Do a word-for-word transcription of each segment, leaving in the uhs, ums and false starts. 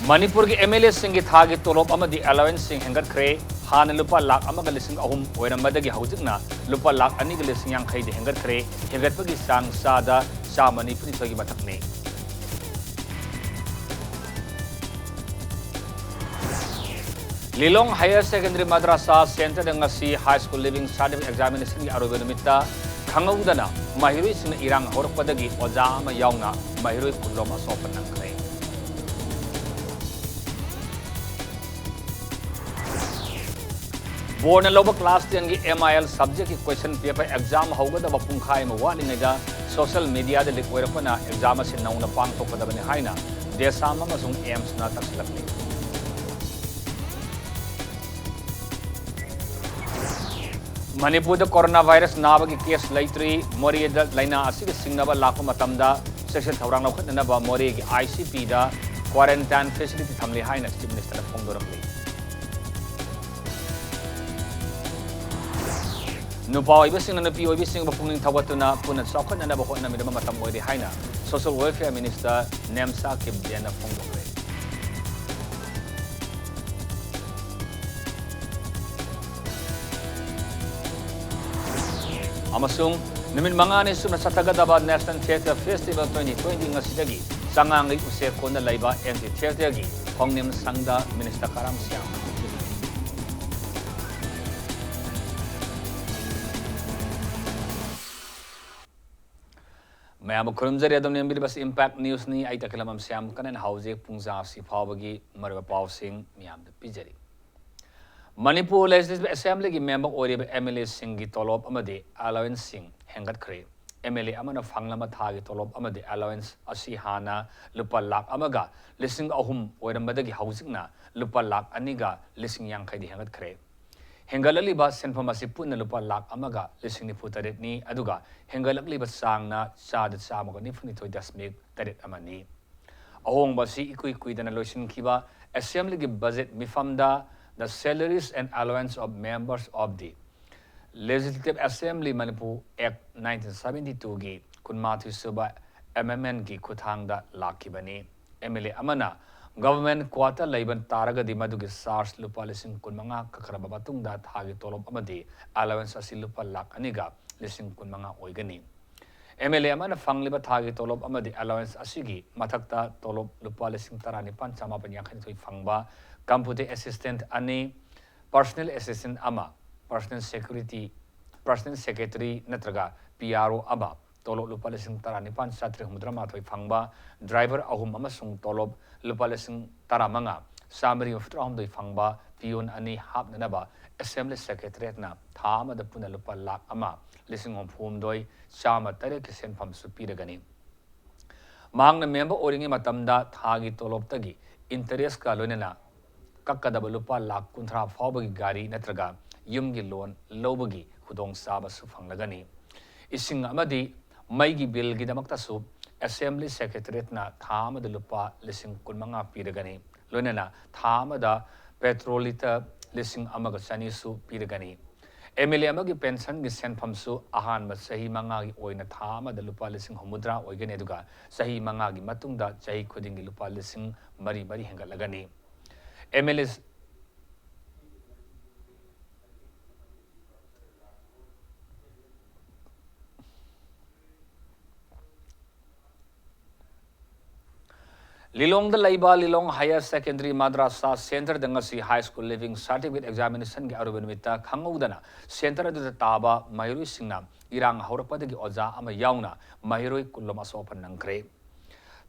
ꯃꯅꯤꯄꯨꯔꯒꯤ M L ꯑꯦꯁꯤꯡꯒꯤ ꯊꯥꯒꯤ ꯇꯣꯂꯣꯞ ꯑꯃꯗꯤ ꯑꯦꯂꯥꯋꯦꯟꯁꯁꯤꯡ ꯍꯦꯟꯒꯠꯈ꯭ꯔꯦ꯫ ꯍꯥꯟꯅ ꯂꯨꯄꯥ ꯂꯥꯈ ꯑꯃꯒ ꯂꯤꯁꯤꯡ ꯑꯍꯨꯝ ꯑꯣꯏꯔꯝꯕꯗꯒꯤ ꯍꯧꯖꯤꯛꯅ ꯂꯨꯄꯥ ꯂꯥꯈ ꯑꯅꯤꯒ ꯂꯤꯁꯤꯡ ꯌꯥꯡꯈꯩꯗ ꯍꯦꯟꯒꯠꯈ꯭ꯔꯦ꯫ ꯍꯦꯟꯒꯠꯄꯒꯤ ꯆꯥꯡ ꯆꯥꯗ ꯆꯥꯝꯃ ꯅꯤꯐꯨꯅꯤꯊꯣꯏꯒꯤ ꯃꯊꯛꯅꯤ꯫ ꯂꯤꯂꯣꯡ ꯍꯥꯌꯔ ꯁꯦꯀꯦꯟꯗꯔꯤ ꯃꯗ꯭ꯔꯁꯥ ꯁꯦꯟꯇꯔꯗ ꯉꯁꯤ ꯍꯥꯏ ꯁ꯭ꯀꯨꯜ ꯂꯤꯚꯤꯡ ꯁꯥꯔꯇꯤꯐꯤꯀꯦꯠ ꯑꯦꯛꯖꯥꯃꯤꯅꯦꯁꯟꯒꯤ ꯑꯔꯣꯏꯕ ꯅꯨꯃꯤꯠꯇ ꯈꯪꯍꯧꯗꯅ ꯃꯍꯩꯔꯣꯏꯁꯤꯡꯅ ꯏꯔꯥꯡ ꯍꯧꯔꯛꯄꯗꯒꯤ ꯑꯣꯖꯥ ꯑꯃ ꯌꯥꯎꯅ ꯃꯍꯩꯔꯣꯏ ꯀꯨꯟꯔꯣꯝ ꯑꯁꯣꯛꯄ ꯅꯪꯈ꯭ꯔꯦ꯫ ꯕꯣꯔꯗꯅ ꯂꯧꯕ ꯀ꯭ꯂꯥꯁ ꯇꯦꯟꯒꯤ ꯑꯦꯝ ꯑꯥꯏ ꯑꯦꯜ ꯁꯕꯖꯦꯛꯀꯤ ꯀ꯭ꯋꯦꯁꯟ ꯄꯦꯄꯔ ꯑꯦꯛꯖꯥꯝ ꯍꯧꯒꯗꯕ ꯄꯨꯡꯈꯥꯏ ꯑꯃ ꯋꯥꯠꯂꯤꯉꯩꯗ ꯁꯣꯁꯤꯌꯦꯜ ꯃꯤꯗꯤꯌꯥꯗ ꯂꯤꯛ ꯑꯣꯏꯔꯛꯄꯅ ꯑꯦꯛꯖꯥꯝ ꯑꯁꯤ ꯅꯧꯅ ꯄꯥꯡꯊꯣꯛꯀꯗꯕꯅꯤ ꯍꯥꯏꯅ ꯗꯦꯁꯥꯝ ꯑꯃꯁꯨꯡ ꯑꯦꯝꯁꯅ ꯇꯛꯁꯤꯜꯂꯛꯂꯤ꯫ ꯃꯅꯤꯄꯨꯔꯗ ꯀꯣꯔꯣꯅꯥ ꯚꯥꯏꯔꯁ ꯅꯥꯕꯒꯤ ꯀꯦꯁ ꯂꯩꯇ꯭ꯔꯤ꯫ ꯃꯣꯔꯦꯗ ꯂꯥꯏꯅꯥ ꯑꯁꯤꯒ ꯁꯤꯡꯅꯕ ꯂꯥꯛꯄ ꯃꯇꯝꯗ ꯆꯦꯛꯁꯤꯟ ꯊꯧꯔꯥꯡ ꯂꯧꯈꯠꯅꯅꯕ ꯃꯣꯔꯦꯒꯤ ꯑꯥꯏ ꯁꯤ ꯄꯤꯗ ꯀ꯭ꯋꯥꯔꯦꯟꯇꯥꯏꯟ ꯐꯦꯁꯤꯂꯤꯇꯤ ꯊꯝꯂꯤ ꯍꯥꯏꯅ ꯆꯤꯐ ꯃꯤꯅꯤꯁꯇꯔꯅ ꯐꯣꯡꯗꯣꯔꯛꯂꯤ꯫ ꯅꯨꯄꯥ ꯑꯣꯏꯕꯁꯤꯡꯅ ꯅꯨꯄꯤ ꯑꯣꯏꯕꯤꯁꯤꯡꯕꯨ ꯄꯨꯛꯅꯤꯡ ꯊꯧꯒꯠꯇꯨꯅ ꯄꯨꯟꯅ ꯆꯥꯎꯈꯠꯅꯅꯕ ꯍꯣꯠꯅꯃꯤꯟꯅꯕ ꯃꯇꯝ ꯑꯣꯏꯔꯦ ꯍꯥꯏꯅ ꯁꯣꯁꯤꯌꯦꯜ ꯋꯦꯜꯐꯤꯌꯔ ꯃꯤꯅꯤꯁꯇꯔ ꯅꯦꯝꯁꯥ ꯀꯤꯞꯒꯦꯟꯅ ꯐꯣꯡꯗꯣꯛꯈ꯭ꯔꯦ꯫ ꯑꯃꯁꯨꯡ ꯅꯨꯃꯤꯠ ꯃꯉꯥꯅꯤ ꯆꯨꯞꯅ ꯆꯠꯊꯒꯗꯕ National Theatre Festival twenty twenty ꯉꯁꯤꯗꯒꯤ ꯆꯉꯥꯡꯒꯩ ꯎꯆꯦꯛꯀꯣꯟꯗ ꯂꯩꯕ ꯑꯦꯝ ꯐꯤ ꯊꯤꯌꯦꯇꯔꯒꯤ ꯈꯣꯡꯅꯤꯝ ꯁꯪꯗ ꯃꯤꯅꯤꯁꯇꯔ ꯀꯔꯥꯝ ꯁ꯭ꯌꯥꯝ꯫ ꯃꯌꯥꯝꯕꯨ ꯈꯨꯔꯨꯝꯖꯔꯤ꯫ ꯑꯗꯨꯝ ꯌꯦꯡꯕꯤꯔꯤꯕꯁꯤ ꯏꯝꯄꯦꯛ ꯅ꯭ꯌꯨꯁꯅꯤ꯫ ꯑꯩ ꯇꯈꯦꯂꯝꯕꯝ ꯁ꯭ꯌꯥꯝ ꯀꯅꯟ꯫ ꯍꯧꯖꯤꯛ ꯄꯨꯡ ꯖꯥ ꯑꯁꯤ ꯐꯥꯎꯕꯒꯤ ꯃꯔꯨꯑꯣꯏꯕ ꯄꯥꯎꯁꯤꯡ ꯃꯤꯌꯥꯝꯗ ꯄꯤꯖꯔꯤ꯫ ꯃꯅꯤꯄꯨꯔ ꯂꯦꯖꯤꯁꯂꯦꯇꯤꯚ ꯑꯦꯁꯦꯝꯕ꯭ꯂꯤꯒꯤ ꯃꯦꯝꯕꯔ ꯑꯣꯏꯔꯤꯕ ꯑꯦꯝ ꯑꯦꯜ ꯑꯦꯁꯤꯡꯒꯤ ꯇꯣꯂꯣꯞ ꯑꯃꯗꯤ ꯑꯦꯂꯥꯋꯦꯟꯁꯁꯤꯡ ꯍꯦꯟꯒꯠꯈ꯭ꯔꯦ꯫ ꯑꯦꯝ ꯑꯦꯜ ꯑꯦ ꯑꯃꯅ ꯐꯪꯂꯝꯕ ꯊꯥꯒꯤ ꯇꯣꯂꯣꯞ ꯑꯃꯗꯤ ꯑꯦꯂꯥꯋꯦꯟꯁ ꯑꯁꯤ ꯍꯥꯟꯅ ꯂꯨꯄꯥ ꯂꯥꯈ ꯑꯃꯒ ꯂꯤꯁꯤꯡ ꯑꯍꯨꯝ ꯑꯣꯏꯔꯝꯕꯗꯒꯤ ꯍꯧꯖꯤꯛꯅ ꯂꯨꯄꯥ ꯂꯥꯈ ꯑꯅꯤꯒ ꯂꯤꯁꯤꯡ ꯌꯥꯡꯈꯩꯗ ꯍꯦꯟꯒꯠꯈ꯭ꯔꯦ꯫ ꯍꯦꯟꯒꯠꯂꯛꯂꯤꯕ ꯁꯦꯟꯐꯝ ꯑꯁꯤ ꯄꯨꯟꯅ ꯂꯨꯄꯥ ꯂꯥꯈ ꯑꯃꯒ ꯂꯤꯁꯤꯡ ꯅꯤꯐꯨ ꯇꯔꯦꯠꯅꯤ, ꯑꯗꯨꯒ ꯍꯦꯟꯒꯠꯂꯛꯂꯤꯕ ꯆꯥꯡꯅ ꯆꯥꯗ ꯆꯥꯝꯃꯒ ꯅꯤꯐꯨꯅꯤꯊꯣꯏ ꯗꯁꯃꯤꯛ ꯇꯔꯦꯠ ꯑꯃꯅꯤ꯫ ꯑꯍꯣꯡꯕ ꯑꯁꯤ ꯏꯀꯨꯏ ꯀꯨꯏꯗꯅ ꯂꯣꯏꯁꯤꯟꯈꯤꯕ ꯑꯦꯁꯦꯝꯕ꯭ꯂꯤꯒꯤ budget ꯃꯤꯐꯝꯗ The Salaries and Allowance of Members of the Legislative Assembly Manipur Act nineteen seventy twoꯒꯤ ꯀꯨꯟꯃꯥꯊꯣꯏ ꯁꯨꯕ ꯑꯦꯃꯦꯟꯃꯦꯟꯒꯤ ꯈꯨꯠꯊꯥꯡꯗ ꯂꯥꯛꯈꯤꯕꯅꯤ꯫ ꯑꯦꯝ ꯑꯦꯜ ꯑꯦ ꯑꯃꯅ Government quarter ꯂꯩꯕ ꯇꯥꯔꯒꯗꯤ ꯃꯗꯨꯒꯤ charge ꯂꯨꯄꯥ ꯂꯤꯁꯤꯡ ꯀꯨꯟꯃꯉꯥ ꯀꯛꯈ꯭ꯔꯕ ꯃꯇꯨꯡꯗ ꯊꯥꯒꯤ ꯇꯣꯂꯣꯞ ꯑꯃꯗꯤ allowance ꯑꯁꯤ ꯂꯨꯄꯥ ꯂꯥꯈ ꯑꯅꯤꯒ ꯂꯤꯁꯤꯡ ꯀꯨꯟꯃꯉꯥ ꯑꯣꯏꯒꯅꯤ꯫ M L A ꯑꯃꯅ ꯐꯪꯂꯤꯕ ꯊꯥꯒꯤ ꯇꯣꯂꯣꯞ ꯑꯃꯗꯤ allowance ꯑꯁꯤꯒꯤ ꯃꯊꯛꯇ ꯇꯣꯂꯣꯞ ꯂꯨꯄꯥ ꯂꯤꯁꯤꯡ ꯇꯔꯥꯅꯤꯄꯥꯟ ꯆꯥꯃꯥꯄꯟ ꯌꯥꯡꯈꯩꯅꯤꯊꯣꯏ ꯐꯪꯕ, computer assistant ꯑꯅꯤ, personal assistant ꯑꯃ, personal security, personal secretary ꯅꯠꯇ꯭ꯔꯒ P R O ꯑꯃ, ꯇꯣꯂꯣꯞ ꯂꯨꯄꯥ ꯂꯤꯁꯤꯡ ꯇꯔꯥꯅꯤꯄꯥꯟ ꯆꯥꯇ꯭ꯔꯦꯠ ꯍꯨꯝꯐꯨꯇꯔꯥꯃꯥꯊꯣꯏ ꯐꯪꯕ, driver ꯑꯍꯨꯝ ꯑꯃꯁꯨꯡ ꯇꯣꯂꯣꯞ ꯂꯨꯄꯥ ꯂꯤꯁꯤꯡ ꯇꯔꯥꯃꯉꯥ ꯆꯥꯃꯔꯤ ꯃꯔꯤꯐꯨꯇꯔꯥꯍꯨꯝꯗꯣꯏ ꯐꯪꯕ peon ꯑꯅꯤ ꯍꯥꯞꯅꯅꯕ Assembly Secretariatꯅ ꯊꯥ ꯑꯃꯗ ꯄꯨꯟꯅ ꯂꯨꯄꯥ ꯂꯥꯈ ꯑꯃ ꯂꯤꯁꯤꯡ ꯍꯨꯝꯐꯨꯍꯨꯝꯗꯣꯏ ꯆꯥꯝꯃ ꯇꯔꯦꯠꯀꯤ ꯁꯦꯟꯐꯝꯁꯨ ꯄꯤꯔꯒꯅꯤ꯫ ꯃꯍꯥꯛꯅ member ꯑꯣꯏꯔꯤꯉꯩ ꯃꯇꯝꯗ ꯊꯥꯒꯤ ꯇꯣꯂꯣꯞꯇꯒꯤ interestꯀ ꯂꯣꯏꯅꯅ ꯀꯛꯀꯗꯕ ꯂꯨꯄꯥ ꯂꯥꯈ ꯀꯨꯟꯊ꯭ꯔꯥ ꯐꯥꯎꯕꯒꯤ ꯒꯥꯔꯤ ꯅꯠꯇ꯭ꯔꯒ ꯌꯨꯝꯒꯤ loan ꯂꯧꯕꯒꯤ ꯈꯨꯗꯣꯡꯆꯥꯕꯁꯨ ꯐꯪꯂꯒꯅꯤ꯫ ꯏꯁꯤꯡ ꯑꯃꯗꯤ ꯃꯩꯒꯤ billꯒꯤꯗꯃꯛꯇꯁꯨ Assembly Secretariatꯅ ꯊꯥ ꯑꯃꯗ ꯂꯨꯄꯥ ꯂꯤꯁꯤꯡ ꯀꯨꯟꯃꯉꯥ ꯄꯤꯔꯒꯅꯤ꯫ ꯂꯣꯏꯅꯅ ꯊꯥ ꯑꯃꯗ petrol litre ꯂꯤꯁꯤꯡ ꯑꯃꯒ ꯆꯅꯤꯁꯨ ꯄꯤꯔꯒꯅꯤ꯫ M L A ꯑꯃꯒꯤ pensionꯒꯤ ꯁꯦꯟꯐꯝꯁꯨ ꯑꯍꯥꯟꯕ ꯆꯍꯤ ꯃꯉꯥꯒꯤ ꯑꯣꯏꯅ ꯊꯥ ꯑꯃꯗ ꯂꯨꯄꯥ ꯂꯤꯁꯤꯡ ꯍꯨꯝꯐꯨꯇꯔꯥ ꯑꯣꯏꯒꯅꯤ, ꯑꯗꯨꯒ ꯆꯍꯤ ꯃꯉꯥꯒꯤ ꯃꯇꯨꯡꯗ ꯆꯍꯤ ꯈꯨꯗꯤꯡꯒꯤ ꯂꯨꯄꯥ ꯂꯤꯁꯤꯡ ꯃꯔꯤ ꯃꯔꯤ ꯍꯦꯟꯒꯠꯂꯒꯅꯤ꯫ M L A ꯂꯤꯂꯣꯡꯗ ꯂꯩꯕ ꯂꯤꯂꯣꯡ Higher Secondary Madrasa Centreꯗ ꯉꯁꯤ High School Leaving Certificate Examinationꯒꯤ ꯑꯔꯣꯏꯕ ꯅꯨꯃꯤꯠꯇ ꯈꯪꯍꯧꯗꯅ centre ꯑꯗꯨꯗ ꯇꯥꯕ ꯃꯍꯩꯔꯣꯏꯁꯤꯡꯅ ꯏꯔꯥꯡ ꯍꯧꯔꯛꯄꯗꯒꯤ ꯑꯣꯖꯥ ꯑꯃ ꯌꯥꯎꯅ ꯃꯍꯩꯔꯣꯏ ꯀꯨꯟꯂꯣꯝ ꯑꯁꯣꯛ ꯑꯄꯟ ꯅꯪꯈ꯭ꯔꯦ꯫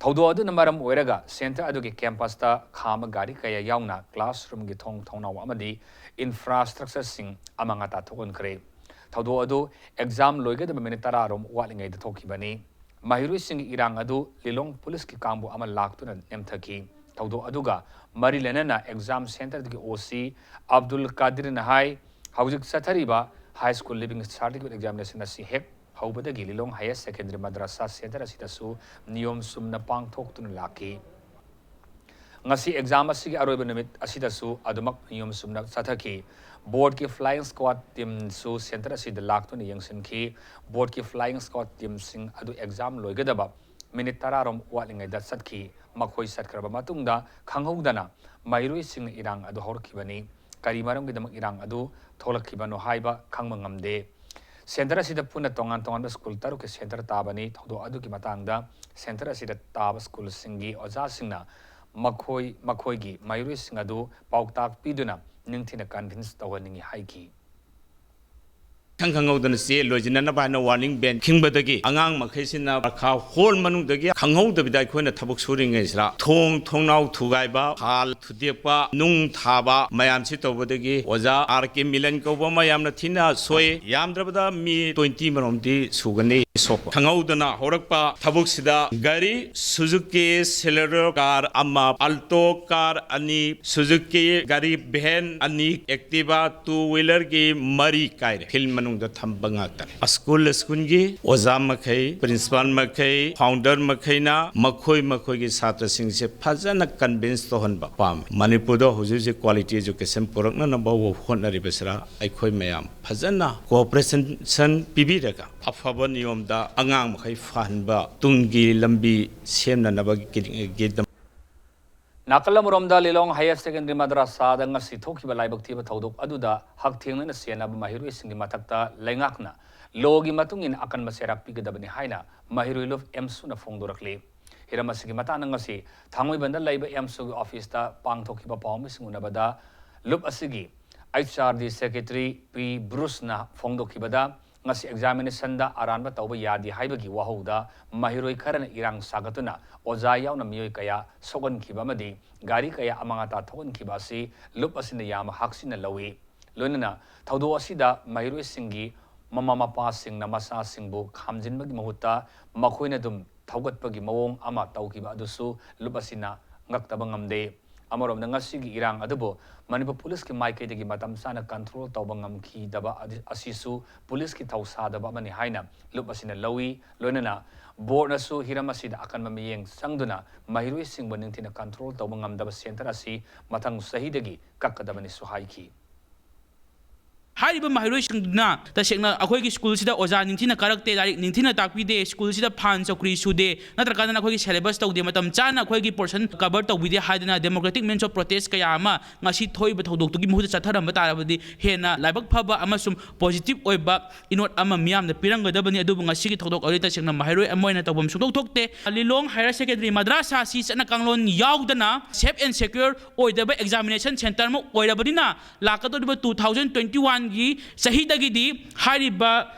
ꯊꯧꯗꯣꯛ ꯑꯗꯨꯅ ꯃꯔꯝ ꯑꯣꯏꯔꯒ centre ꯑꯗꯨꯒꯤ campusꯇ ꯈꯥꯝꯕ ꯒꯥꯔꯤ ꯀꯌꯥ ꯌꯥꯎꯅ classroomꯒꯤ ꯊꯣꯡ ꯊꯣꯡꯅꯥꯎ ꯑꯃꯗꯤ infrastructureꯁꯤꯡ ꯑꯃꯥꯡ ꯑꯇꯥ ꯊꯣꯛꯍꯟꯈ꯭ꯔꯦ꯫ ꯊꯧꯗꯣꯛ ꯑꯗꯨ exam ꯂꯣꯏꯒꯗꯕ minute ꯇꯔꯥꯔꯣꯝ ꯋꯥꯠꯂꯤꯉꯩꯗ ꯊꯣꯛꯈꯤꯕꯅꯤ꯫ ꯃꯍꯩꯔꯣꯏꯁꯤꯡꯒꯤ ꯏꯔꯥꯡ ꯑꯗꯨ ꯂꯤꯂꯣꯡ policeꯀꯤ ꯀꯥꯡꯕꯨ ꯑꯃ ꯂꯥꯛꯇꯨꯅ ꯅꯦꯝꯊꯈꯤ꯫ ꯊꯧꯗꯣꯛ ꯑꯗꯨꯒ ꯃꯔꯤ ꯂꯩꯅꯅ exam centreꯗꯨꯒꯤ O C ꯑꯕꯗꯨꯜ ꯀꯥꯗꯤꯔꯅ ꯍꯥꯏ, ꯍꯧꯖꯤꯛ ꯆꯠꯊꯔꯤꯕ High School Leaving Certificate Examination ꯑꯁꯤ ꯍꯦꯛ ꯍꯧꯕꯗꯒꯤ ꯂꯤꯂꯣꯡ Higher Secondary Madrasa Centre ꯑꯁꯤꯗꯁꯨ ꯅꯤꯌꯣꯝ ꯆꯨꯝꯅ ꯄꯥꯡꯊꯣꯛꯇꯨꯅ ꯂꯥꯛꯈꯤ꯫ ꯉꯁꯤ exam ꯑꯁꯤꯒꯤ ꯑꯔꯣꯏꯕ ꯅꯨꯃꯤꯠ ꯑꯁꯤꯗꯁꯨ ꯑꯗꯨꯃꯛ ꯅꯤꯌꯣꯝ ꯆꯨꯝꯅ ꯆꯠꯊꯈꯤ꯫ Boardꯀꯤ flying squad teamꯁꯨ centre ꯑꯁꯤꯗ ꯂꯥꯛꯇꯨꯅ ꯌꯦꯡꯁꯤꯟꯈꯤ꯫ Boardꯀꯤ flying squad teamꯁꯤꯡ ꯑꯗꯨ exam ꯂꯣꯏꯒꯗꯕ ꯃꯤꯅꯤꯠ ꯇꯔꯥ ꯔꯣꯝ ꯋꯥꯠꯂꯤꯉꯩꯗ ꯆꯠꯈꯤ꯫ ꯃꯈꯣꯏ ꯆꯠꯈ꯭ꯔꯕ ꯃꯇꯨꯡꯗ ꯈꯪꯍꯧꯗꯅ ꯃꯍꯩꯔꯣꯏꯁꯤꯡꯅ ꯏꯔꯥꯡ ꯑꯗꯨ ꯍꯧꯔꯛꯈꯤꯕꯅꯤ꯫ ꯀꯔꯤ ꯃꯔꯝꯒꯤꯗꯃꯛ ꯏꯔꯥꯡ ꯑꯗꯨ ꯊꯣꯛꯂꯛꯈꯤꯕꯅꯣ ꯍꯥꯏꯕ ꯈꯪꯕ ꯉꯝꯗꯦ꯫ ꯁꯦꯟꯇꯔ ꯑꯁꯤꯗ ꯄꯨꯟꯅ ꯇꯣꯉꯥꯟ ꯇꯣꯉꯥꯟꯕ ꯁ꯭ꯀꯨꯜ ꯇꯔꯨꯛꯀꯤ ꯁꯦꯟꯇꯔ ꯇꯥꯕꯅꯤ꯫ ꯊꯧꯗꯣꯛ ꯑꯗꯨꯒꯤ ꯃꯇꯥꯡꯗ ꯁꯦꯟꯇꯔ ꯑꯁꯤꯗ ꯇꯥꯕ ꯁ꯭ꯀꯨꯜꯁꯤꯡꯒꯤ ꯑꯣꯖꯥꯁꯤꯡꯅ ꯃꯈꯣꯏ ꯃꯈꯣꯏꯒꯤ ꯃꯍꯩꯔꯣꯏꯁꯤꯡ ꯑꯗꯨ ꯄꯥꯎꯇꯥꯛ ꯄꯤꯗꯨꯅ ꯅꯤꯡꯊꯤꯅ ꯀꯟꯚꯤꯟꯁ ꯇꯧꯍꯟꯅꯤꯡꯏ ꯍꯥꯏꯈꯤ꯫ ꯈꯪ ꯈꯪꯍꯧꯗꯅ ꯆꯦ ꯂꯣꯏꯁꯤꯟꯅꯅꯕ ꯍꯥꯏꯅ ꯋꯥꯔꯅꯤꯡ ꯕꯦꯟ ꯈꯤꯡꯕꯗꯒꯤ ꯑꯉꯥꯡ ꯃꯈꯩꯁꯤꯅ ꯄꯔꯈꯥ ꯍꯣꯜ ꯃꯅꯨꯡꯗꯒꯤ ꯈꯪꯍꯧꯗꯕꯤꯗ ꯑꯩꯈꯣꯏꯅ ꯊꯕꯛ ꯁꯨꯔꯤꯉꯩꯁꯤꯗ ꯊꯣꯡ ꯊꯣꯡꯅꯥꯎ ꯊꯨꯒꯥꯏꯕ, ꯍꯥꯜ ꯊꯨꯗꯦꯛꯄ, ꯅꯨꯡ ꯊꯥꯕ ꯃꯌꯥꯝꯁꯤ ꯇꯧꯕꯗꯒꯤ ꯑꯣꯖꯥ ꯑꯥꯔ ꯀꯦ ꯃꯤꯂꯟ ꯀꯧꯕ ꯑꯃ ꯌꯥꯝꯅ ꯊꯤꯅ ꯁꯣꯏ꯫ ꯌꯥꯝꯗ꯭ꯔꯕꯗ ꯃꯤ ꯇ꯭ꯋꯦꯟꯇꯤ ꯃꯔꯣꯝꯗꯤ ꯁꯨꯒꯅꯤ ꯁꯣꯛꯄ꯫ ꯈꯪꯍꯧꯗꯅ ꯍꯧꯔꯛꯄ ꯊꯕꯛꯁꯤꯗ ꯒꯥꯔꯤ ꯁꯨꯖꯨꯀꯤ ꯁꯦꯂꯦꯔꯣ ꯀꯥꯔ ꯑꯃ, ꯑꯜꯇꯣ ꯀꯥꯔ ꯑꯅꯤ, ꯁꯨꯖꯨꯀꯤ ꯒꯥꯔꯤ ꯚꯦꯟ ꯑꯅꯤ, ꯑꯦꯛꯇꯤꯚꯥ ꯇꯨ ꯋꯤꯂꯔꯒꯤ ꯃꯔꯤ ꯀꯥꯏꯔꯦ꯫ ꯐꯤꯜ ꯃꯅꯨꯡꯗ ꯊꯝꯕ ꯉꯥꯛꯇꯅꯤ꯫ ꯁ꯭ꯀꯨꯜ ꯁ꯭ꯀꯨꯜꯒꯤ ꯑꯣꯖꯥ ꯃꯈꯩ, ꯄ꯭ꯔꯤꯟꯁꯤꯄꯥꯜ ꯃꯈꯩ, ꯐꯥꯎꯟꯗꯔ ꯃꯈꯩꯅ ꯃꯈꯣꯏ ꯃꯈꯣꯏꯒꯤ ꯁꯥꯇ꯭ꯔꯁꯤꯡꯁꯦ ꯐꯖꯅ ꯀꯟꯚꯤꯟꯁ ꯇꯧꯍꯟꯕ ꯄꯥꯝꯃꯤ꯫ ꯃꯅꯤꯄꯨꯔꯗ ꯍꯧꯖꯤꯛ ꯍꯧꯖꯤꯛ ꯀ꯭ꯋꯥꯂꯤꯇꯤ ꯑꯦꯖꯨꯀꯦꯁꯟ ꯄꯨꯔꯛꯅꯅꯕ ꯍꯣꯠꯅꯔꯤꯕꯁꯤꯗ ꯑꯩꯈꯣꯏ ꯃꯌꯥꯝ ꯐꯖꯅ ꯀꯣꯑꯣꯄꯔꯦꯁꯟ ꯄꯤꯕꯤꯔꯒ ꯑꯐꯕ ꯅꯤꯌꯣꯝꯗ ꯑꯉꯥꯡ ꯃꯈꯩ ꯐꯍꯟꯕ, ꯇꯨꯡꯒꯤ ꯂꯝꯕꯤ ꯁꯦꯝꯅꯅꯕꯒꯤꯗꯃꯛ ꯅꯥꯀꯜ ꯑꯃꯔꯣꯝꯗ ꯂꯤꯂꯣꯡ ꯍꯥꯌꯔ ꯁꯦꯀꯦꯟꯗꯔꯤ ꯃꯗ꯭ꯔꯁꯥꯗ ꯉꯁꯤ ꯊꯣꯛꯈꯤꯕ ꯂꯥꯏꯕꯛ ꯊꯤꯕ ꯊꯧꯗꯣꯛ ꯑꯗꯨꯗ ꯍꯛꯊꯦꯡꯅꯅ ꯆꯦꯟꯅꯕ ꯃꯍꯩꯔꯣꯏꯁꯤꯡꯒꯤ ꯃꯊꯛꯇ ꯂꯩꯉꯥꯛꯅ ꯂꯣꯒꯤ ꯃꯇꯨꯡ ꯏꯟꯅ ꯑꯀꯟꯕ ꯆꯩꯔꯥꯛ ꯄꯤꯒꯗꯕꯅꯤ ꯍꯥꯏꯅ ꯃꯍꯩꯔꯣꯏ ꯂꯨꯞ ꯑꯦꯝꯁꯨꯅ ꯐꯣꯡꯗꯣꯔꯛꯂꯤ꯫ ꯍꯤꯔꯝ ꯑꯁꯤꯒꯤ ꯃꯇꯥꯡꯗ ꯉꯁꯤ ꯊꯥꯡꯃꯩꯕꯟꯗ ꯂꯩꯕ ꯑꯦꯝꯁꯨꯒꯤ ꯑꯣꯐꯤꯁꯇ ꯄꯥꯡꯊꯣꯛꯈꯤꯕ ꯄꯥꯎꯃꯤꯁꯤꯡ ꯎꯅꯕꯗ ꯂꯨꯞ ꯑꯁꯤꯒꯤ ꯑꯩꯆ ꯑꯥꯔ ꯗꯤ ꯁꯦꯀ꯭ꯔꯦꯇꯔꯤ ꯄꯤ ꯕ꯭ꯔꯨꯁꯅ ꯐꯣꯡꯗꯣꯛꯈꯤꯕꯗ, ꯉꯁꯤ ꯑꯦꯛꯖꯥꯃꯤꯅꯦꯁꯟꯗ ꯑꯔꯥꯟꯕ ꯇꯧꯕ ꯌꯥꯗꯦ ꯍꯥꯏꯕꯒꯤ ꯋꯥꯍꯧꯗ ꯃꯍꯩꯔꯣꯏ ꯈꯔꯅ ꯏꯔꯥꯡ ꯁꯥꯒꯠꯇꯨꯅ ꯑꯣꯖꯥ ꯌꯥꯎꯅ ꯃꯤꯑꯣꯏ ꯀꯌꯥ ꯁꯣꯛꯍꯟꯈꯤꯕ ꯑꯃꯗꯤ ꯒꯥꯔꯤ ꯀꯌꯥ ꯑꯃꯥꯡ ꯑꯇꯥ ꯊꯣꯛꯍꯟꯈꯤꯕ ꯑꯁꯤ ꯂꯨꯞ ꯑꯁꯤꯅ ꯌꯥꯝꯅ ꯍꯛꯆꯤꯟꯅ ꯂꯧꯏ꯫ ꯂꯣꯏꯅꯅ ꯊꯧꯗꯣꯛ ꯑꯁꯤꯗ ꯃꯍꯩꯔꯣꯏꯁꯤꯡꯒꯤ ꯃꯃꯥ ꯃꯄꯥꯁꯤꯡꯅ ꯃꯆꯥꯁꯤꯡꯕꯨ ꯈꯥꯝꯖꯤꯟꯕꯒꯤ ꯃꯍꯨꯠꯇ ꯃꯈꯣꯏꯅ ꯑꯗꯨꯝ ꯊꯧꯒꯠꯄꯒꯤ ꯃꯑꯣꯡ ꯑꯃ ꯇꯧꯈꯤꯕ ꯑꯗꯨꯁꯨ ꯂꯨꯞ ꯑꯁꯤꯅ ꯉꯛꯇꯕ ꯉꯝꯗꯦ꯫ ꯑꯃꯔꯣꯝꯗ ꯉꯁꯤꯒꯤ ꯏꯔꯥꯡ ꯑꯗꯨꯕꯨ ꯃꯅꯤꯄꯨꯔ ꯄꯨꯂꯤꯁꯀꯤ ꯃꯥꯏꯀꯩꯗꯒꯤ ꯃꯇꯝ ꯆꯥꯅ ꯀꯟꯇ꯭ꯔꯣꯜ ꯇꯧꯕ ꯉꯝꯈꯤꯗꯕ ꯑꯗꯤ-, ꯑꯁꯤꯁꯨ ꯄꯨꯂꯤꯁꯀꯤ ꯊꯧꯁꯥꯗꯕ ꯑꯃꯅꯤ ꯍꯥꯏꯅ ꯂꯨꯞ ꯑꯁꯤꯅ ꯂꯧꯏ꯫ ꯂꯣꯏꯅꯅ ꯕꯣꯔꯗꯅꯁꯨ ꯍꯤꯔꯝ ꯑꯁꯤꯗ ꯑꯀꯟꯕ ꯃꯤꯠꯌꯦꯡ ꯆꯪꯗꯨꯅ ꯃꯍꯩꯔꯣꯏꯁꯤꯡꯕꯨ ꯅꯤꯡꯊꯤꯅ ꯀꯟꯇ꯭ꯔꯣꯜ ꯇꯧꯕ ꯉꯝꯗꯕ ꯁꯦꯟꯇꯔ ꯑꯁꯤ ꯃꯊꯪ ꯆꯍꯤꯗꯒꯤ ꯀꯛꯀꯗꯕꯅꯤꯁꯨ ꯍꯥꯏꯈꯤ꯫ ꯍꯥꯏꯔꯤꯕ ꯃꯍꯩꯔꯣꯏꯁꯤꯡꯗꯨꯅ ꯇꯁꯦꯡꯅ ꯑꯩꯈꯣꯏꯒꯤ ꯁ꯭ꯀꯨꯜꯁꯤꯗ ꯑꯣꯖꯥ ꯅꯤꯡꯊꯤꯅ ꯀꯥꯔꯛꯇꯦ, ꯂꯥꯏꯔꯤꯛ ꯅꯤꯡꯊꯤꯅ ꯇꯥꯛꯄꯤꯗꯦ, ꯁ꯭ꯀꯨꯜꯁꯤꯗ ꯐꯥꯟ ꯆꯧꯀ꯭ꯔꯤ ꯁꯨꯗꯦ, ꯅꯠꯇ꯭ꯔꯀꯥꯟꯗ ꯑꯩꯈꯣꯏꯒꯤ ꯁꯦꯂꯦꯕꯁ ꯇꯧꯗꯦ, ꯃꯇꯝ ꯆꯥꯅ ꯑꯩꯈꯣꯏꯒꯤ ꯄꯣꯔꯁꯟ ꯀꯚꯔ ꯇꯧꯕꯤꯗꯦ ꯍꯥꯏꯗꯅ democratic means of protest ꯀꯌꯥ ꯑꯃ ꯉꯁꯤ ꯊꯣꯛꯏꯕ ꯊꯧꯗꯣꯛꯇꯨꯒꯤ ꯃꯍꯨꯠꯇ ꯆꯠꯊꯔꯝꯕ ꯇꯥꯔꯕꯗꯤ ꯍꯦꯟꯅ ꯂꯥꯏꯕꯛ ꯐꯕ ꯑꯃꯁꯨꯡ ꯄꯣꯖꯤꯇꯤꯚ ꯑꯣꯏꯕ ꯏꯅꯣꯠ ꯑꯃ ꯃꯤꯌꯥꯝꯗ ꯄꯤꯔꯝꯒꯗꯕꯅꯤ꯫ ꯑꯗꯨꯕꯨ ꯉꯁꯤꯒꯤ ꯊꯧꯗꯣꯛ ꯑꯗꯨ ꯇꯁꯦꯡꯅ ꯃꯍꯩꯔꯣꯏ ꯑꯃ ꯑꯣꯏꯅ ꯇꯧꯐꯝ ꯁꯨꯡꯊꯣꯛ ꯊꯣꯛꯇꯦ꯫ ꯂꯤꯂꯣꯡ ꯍꯥꯌꯔ ꯁꯦꯀꯦꯟꯗꯔꯤ ꯃꯗ꯭ꯔꯥꯁꯥꯁꯤ ꯆꯠꯅ ꯀꯥꯡꯂꯣꯟ ꯌꯥꯎꯗꯅ ꯁꯦꯐ ꯑꯦꯟ ꯁꯦꯀ꯭ꯌꯣꯔ ꯑꯣꯏꯗꯕ ꯑꯦꯛꯖꯥꯃꯤꯅꯦꯁꯟ ꯁꯦꯟꯇꯔ ꯑꯃ ꯑꯣꯏꯔꯕꯅꯤꯅ, ꯂꯥꯛꯀꯗꯧꯔꯤꯕ two thousand twenty one ꯒꯤ ꯆꯍꯤꯗꯒꯤꯗꯤ ꯍꯥꯏꯔꯤꯕ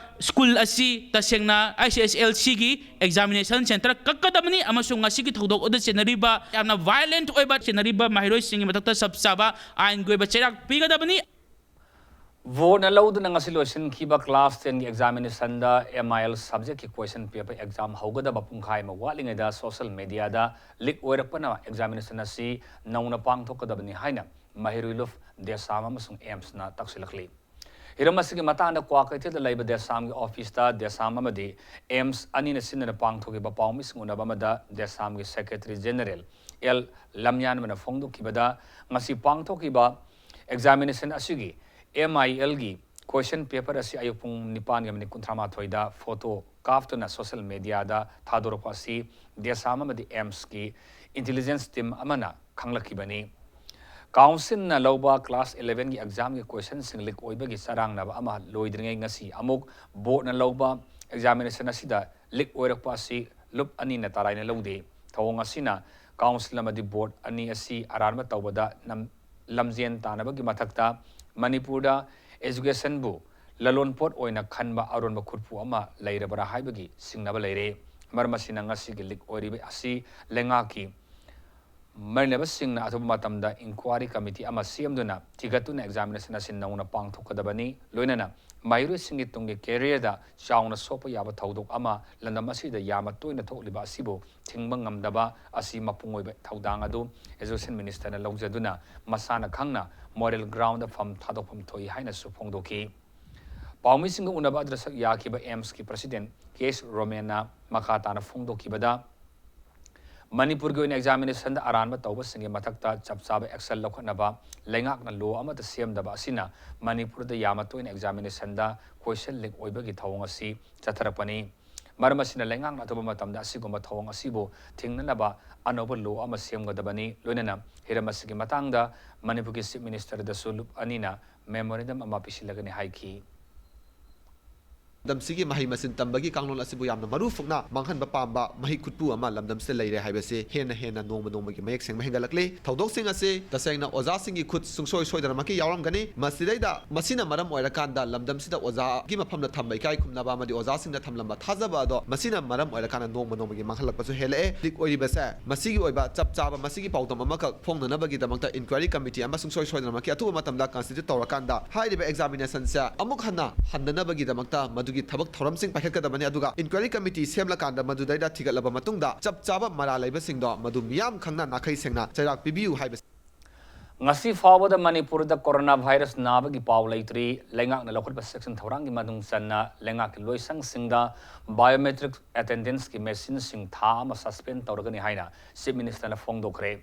ꯁ꯭ꯀꯨꯜ ꯑꯁꯤ ꯇꯁꯦꯡꯅ ꯑꯥꯏ ꯁꯤ ꯑꯦꯁ ꯑꯦꯜ ꯁꯤꯒꯤ ꯑꯦꯛꯖꯥꯃꯤꯅꯦꯁꯟ ꯁꯦꯟꯇꯔ ꯀꯛꯀꯗꯕꯅꯤ ꯑꯃꯁꯨꯡ ꯉꯁꯤꯒꯤ ꯊꯧꯗꯣꯛ ꯑꯗꯨ ꯆꯦꯟꯅꯔꯤꯕ, ꯌꯥꯝꯅ ꯚꯥꯏꯑꯣꯂꯦꯟꯠ ꯑꯣꯏꯕ ꯆꯦꯟꯅꯔꯤꯕ ꯃꯍꯩꯔꯣꯏꯁꯤꯡꯒꯤ ꯃꯊꯛꯇ ꯆꯞ ꯆꯥꯕ ꯑꯥꯏꯟꯒꯤ ꯑꯣꯏꯕ ꯆꯩꯔꯥꯛ ꯄꯤꯒꯗꯕꯅꯤ꯫ ꯚꯣꯠꯅ ꯂꯧꯗꯨꯅ ꯉꯁꯤ ꯂꯣꯏꯁꯤꯟꯈꯤꯕ ꯀ꯭ꯂꯥꯁ ꯇꯦꯟꯒꯤ ꯑꯦꯛꯖꯥꯃꯤꯅꯦꯁꯟꯗ ꯑꯦꯝ ꯑꯥꯏ ꯑꯦꯜ ꯁꯕꯖꯦꯛꯀꯤ ꯀꯣꯏꯁꯟ ꯄꯦꯄꯔ ꯑꯦꯛꯖꯥꯝ ꯍꯧꯒꯗꯕ ꯄꯨꯡꯈꯥꯏ ꯑꯃ ꯋꯥꯠꯂꯤꯉꯩꯗ ꯁꯣꯁꯤꯌꯦꯜ ꯃꯦꯗꯤꯌꯥꯗ ꯂꯤꯛ ꯑꯣꯏꯔꯛꯄꯅ ꯑꯦꯛꯖꯥꯃꯤꯅꯦꯁꯟ ꯑꯁꯤ ꯅꯧꯅ ꯄꯥꯡꯊꯣꯛꯀꯗꯕꯅꯤ ꯍꯥꯏꯅ ꯃꯍꯩꯔꯣꯏ ꯂꯨꯞ, ꯗꯦꯁꯥꯝ ꯑꯃꯁꯨꯡ ꯑꯦꯝꯁꯅ ꯇꯛꯁꯤꯜꯂꯛꯂꯤ꯫ ꯍꯤꯔꯝ ꯑꯁꯤꯒꯤ ꯃꯇꯥꯡꯗ ꯀ꯭ꯋꯥꯀꯩꯊꯦꯜꯗ ꯂꯩꯕ ꯗꯦꯁꯥꯝꯒꯤ ꯑꯣꯐꯤꯁꯇ ꯗꯦꯁꯥꯝ ꯑꯃꯗꯤ ꯑꯦꯝꯁ ꯑꯅꯤꯅ ꯁꯤꯟꯗꯨꯅ ꯄꯥꯡꯊꯣꯛꯈꯤꯕ ꯄꯥꯎꯃꯤꯁꯤꯡ ꯎꯅꯕ ꯑꯃꯗ ꯗꯦꯁꯥꯝꯒꯤ ꯁꯦꯀ꯭ꯔꯦꯇꯔꯤ ꯖꯦꯅꯔꯦꯜ ꯑꯦꯜ ꯂꯝꯌꯥꯟꯕꯅ ꯐꯣꯡꯗꯣꯛꯈꯤꯕꯗ, ꯉꯁꯤ ꯄꯥꯡꯊꯣꯛꯈꯤꯕ ꯑꯦꯛꯖꯥꯃꯤꯅꯦꯁꯟ ꯑꯁꯤꯒꯤ ꯑꯦꯝ ꯑꯥꯏ ꯑꯦꯜꯒꯤ ꯀꯣꯏꯁꯟ ꯄꯦꯄꯔ ꯑꯁꯤ ꯑꯌꯨꯛ ꯄꯨꯡ ꯅꯤꯄꯥꯟꯒ ꯃꯤꯅꯤꯠ ꯀꯨꯟꯊ꯭ꯔꯥ ꯃꯥꯊꯣꯏꯗ ꯐꯣꯇꯣ ꯀꯥꯞꯇꯨꯅ ꯁꯣꯁꯤꯌꯦꯜ ꯃꯦꯗꯤꯌꯥꯗ ꯊꯥꯗꯣꯔꯛꯄ ꯑꯁꯤ ꯗꯦꯁꯥꯝ ꯑꯃꯗꯤ ꯑꯦꯝꯁꯀꯤ ꯏꯟꯇꯦꯂꯤꯖꯦꯟꯁ ꯇꯤꯝ ꯑꯃꯅ ꯈꯪꯂꯛꯈꯤꯕꯅꯤ꯫ ꯀꯥꯎꯟꯁꯤꯜꯅ ꯂꯧꯕ ꯀ꯭ꯂꯥꯁ ꯏꯂꯦꯚꯦꯟꯒꯤ ꯑꯦꯛꯖꯥꯝꯒꯤ ꯀꯣꯏꯁꯟꯁꯤꯡ ꯂꯤꯛ ꯑꯣꯏꯕꯒꯤ ꯆꯔꯥꯡꯅꯕ ꯑꯃ ꯂꯣꯏꯗ꯭ꯔꯤꯉꯩ ꯉꯁꯤ ꯑꯃꯨꯛ ꯕꯣꯔꯗꯅ ꯂꯧꯕ ꯑꯦꯛꯖꯥꯃꯤꯅꯦꯁꯟ ꯑꯁꯤꯗ ꯂꯤꯛ ꯑꯣꯏꯔꯛꯄ ꯑꯁꯤ ꯂꯨꯞ ꯑꯅꯤꯅ ꯇꯔꯥꯏꯅ ꯂꯧꯗꯦ꯫ ꯊꯧꯑꯣꯡ ꯑꯁꯤꯅ ꯀꯥꯎꯟꯁꯤꯜ ꯑꯃꯗꯤ ꯕꯣꯔꯗ ꯑꯅꯤ ꯑꯁꯤ ꯑꯔꯥꯟꯕ ꯇꯧꯕꯗ ꯅꯝ-, ꯂꯝꯖꯦꯟ ꯇꯥꯟꯅꯕꯒꯤ ꯃꯊꯛꯇ ꯃꯅꯤꯄꯨꯔꯗ ꯑꯦꯖꯨꯀꯦꯁꯟꯕꯨ ꯂꯂꯣꯟꯄꯣꯠ ꯑꯣꯏꯅ ꯈꯟꯕ ꯑꯔꯣꯟꯕ ꯈꯨꯠꯄꯨ ꯑꯃ ꯂꯩꯔꯕ꯭ꯔꯥ ꯍꯥꯏꯕꯒꯤ ꯆꯤꯡꯅꯕ ꯂꯩꯔꯦ꯫ ꯃꯔꯝ ꯑꯁꯤꯅ ꯉꯁꯤꯒꯤ ꯂꯤꯛ ꯑꯣꯏꯔꯤꯕ ꯑꯁꯤ ꯂꯩꯉꯥꯛꯀꯤ ꯃꯔꯤ ꯂꯩꯅꯕꯁꯤꯡꯅ ꯑꯊꯨꯕ ꯃꯇꯝꯗ ꯏꯟꯀ꯭ꯋꯥꯔꯤ ꯀꯃꯤꯇꯤ ꯑꯃ ꯁꯦꯝꯗꯨꯅ ꯊꯤꯒꯠꯇꯨꯅ ꯑꯦꯛꯖꯥꯃꯤꯅꯦꯁꯟ ꯑꯁꯤ ꯅꯧꯅ ꯄꯥꯡꯊꯣꯛꯀꯗꯕꯅꯤ꯫ ꯂꯣꯏꯅꯅ ꯃꯍꯩꯔꯣꯏꯁꯤꯡꯒꯤ ꯇꯨꯡꯒꯤ ꯀꯦꯔꯤꯌꯔꯗ ꯆꯥꯎꯅ ꯁꯣꯛꯄ ꯌꯥꯕ ꯊꯧꯗꯣꯛ ꯑꯃ ꯂꯝꯗꯝ ꯑꯁꯤꯗ ꯌꯥꯝꯅ ꯇꯣꯏꯅ ꯊꯣꯛꯂꯤꯕ ꯑꯁꯤꯕꯨ ꯊꯤꯡꯕ ꯉꯝꯗꯕ ꯑꯁꯤ ꯃꯄꯨꯡ ꯑꯣꯏꯕ ꯊꯧꯗꯥꯡ ꯑꯗꯨ ꯑꯦꯖꯨꯀꯦꯁꯟ ꯃꯤꯅꯤꯁꯇꯔꯅ ꯂꯧꯖꯗꯨꯅ ꯃꯁꯥꯅ ꯈꯪꯅ ꯃꯣꯔꯦꯜ ꯒ꯭ꯔꯥꯎꯟꯗ ꯐꯝ ꯊꯥꯗꯣꯛꯐꯝ ꯊꯣꯛꯏ ꯍꯥꯏꯅꯁꯨ ꯐꯣꯡꯗꯣꯛꯈꯤ꯫ ꯄꯥꯎꯃꯤꯁꯤꯡꯒ ꯎꯅꯕ ꯑꯗꯨꯗ ꯁꯛ ꯌꯥꯈꯤꯕ ꯑꯦꯝꯁꯀꯤ ꯄ꯭ꯔꯁꯤꯗꯦꯟ ꯀꯦ ꯑꯦꯁ ꯔꯣꯃꯦꯟꯅ ꯃꯈꯥ ꯇꯥꯅ ꯐꯣꯡꯗꯣꯛꯈꯤꯕꯗ, ꯃꯅꯤꯄꯨꯔꯒꯤ ꯑꯣꯏꯅ ꯑꯦꯛꯖꯥꯃꯤꯅꯦꯁꯟꯗ ꯑꯔꯥꯟꯕ ꯇꯧꯕꯁꯤꯡꯒꯤ ꯃꯊꯛꯇ ꯆꯞ ꯆꯥꯕ ꯑꯦꯛꯁꯟ ꯂꯧꯈꯠꯅꯕ ꯂꯩꯉꯥꯛꯅ ꯂꯣ ꯑꯃꯠꯇ ꯁꯦꯝꯗꯕ ꯑꯁꯤꯅ ꯃꯅꯤꯄꯨꯔꯗ ꯌꯥꯝꯅ ꯇꯣꯏꯅ ꯑꯦꯛꯖꯥꯃꯤꯅꯦꯁꯟꯗ ꯀꯣꯏꯁꯟ ꯂꯤꯛ ꯑꯣꯏꯕꯒꯤ ꯊꯧꯑꯣꯡ ꯑꯁꯤ ꯆꯠꯊꯔꯛꯄꯅꯤ꯫ ꯃꯔꯝ ꯑꯁꯤꯅ ꯂꯩꯉꯥꯛꯅ ꯑꯊꯨꯕ ꯃꯇꯝꯗ ꯑꯁꯤꯒꯨꯝꯕ ꯊꯧꯑꯣꯡ ꯑꯁꯤꯕꯨ ꯊꯤꯡꯅꯅꯕ ꯑꯅꯧꯕ ꯂꯣ ꯑꯃ ꯁꯦꯝꯒꯗꯕꯅꯤ꯫ ꯂꯣꯏꯅꯅ ꯍꯤꯔꯝ ꯑꯁꯤꯒꯤ ꯃꯇꯥꯡꯗ ꯃꯅꯤꯄꯨꯔꯒꯤ ꯆꯤꯐ ꯃꯤꯅꯤꯁꯇꯔꯗꯁꯨ ꯂꯨꯞ ꯑꯅꯤꯅ ꯃꯦꯃꯣꯔꯦꯟꯗꯝ ꯑꯃ ꯄꯤꯁꯤꯜꯂꯒꯅꯤ ꯍꯥꯏꯈꯤ꯫ ꯂꯝꯗꯝꯁꯤꯒꯤ ꯃꯍꯩ ꯃꯁꯤꯡ ꯇꯝꯕꯒꯤ ꯀꯥꯡꯂꯣꯟ ꯑꯁꯤꯕꯨ ꯌꯥꯝꯅ ꯃꯔꯨ ꯐꯨꯛꯅ ꯃꯥꯡꯍꯟꯕ ꯄꯥꯝꯕ ꯃꯍꯩ ꯈꯨꯠꯄꯨ ꯑꯃ ꯂꯝꯗꯝꯁꯤꯗ ꯂꯩꯔꯦ ꯍꯥꯏꯕꯁꯤ ꯍꯦꯟꯅ ꯍꯦꯟꯅ ꯅꯣꯡꯃ ꯅꯣꯡꯃꯒꯤ ꯃꯌꯦꯛ ꯁꯦꯡꯕ ꯍꯦꯟꯒꯠꯂꯛꯂꯤ꯫ ꯊꯧꯗꯣꯛꯁꯤꯡ ꯑꯁꯤ ꯇꯁꯦꯡꯅ ꯑꯣꯖꯥꯁꯤꯡꯒꯤ ꯈꯨꯠ ꯁꯨꯡꯁꯣꯏ ꯁꯣꯏꯗꯅꯃꯛꯀꯤ ꯌꯥꯎꯔꯝꯒꯅꯤ꯫ ꯃꯁꯤꯗꯩꯗ ꯃꯁꯤꯅ ꯃꯔꯝ ꯑꯣꯏꯔꯀꯥꯟꯗ ꯂꯝꯗꯝꯁꯤꯗ ꯑꯣꯖꯥꯒꯤ ꯃꯐꯝꯗ ꯊꯝꯕ ꯏꯀꯥꯏ ꯈꯨꯝꯅꯕ ꯑꯃꯗꯤ ꯑꯣꯖꯥꯁꯤꯡꯗ ꯊꯝꯂꯝꯕ ꯊꯥꯖꯕ ꯑꯗꯣ ꯃꯁꯤꯅ ꯃꯔꯝ ꯑꯣꯏꯔꯀꯥꯟꯗ ꯅꯣꯡꯃ ꯅꯣꯡꯃꯒꯤ ꯃꯥꯡꯍꯜꯂꯛꯄꯁꯨ ꯍꯦꯜꯂꯛꯑꯦ꯫ ꯂꯤꯛ ꯑꯣꯏꯔꯤꯕꯁꯦ ꯃꯁꯤꯒꯤ ꯑꯣꯏꯕ ꯆꯞ ꯆꯥꯕ ꯃꯁꯤꯒꯤ ꯄꯥꯎꯗꯝ ꯑꯃꯈꯛ ꯐꯣꯡꯅꯅꯕꯒꯤꯗꯃꯛꯇ ꯏꯟꯀ꯭ꯋꯥꯏꯔꯤ ꯀꯃꯤꯇꯤ ꯑꯃ ꯁꯨꯡꯁꯣꯏ ꯁꯣꯏꯗꯅꯃꯛꯀꯤ ꯑꯊꯨꯕ ꯃꯇꯝꯗ ꯀꯟꯁꯇꯤꯇ꯭ꯌꯨꯠ ꯇꯧꯔꯀꯥꯟꯗ ꯍꯥꯏꯔꯤꯕ ꯑꯦꯛꯖꯥꯃꯤꯅꯦꯁꯟꯁꯦ ꯑꯃꯨꯛ ꯍꯟꯅ ꯍꯟꯗꯅꯕꯒꯤꯗꯃꯛꯇ ꯃꯗꯨꯒꯤ ꯊꯕꯛ ꯊꯧꯔꯝꯁꯤꯡ ꯄꯥꯏꯈꯠꯀꯗꯕꯅꯤ꯫ ꯑꯗꯨꯒ ꯏꯟꯀ꯭ꯋꯥꯏꯔꯤ ꯀꯃꯤꯇꯤ ꯁꯦꯝꯂꯀꯥꯟꯗ ꯃꯗꯨꯗꯩꯗ ꯊꯤꯒꯠꯂꯕ ꯃꯇꯨꯡꯗ ꯆꯞ ꯆꯥꯕ ꯃꯔꯥꯜ ꯂꯩꯕꯁꯤꯡꯗꯣ ꯃꯗꯨ ꯃꯤꯌꯥꯝ ꯈꯪꯅ ꯅꯥꯈꯩ ꯁꯦꯡꯅ ꯆꯩꯔꯥꯛ ꯄꯤꯕꯤꯌꯨ ꯍꯥꯏꯕꯁꯤ꯫ ꯉꯁꯤ ꯐꯥꯎꯕꯗ ꯃꯅꯤꯄꯨꯔꯗ ꯀꯣꯔꯣꯅꯥ ꯚꯥꯏꯔꯁ ꯅꯥꯕꯒꯤ ꯄꯥꯎ ꯂꯩꯇ꯭ꯔꯤ꯫ ꯂꯩꯉꯥꯛꯅ ꯂꯧꯈꯠꯄ ꯆꯦꯛꯁꯤꯟ ꯊꯧꯔꯥꯡꯒꯤ ꯃꯅꯨꯡ ꯆꯟꯅ ꯂꯩꯉꯥꯛꯀꯤ ꯂꯣꯏꯁꯪꯁꯤꯡꯗ ꯕꯥꯏꯑꯣꯃꯦꯇ꯭ꯔꯤꯛ ꯑꯦꯇꯦꯟꯗꯦꯟꯁꯀꯤ ꯃꯦꯁꯤꯟꯁꯤꯡ ꯊꯥ ꯑꯃ ꯁꯁꯄꯦꯟ ꯇꯧꯔꯒꯅꯤ ꯍꯥꯏꯅ ꯆꯤꯐ ꯃꯤꯅꯤꯁꯇꯔꯅ ꯐꯣꯡꯗꯣꯛꯈ꯭ꯔꯦ꯫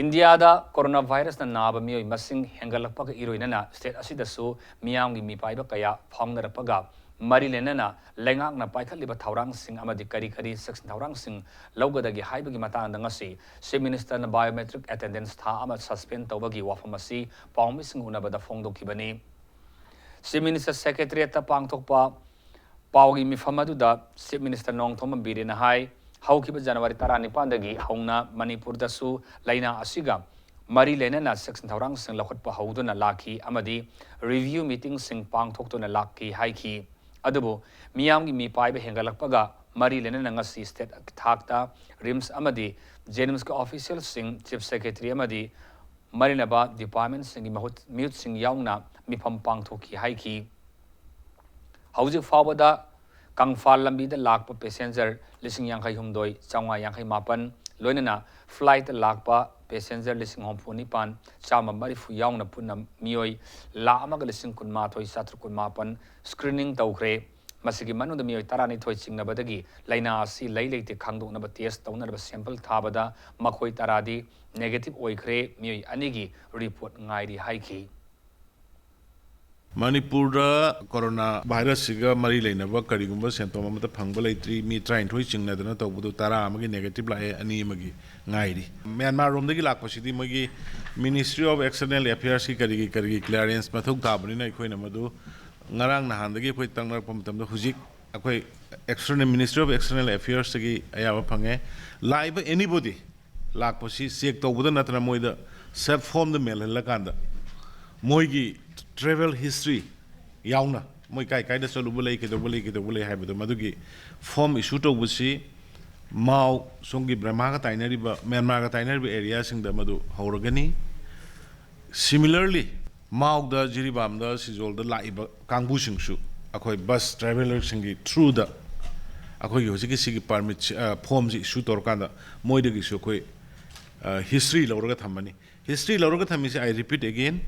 ꯏꯟꯗꯤꯌꯥꯗ ꯀꯣꯔꯣꯅꯥ ꯚꯥꯏꯔꯁꯅ ꯅꯥꯕ ꯃꯤꯑꯣꯏ ꯃꯁꯤꯡ ꯍꯦꯟꯒꯠꯂꯛꯄꯒ ꯏꯔꯣꯏꯅꯅ ꯁ꯭ꯇꯦꯠ ꯑꯁꯤꯗꯁꯨ ꯃꯤꯌꯥꯝꯒꯤ ꯃꯤꯄꯥꯏꯕ ꯀꯌꯥ ꯐꯥꯎꯅꯔꯛꯄꯒ ꯃꯔꯤ ꯂꯩꯅꯅ ꯂꯩꯉꯥꯛꯅ ꯄꯥꯏꯈꯠꯂꯤꯕ ꯊꯧꯔꯥꯡꯁꯤꯡ ꯑꯃꯗꯤ ꯀꯔꯤ ꯀꯔꯤ ꯆꯦꯛꯁꯤꯟ ꯊꯧꯔꯥꯡꯁꯤꯡ ꯂꯧꯒꯗꯒꯦ ꯍꯥꯏꯕꯒꯤ ꯃꯇꯥꯡꯗ ꯉꯁꯤ ꯆꯤꯐ ꯃꯤꯅꯤꯁꯇꯔꯅ ꯕꯥꯏꯑꯣꯃꯦꯇ꯭ꯔꯤꯛ ꯑꯦꯇꯦꯟꯗꯦꯟꯁ ꯊꯥ ꯑꯃ ꯁꯁꯄꯦꯟ ꯇꯧꯕꯒꯤ ꯋꯥꯐꯝ ꯑꯁꯤ ꯄꯥꯎꯃꯤꯁꯤꯡ ꯎꯅꯕꯗ ꯐꯣꯡꯗꯣꯛꯈꯤꯕꯅꯤ꯫ ꯆꯤꯐ ꯃꯤꯅꯤꯁꯇꯔ ꯁꯦꯀ꯭ꯔꯦꯇꯔꯤꯌꯦꯠꯇ ꯄꯥꯡꯊꯣꯛꯄ ꯄꯥꯎꯒꯤ ꯃꯤꯐꯝ ꯑꯗꯨꯗ ꯆꯤꯐ ꯃꯤꯅꯤꯁꯇꯔ ꯅꯣꯡꯊꯣꯝꯕꯝ ꯕꯤꯔꯦꯟꯅ ꯍꯥꯏ, ꯍꯧꯈꯤꯕ ꯖꯅꯋꯥꯔꯤ ꯇꯔꯥꯅꯤꯄꯥꯟꯗꯒꯤ ꯍꯧꯅ ꯃꯅꯤꯄꯨꯔꯗꯁꯨ ꯂꯥꯏꯅꯥ ꯑꯁꯤꯒ ꯃꯔꯤ ꯂꯩꯅꯅ ꯆꯦꯛꯁꯤꯟ ꯊꯧꯔꯥꯡꯁꯤꯡ ꯂꯧꯈꯠꯄ ꯍꯧꯗꯨꯅ ꯂꯥꯛꯈꯤ ꯑꯃꯗꯤ ꯔꯤꯚꯤꯌꯨ ꯃꯤꯇꯤꯡꯁꯤꯡ ꯄꯥꯡꯊꯣꯛꯇꯨꯅ ꯂꯥꯛꯈꯤ ꯍꯥꯏꯈꯤ꯫ ꯑꯗꯨꯕꯨ ꯃꯤꯌꯥꯝꯒꯤ ꯃꯤꯄꯥꯏꯕ ꯍꯦꯟꯒꯠꯂꯛꯄꯒ ꯃꯔꯤ ꯂꯩꯅꯅ ꯉꯁꯤ ꯁ꯭ꯇꯦꯠ ꯊꯥꯛꯇ ꯔꯤꯝꯁ ꯑꯃꯗꯤ ꯖꯦꯅꯤꯝꯁꯀꯤ ꯑꯣꯐꯤꯁꯤꯌꯦꯜꯁꯤꯡ, ꯆꯤꯐ ꯁꯦꯀ꯭ꯔꯦꯇꯔꯤ ꯑꯃꯗꯤ ꯃꯔꯤꯅꯕ ꯗꯤꯄꯥꯔꯠꯃꯦꯟꯁꯤꯡꯒꯤ ꯃꯍꯨꯠ ꯃꯤꯍꯨꯠꯁꯤꯡ ꯌꯥꯎꯅ ꯃꯤꯐꯝ ꯄꯥꯡꯊꯣꯛꯈꯤ ꯍꯥꯏꯈꯤ꯫ ꯍꯧꯖꯤꯛ ꯐꯥꯎꯕꯗ ꯀꯪꯐꯥꯜ ꯂꯝꯕꯤꯗ ꯂꯥꯛꯄ ꯄꯦꯁꯦꯟꯖꯔ ꯂꯤꯁꯤꯡ ꯌꯥꯡꯈꯩ ꯍꯨꯝꯗꯣꯏ ꯆꯥꯝꯃꯉꯥ ꯌꯥꯡꯈꯩ ꯃꯥꯄꯟ, ꯂꯣꯏꯅꯅ ꯐ꯭ꯂꯥꯏꯠꯇ ꯂꯥꯛꯄ ꯄꯦꯁꯦꯟꯖꯔ ꯂꯤꯁꯤꯡ ꯍꯨꯝꯐꯨ ꯅꯤꯄꯥꯟ ꯆꯥꯝꯃ ꯃꯔꯤꯐꯨ ꯌꯥꯎꯅ ꯄꯨꯟꯅ ꯃꯤꯑꯣꯏ ꯂꯥꯈ ꯑꯃꯒ ꯂꯤꯁꯤꯡ ꯀꯨꯟꯃꯥꯊꯣꯏ ꯆꯥꯇ꯭ꯔꯨꯛ ꯀꯨꯟꯃꯥꯄꯟ ꯁ꯭ꯀ꯭ꯔꯤꯅꯤꯡ ꯇꯧꯈ꯭ꯔꯦ꯫ ꯃꯁꯤꯒꯤ ꯃꯅꯨꯡꯗ ꯃꯤꯑꯣꯏ ꯇꯔꯥꯅꯤꯊꯣꯏ ꯆꯤꯡꯅꯕꯗꯒꯤ ꯂꯥꯏꯅꯥ ꯑꯁꯤ ꯂꯩ ꯂꯩꯇꯦ ꯈꯪꯗꯣꯛꯅꯕ ꯇꯦꯁ ꯇꯧꯅꯅꯕ ꯁꯦꯝꯄꯜ ꯊꯥꯕꯗ ꯃꯈꯣꯏ ꯇꯔꯥꯗꯤ ꯅꯦꯒꯦꯇꯤꯚ ꯑꯣꯏꯈ꯭ꯔꯦ꯫ ꯃꯤꯑꯣꯏ ꯑꯅꯤꯒꯤ ꯔꯤꯄꯣꯔꯠ ꯉꯥꯏꯔꯤ ꯍꯥꯏꯈꯤ꯫ ꯃꯅꯤꯄꯨꯔꯗ ꯀꯣꯔꯣꯅꯥ ꯚꯥꯏꯔꯁꯁꯤꯒ ꯃꯔꯤ ꯂꯩꯅꯕ ꯀꯔꯤꯒꯨꯝꯕ ꯁꯦꯟꯇꯣꯝ ꯑꯃꯠꯇ ꯐꯪꯕ ꯂꯩꯇ꯭ꯔꯤ꯫ ꯃꯤ ꯇꯔꯥꯅꯤꯊꯣꯏ ꯆꯤꯡꯅꯗꯅ ꯇꯧꯕꯗꯨ ꯇꯔꯥ ꯑꯃꯒꯤ ꯅꯦꯒꯦꯇꯤꯚ ꯂꯥꯛꯑꯦ, ꯑꯅꯤ ꯑꯃꯒꯤ ꯉꯥꯏꯔꯤ꯫ ꯃ꯭ꯌꯥꯟꯃꯥꯔ ꯔꯣꯝꯗꯒꯤ ꯂꯥꯛꯄꯁꯤꯗꯤ ꯃꯣꯏꯒꯤ Ministry of External Affairsꯀꯤ ꯀꯔꯤꯒꯤ ꯀꯔꯤꯒꯤ ꯀ꯭ꯂꯤꯌꯥꯔꯦꯟꯁ ꯃꯊꯧ ꯇꯥꯕꯅꯤꯅ ꯑꯩꯈꯣꯏꯅ ꯃꯗꯨ ꯉꯔꯥꯡ ꯅꯍꯥꯟꯗꯒꯤ ꯑꯩꯈꯣꯏ ꯇꯛꯅꯔꯛꯄ ꯃꯇꯝꯗ ꯍꯧꯖꯤꯛ ꯑꯩꯈꯣꯏ External Ministry of External Affairsꯇꯒꯤ ꯑꯌꯥꯕ ꯐꯪꯉꯦ꯫ ꯂꯥꯛꯏꯕ anybody ꯂꯥꯛꯄꯁꯤ ꯆꯦꯛ ꯇꯧꯕꯗ ꯅꯠꯇꯅ ꯃꯣꯏꯗ self formꯗ ꯃꯦꯜꯍꯜꯂꯀꯥꯟꯗ ꯃꯣꯏꯒꯤ travel history ꯌꯥꯎꯅ ꯃꯣꯏ ꯀꯥꯏ ꯀꯥꯏꯗ ꯆꯠꯂꯨꯕ ꯂꯩ, ꯀꯩꯗꯧꯕ ꯂꯩ, ꯀꯩꯗꯧꯕ ꯂꯩ ꯍꯥꯏꯕꯗꯣ ꯃꯗꯨꯒꯤ form issue ꯇꯧꯕꯁꯤ ꯃꯥꯎ ꯁꯣꯝꯒꯤ ꯕꯔꯃꯥꯒ ꯇꯥꯏꯅꯔꯤꯕ, ꯃ꯭ꯌꯥꯟꯃꯥꯔꯒ ꯇꯥꯏꯅꯔꯤꯕ areaꯁꯤꯡꯗ ꯃꯗꯨ ꯍꯧꯔꯒꯅꯤ꯫ Similarly, ꯃꯥꯎꯗ, ꯖꯤꯔꯤꯕꯥꯝꯗ, ꯁꯤꯖꯣꯜꯗ ꯂꯥꯛꯏꯕ ꯀꯥꯡꯕꯨꯁꯤꯡꯁꯨ ꯑꯩꯈꯣꯏ bus travellerꯁꯤꯡꯒꯤ throughꯗ ꯑꯩꯈꯣꯏꯒꯤ ꯍꯧꯖꯤꯛꯀꯤ ꯁꯤꯒꯤ permit formꯁꯤ issue ꯇꯧꯔꯀꯥꯟꯗ ꯃꯣꯏꯗꯒꯤꯁꯨ ꯑꯩꯈꯣꯏ history ꯂꯧꯔꯒ ꯊꯝꯃꯅꯤ꯫ History ꯂꯧꯔꯒ ꯊꯝꯃꯤꯁꯦ, I repeat again,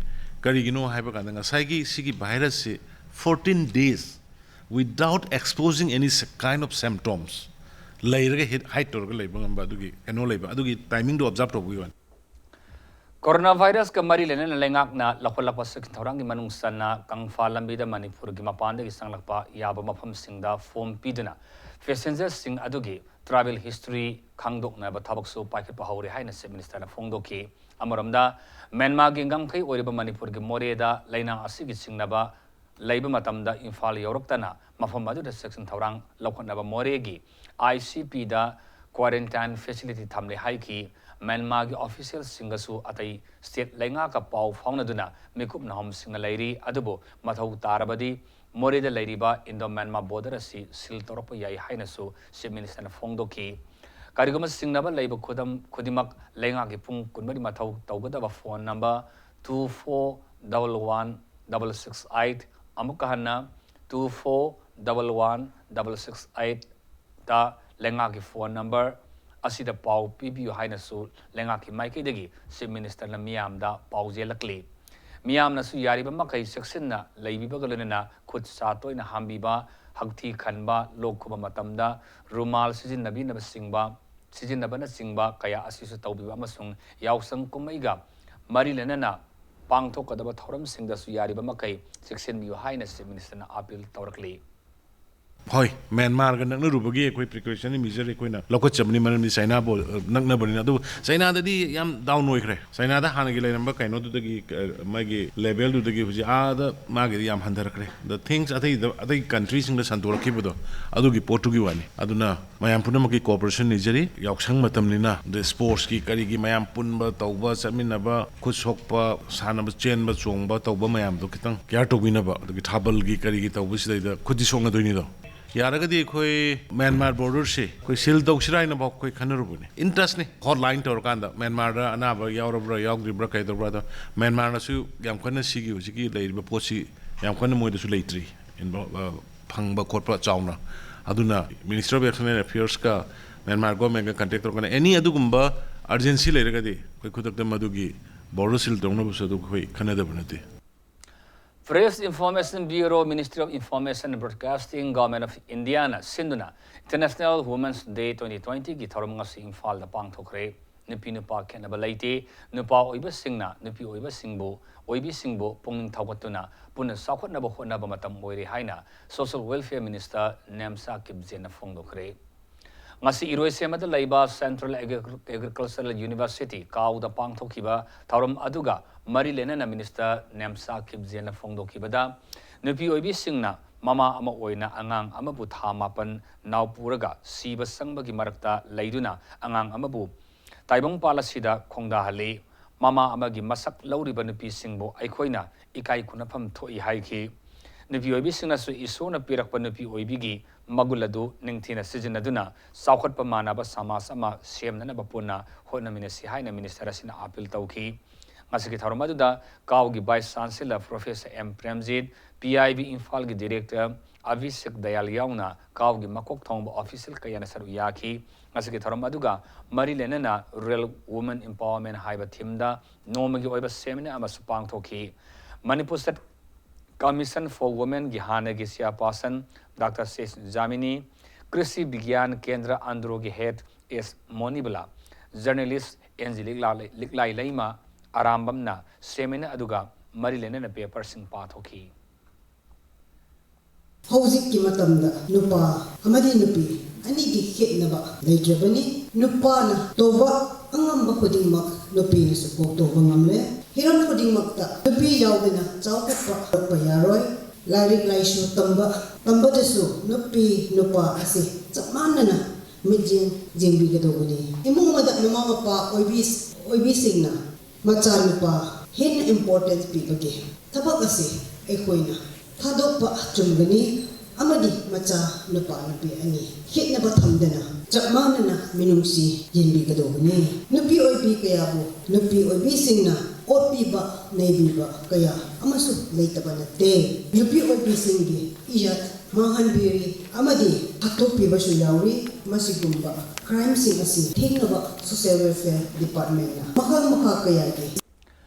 ꯀꯔꯤꯒꯤꯅꯣ ꯍꯥꯏꯕ ꯀꯥꯟꯗ ꯉꯁꯥꯏꯒꯤ ꯁꯤꯒꯤ virusꯁꯤ fourteen days without exposing any kind of symptoms ꯂꯩꯔꯒ hide ꯇꯧꯔꯒ ꯂꯩꯕ ꯉꯝꯕ ꯑꯗꯨꯒꯤ ꯀꯩꯅꯣ ꯂꯩꯕ ꯑꯗꯨꯒꯤ timingꯗꯣ observe ꯇꯧꯕꯒꯤ ꯋꯥꯅꯤ꯫ ꯀꯣꯔꯣꯅꯥ ꯚꯥꯏꯔꯁꯀ ꯃꯔꯤ ꯂꯩꯅꯅ ꯂꯩꯉꯥꯛꯅ ꯂꯧꯈꯠꯂꯛꯄ ꯆꯦꯛꯁꯤꯟ ꯊꯧꯔꯥꯡꯒꯤ ꯃꯅꯨꯡ ꯆꯟꯅ ꯀꯪꯐꯥꯜ ꯂꯝꯕꯤꯗ ꯃꯅꯤꯄꯨꯔꯒꯤ ꯃꯄꯥꯟꯗꯒꯤ ꯆꯪꯂꯛꯄ ꯌꯥꯕ ꯃꯐꯝꯁꯤꯡꯗ form ꯄꯤꯗꯨꯅ passengerꯁꯤꯡ ꯑꯗꯨꯒꯤ travel history ꯈꯪꯗꯣꯛꯅꯕ ꯊꯕꯛꯁꯨ ꯄꯥꯏꯈꯠꯄ ꯍꯧꯔꯦ ꯍꯥꯏꯅ Chief Ministerꯅ ꯐꯣꯡꯗꯣꯛꯈꯤ꯫ ꯑꯃꯔꯣꯝꯗ, ꯃ꯭ꯌꯥꯟꯃꯥꯔꯒꯤ ꯉꯝꯈꯩ ꯑꯣꯏꯔꯤꯕ ꯃꯅꯤꯄꯨꯔꯒꯤ ꯃꯣꯔꯦꯗ ꯂꯥꯏꯅꯥ ꯑꯁꯤꯒꯤ ꯆꯤꯡꯅꯕ ꯂꯩꯕ ꯃꯇꯝꯗ ꯏꯝꯐꯥꯜ ꯌꯧꯔꯛꯇꯅ ꯃꯐꯝ ꯑꯗꯨꯗ ꯆꯦꯛꯁꯤꯟ ꯊꯧꯔꯥꯡ ꯂꯧꯈꯠꯅꯕ ꯃꯣꯔꯦꯒꯤ ICPꯗ quarantine facility ꯊꯝꯂꯦ ꯍꯥꯏꯈꯤ꯫ ꯃ꯭ꯌꯥꯟꯃꯥꯔꯒꯤ officialꯁꯤꯡꯒꯁꯨ ꯑꯇꯩ state ꯂꯩꯉꯥꯛꯀ ꯄꯥꯎ ꯐꯥꯎꯅꯗꯨꯅ ꯃꯤꯀꯨꯞ ꯅꯍꯣꯝꯁꯤꯡꯅ ꯂꯩꯔꯤ꯫ ꯑꯗꯨꯕꯨ ꯃꯊꯧ ꯇꯥꯔꯕꯗꯤ ꯃꯣꯔꯦꯗ ꯂꯩꯔꯤꯕ Indo Myanmar border ꯑꯁꯤ seal ꯇꯧꯔꯛꯄ ꯌꯥꯏ ꯍꯥꯏꯅꯁꯨ Chief Ministerꯅ ꯐꯣꯡꯗꯣꯛꯈꯤ꯫ ꯀꯔꯤꯒꯨꯝꯕ ꯆꯤꯡꯅꯕ ꯂꯩꯕ ꯈꯨꯗꯝ ꯈꯨꯗꯤꯡꯃꯛ ꯂꯩꯉꯥꯛꯀꯤ ꯄꯨꯡ ꯀꯨꯟꯃꯔꯤ ꯃꯊꯧ ꯇꯧꯒꯗꯕ phone number two four double one double six eight, ꯑꯃꯨꯛꯀ ꯍꯟꯅ two four double one double six eight ꯇ ꯂꯩꯉꯥꯛꯀꯤ phone number ꯑꯁꯤꯗ ꯄꯥꯎ ꯄꯤꯕꯤꯌꯨ ꯍꯥꯏꯅꯁꯨ ꯂꯩꯉꯥꯛꯀꯤ ꯃꯥꯏꯀꯩꯗꯒꯤ Chief Ministerꯅ ꯃꯤꯌꯥꯝꯗ ꯄꯥꯎꯖꯦꯜꯂꯛꯂꯤ꯫ ꯃꯤꯌꯥꯝꯅꯁꯨ ꯌꯥꯔꯤꯕ ꯃꯈꯩ ꯆꯦꯛꯁꯤꯟꯅ ꯂꯩꯕꯤꯕꯒ ꯂꯣꯏꯅꯅ ꯈꯨꯠ ꯁꯥ ꯇꯣꯏꯅ ꯍꯥꯝꯕꯤꯕ, ꯍꯛꯊꯤ ꯈꯟꯕ, ꯂꯣꯛ ꯈꯨꯕ ꯃꯇꯝꯗ ꯔꯨꯃꯥꯜ ꯁꯤꯖꯤꯟꯅꯕꯤꯅꯕꯆꯤꯡꯕ, ꯁꯤꯖꯤꯟꯅꯕꯅꯆꯤꯡꯕ ꯀꯌꯥ ꯑꯁꯤꯁꯨ ꯇꯧꯕꯤꯕ ꯑꯃꯁꯨꯡ ꯌꯥꯎꯁꯪ ꯀꯨꯝꯍꯩꯒ ꯃꯔꯤ ꯂꯩꯅꯅ ꯄꯥꯡꯊꯣꯛꯀꯗꯕ ꯊꯧꯔꯝꯁꯤꯡꯗꯁꯨ ꯌꯥꯔꯤꯕ ꯃꯈꯩ ꯆꯦꯛꯁꯤꯟꯕꯤꯌꯨ ꯍꯥꯏꯅ Chief Minister ꯅ appeal ꯇꯧꯔꯛꯂꯤ꯫ ꯍꯣꯏ, ꯃ꯭ꯌꯥꯟꯃꯥꯔꯒ ꯅꯛꯅꯔꯨꯕꯒꯤ ꯑꯩꯈꯣꯏ precautionary measure ꯑꯩꯈꯣꯏꯅ ꯂꯧꯈꯠꯆꯕꯅꯤ, ꯃꯔꯝꯗꯤ ꯆꯥꯏꯅꯥꯕꯨ ꯅꯛꯅꯕꯅꯤꯅ꯫ ꯑꯗꯨꯕꯨ ꯆꯥꯏꯅꯥꯗꯗꯤ ꯌꯥꯝ down ꯑꯣꯏꯈ꯭ꯔꯦ꯫ ꯆꯥꯏꯅꯥꯗ ꯍꯥꯟꯅꯒꯤ ꯂꯩꯔꯝꯕ ꯀꯩꯅꯣꯗꯨꯗꯒꯤ, ꯃꯥꯒꯤ level ꯗꯨꯗꯒꯤ ꯍꯧꯖꯤꯛ ꯑꯥꯗ ꯃꯥꯒꯤꯗꯤ ꯌꯥꯝ ꯍꯟꯊꯔꯛꯈ꯭ꯔꯦ꯫ The things ꯑꯇꯩꯗ, ꯑꯇꯩ country ꯁꯤꯡꯗ ꯁꯟꯗꯣꯔꯛꯈꯤꯕꯗꯣ, ꯑꯗꯨꯒꯤ ꯄꯣꯠꯇꯨꯒꯤ ꯋꯥꯅꯤ꯫ ꯑꯗꯨꯅ ꯃꯌꯥꯝ ꯄꯨꯝꯅꯃꯛꯀꯤ cooperation ꯅꯤꯖꯔꯤ꯫ ꯌꯥꯎꯁꯪ ꯃꯇꯝꯅꯤꯅ, ꯑꯗꯩ sports ꯀꯤ ꯀꯔꯤꯒꯤ ꯃꯌꯥꯝ ꯄꯨꯟꯕ ꯇꯧꯕ, ꯆꯠꯃꯤꯟꯅꯕ, ꯈꯨꯠ ꯁꯣꯛꯄ, ꯁꯥꯟꯅꯕ, ꯆꯦꯟꯕ ꯆꯣꯡꯕ ꯇꯧꯕ ꯃꯌꯥꯝꯗꯣ ꯈꯤꯇꯪ care ꯇꯧꯕꯤꯅꯕ, ꯑꯗꯒꯤ ꯊꯥꯕꯜꯒꯤ ꯀꯔꯤꯒꯤ ꯇꯧꯕꯁꯤꯗꯩꯗ ꯈꯨꯠꯇꯤ ꯁꯣꯛꯅꯗꯣꯏꯅꯤꯗꯣ꯫ ꯌꯥꯔꯒꯗꯤ ꯑꯩꯈꯣꯏ ꯃ꯭ꯌꯥꯟꯃꯥꯔ border ꯁꯦ ꯑꯩꯈꯣꯏ seal ꯇꯧꯁꯤꯔꯥ ꯍꯥꯏꯅꯐꯥꯎ ꯑꯩꯈꯣꯏ ꯈꯟꯅꯔꯨꯕꯅꯤ꯫ Interest ꯅꯤ꯫ Hotline ꯇꯧꯔꯀꯥꯟꯗ ꯃ꯭ꯌꯥꯟꯃꯥꯔꯗ ꯑꯅꯥꯕ ꯌꯥꯎꯔꯕ꯭ꯔꯥ, ꯌꯥꯎꯗ꯭ꯔꯤꯕ꯭ꯔꯥ, ꯀꯩꯗꯧꯕ꯭ꯔꯥ, ꯑꯗꯣ ꯃ꯭ꯌꯥꯟꯃꯥꯔꯅꯁꯨ ꯌꯥꯝ ꯀꯟꯅ ꯁꯤꯒꯤ ꯍꯧꯖꯤꯛꯀꯤ ꯂꯩꯔꯤꯕ ꯄꯣꯠꯁꯤ ꯌꯥꯝ ꯀꯟꯅ ꯃꯣꯏꯗꯁꯨ ꯂꯩꯇ꯭ꯔꯤ꯫ Involve, ꯑ, ꯐꯪꯕ ꯈꯣꯠꯄ ꯆꯥꯎꯅ꯫ ꯑꯗꯨꯅ Ministry of External Affairs ꯀ ꯃ꯭ꯌꯥꯟꯃꯥꯔ government ꯀ contact ꯇꯧꯔꯀꯥꯟꯗ any ꯑꯗꯨꯒꯨꯝꯕ urgency ꯂꯩꯔꯒꯗꯤ ꯑꯩꯈꯣꯏ ꯈꯨꯗꯛꯇ ꯃꯗꯨꯒꯤ border seal ꯇꯧꯅꯕꯁꯨ ꯑꯗꯨ ꯑꯩꯈꯣꯏ ꯈꯟꯅꯗꯕ ꯅꯠꯇꯦ꯫ Press Information Bureau, Ministry of Information and Broadcasting, Government of India ꯅ ꯁꯤꯟꯗꯨꯅ International Women's Day twenty twenty ꯒꯤ ꯊꯧꯔꯝ ꯉꯁꯤ ꯏꯝꯐꯥꯜꯗ ꯄꯥꯡꯊꯣꯛꯈ꯭ꯔꯦ꯫ ꯅꯨꯄꯤ ꯅꯨꯄꯥ ꯈꯦꯠꯅꯕ ꯂꯩꯇꯦ, ꯅꯨꯄꯥ ꯑꯣꯏꯕꯁꯤꯡꯅ ꯅꯨꯄꯤ ꯑꯣꯏꯕꯁꯤꯡꯕꯨ, ꯑꯣꯏꯕꯤꯁꯤꯡꯕꯨ ꯄꯨꯛꯅꯤꯡ ꯊꯧꯒꯠꯇꯨꯅ ꯄꯨꯟꯅ ꯆꯥꯎꯈꯠꯅꯕ ꯍꯣꯠꯅꯕ ꯃꯇꯝ ꯑꯣꯏꯔꯦ ꯍꯥꯏꯅ Social Welfare Minister ꯅꯦꯝꯆꯥ ꯀꯤꯞꯖꯦꯟꯅ ꯐꯣꯡꯗꯣꯛꯈ꯭ꯔꯦ꯫ ꯉꯁꯤ ꯏꯔꯣꯏꯁꯦꯝꯕꯗ ꯂꯩꯕ Central Agri-, Agricultural University, ꯀꯥꯎꯗ ꯄꯥꯡꯊꯣꯛꯈꯤꯕ ꯊꯧꯔꯝ ꯑꯗꯨꯒ ꯃꯔꯤ ꯂꯩꯅꯅ Minister ꯅꯦꯝꯆꯥ ꯀꯤꯞꯖꯦꯟꯅ ꯐꯣꯡꯗꯣꯛꯈꯤꯕꯗ, ꯅꯨꯄꯤ ꯑꯣꯏꯕꯤꯁꯤꯡꯅ ꯃꯃꯥ ꯑꯃ ꯑꯣꯏꯅ ꯑꯉꯥꯡ ꯑꯃꯕꯨ ꯊꯥ ꯃꯥꯄꯟ ꯅꯥꯎ ꯄꯨꯔꯒ ꯁꯤꯕ ꯁꯪꯕꯒꯤ ꯃꯔꯛꯇ ꯂꯩꯗꯨꯅ ꯑꯉꯥꯡ ꯑꯃꯕꯨ ꯇꯥꯏꯕꯪꯄꯥꯜ ꯑꯁꯤꯗ ꯈꯣꯡꯗꯥꯍꯜꯂꯤ꯫ ꯃꯃꯥ ꯑꯃꯒꯤ ꯃꯁꯛ ꯂꯧꯔꯤꯕ ꯅꯨꯄꯤꯁꯤꯡꯕꯨ ꯑꯩꯈꯣꯏꯅ ꯏꯀꯥꯏ ꯈꯨꯝꯅꯐꯝ ꯊꯣꯛꯏ ꯍꯥꯏꯈꯤ꯫ ꯅꯨꯄꯤ ꯑꯣꯏꯕꯤꯁꯤꯡꯅꯁꯨ ꯏꯁꯣꯔꯅ ꯄꯤꯔꯛꯄ ꯅꯨꯄꯤ ꯑꯣꯏꯕꯤꯒꯤ ꯃꯒꯨꯟ ꯑꯗꯨ ꯅꯤꯡꯊꯤꯅ ꯁꯤꯖꯤꯟꯅꯗꯨꯅ ꯆꯥꯎꯈꯠꯄ ꯃꯥꯟꯅꯕ ꯁꯃꯥꯖ ꯑꯃ ꯁꯦꯝꯅꯅꯕ ꯄꯨꯟꯅ ꯍꯣꯠꯅꯃꯤꯟꯅꯁꯤ ꯍꯥꯏꯅ Minister ꯑꯁꯤꯅ appeal ꯇꯧꯈꯤ꯫ ꯉꯁꯤꯒꯤ ꯊꯧꯔꯝ ꯑꯗꯨꯗ ꯀꯥꯎꯒꯤ Vice Chancellor Professor M Premjit, P I B ꯏꯝꯐꯥꯜꯒꯤ Director ꯑꯚꯤꯁꯦꯛ ꯗꯌꯥꯜ ꯌꯥꯎꯅ ꯀꯥꯎꯒꯤ ꯃꯀꯣꯛ ꯊꯣꯡꯕ official ꯀꯌꯥꯅ ꯁꯔꯨꯛ ꯌꯥꯈꯤ꯫ ꯉꯁꯤꯒꯤ ꯊꯧꯔꯝ ꯑꯗꯨꯒ ꯃꯔꯤ ꯂꯩꯅꯅ Rural Women Empowerment ꯍꯥꯏꯕ theme ꯗ ꯅꯣꯡꯃꯒꯤ ꯑꯣꯏꯕ seminar ꯑꯃꯁꯨ ꯄꯥꯡꯊꯣꯛꯈꯤ꯫ ꯃꯅꯤꯄꯨꯔ ꯁꯔ-, Commission for Womenꯒꯤ ꯍꯥꯟꯅꯒꯤ chairperson Doctor Sesjamini, ꯀ꯭ꯔꯤꯁꯤ ꯕꯤꯒ꯭ꯌꯥꯟ ꯀꯦꯟꯗ꯭ꯔ ꯑꯟꯗ꯭ꯔꯣꯒꯤ head S ꯃꯣꯅꯤꯕꯂꯥ, journalist N G ꯂꯤꯛꯂꯥ-, ꯂꯤꯛꯂꯥꯏ ꯂꯩꯃ ꯑꯔꯥꯝꯕꯝꯅ seminar ꯑꯗꯨꯒ ꯃꯔꯤ ꯂꯩꯅꯅ paperꯁꯤꯡ ꯄꯥꯊꯣꯛꯈꯤ꯫ ꯍꯧꯖꯤꯛꯀꯤ ꯃꯇꯝꯗ ꯅꯨꯄꯥ ꯑꯃꯗꯤ ꯅꯨꯄꯤ ꯑꯅꯤꯒꯤ ꯈꯦꯠꯅꯕ ꯂꯩꯇ꯭ꯔꯕꯅꯤ꯫ ꯅꯨꯄꯥꯅ ꯇꯧꯕ ꯑꯉꯝꯕ ꯈꯨꯗꯤꯡꯃꯛ ꯅꯨꯄꯤꯅꯁꯨ ꯀꯣꯛ ꯇꯧꯕ ꯉꯝꯂꯦ꯫ ꯍꯤꯔꯝ ꯈꯨꯗꯤꯡꯃꯛꯇ ꯅꯨꯄꯤ ꯌꯥꯎꯗꯅ ꯆꯥꯎꯈꯠꯄ ꯄꯨꯔꯛꯄ ꯌꯥꯔꯣꯏ꯫ ꯂꯥꯏꯔꯤꯛ ꯂꯥꯏꯁꯨ ꯇꯝꯕ, ꯇꯝꯕꯗꯁꯨ ꯅꯨꯄꯤ ꯅꯨꯄꯥ ꯑꯁꯤ ꯆꯞ ꯃꯥꯟꯅꯅ ꯃꯤꯠꯌꯦꯡ ꯌꯦꯡꯕꯤꯒꯗꯧꯕꯅꯤ꯫ ꯏꯃꯨꯡ ꯑꯃꯗ ꯃꯃꯥ ꯃꯄꯥ ꯑꯣꯏꯕꯤ-, ꯑꯣꯏꯕꯤꯁꯤꯡꯅ ꯃꯆꯥꯅꯨꯄꯥ ꯍꯦꯟꯅ importance ꯄꯤꯕꯒꯤ ꯊꯕꯛ ꯑꯁꯤ ꯑꯩꯈꯣꯏꯅ ꯊꯥꯗꯣꯛꯄ ꯆꯨꯝꯒꯅꯤ ꯑꯃꯗꯤ ꯃꯆꯥ ꯅꯨꯄꯥ ꯅꯨꯄꯤ ꯑꯅꯤ ꯈꯦꯠꯅꯕ ꯊꯝꯗꯅ ꯆꯞ ꯃꯥꯟꯅꯅ ꯃꯤꯅꯨꯡꯁꯤ ꯌꯦꯡꯕꯤꯒꯗꯧꯕꯅꯤ꯫ ꯅꯨꯄꯤ ꯑꯣꯏꯕꯤ ꯀꯌꯥꯕꯨ ꯅꯨꯄꯤ ꯑꯣꯏꯕꯤꯁꯤꯡꯅ ꯑꯣꯠꯄꯤꯕ ꯅꯩꯕꯤꯕ ꯀꯌꯥ ꯑꯃꯁꯨ ꯂꯩꯇꯕ ꯅꯠꯇꯦ꯫ ꯅꯨꯄꯤ ꯑꯣꯏꯕꯤꯁꯤꯡꯒꯤ ꯏꯖꯠ ꯃꯥꯡꯍꯟꯕꯤꯔꯤ ꯑꯃꯗꯤ ꯍꯥꯠꯇꯣꯛꯄꯤꯕꯁꯨ ꯌꯥꯎꯔꯤ꯫ ꯃꯁꯤꯒꯨꯝꯕ crimeꯁꯤꯡ ꯑꯁꯤ ꯊꯤꯡꯅꯕ Social Welfare Departmentꯅ ꯃꯈꯜ ꯃꯈꯥ ꯀꯌꯥꯒꯤ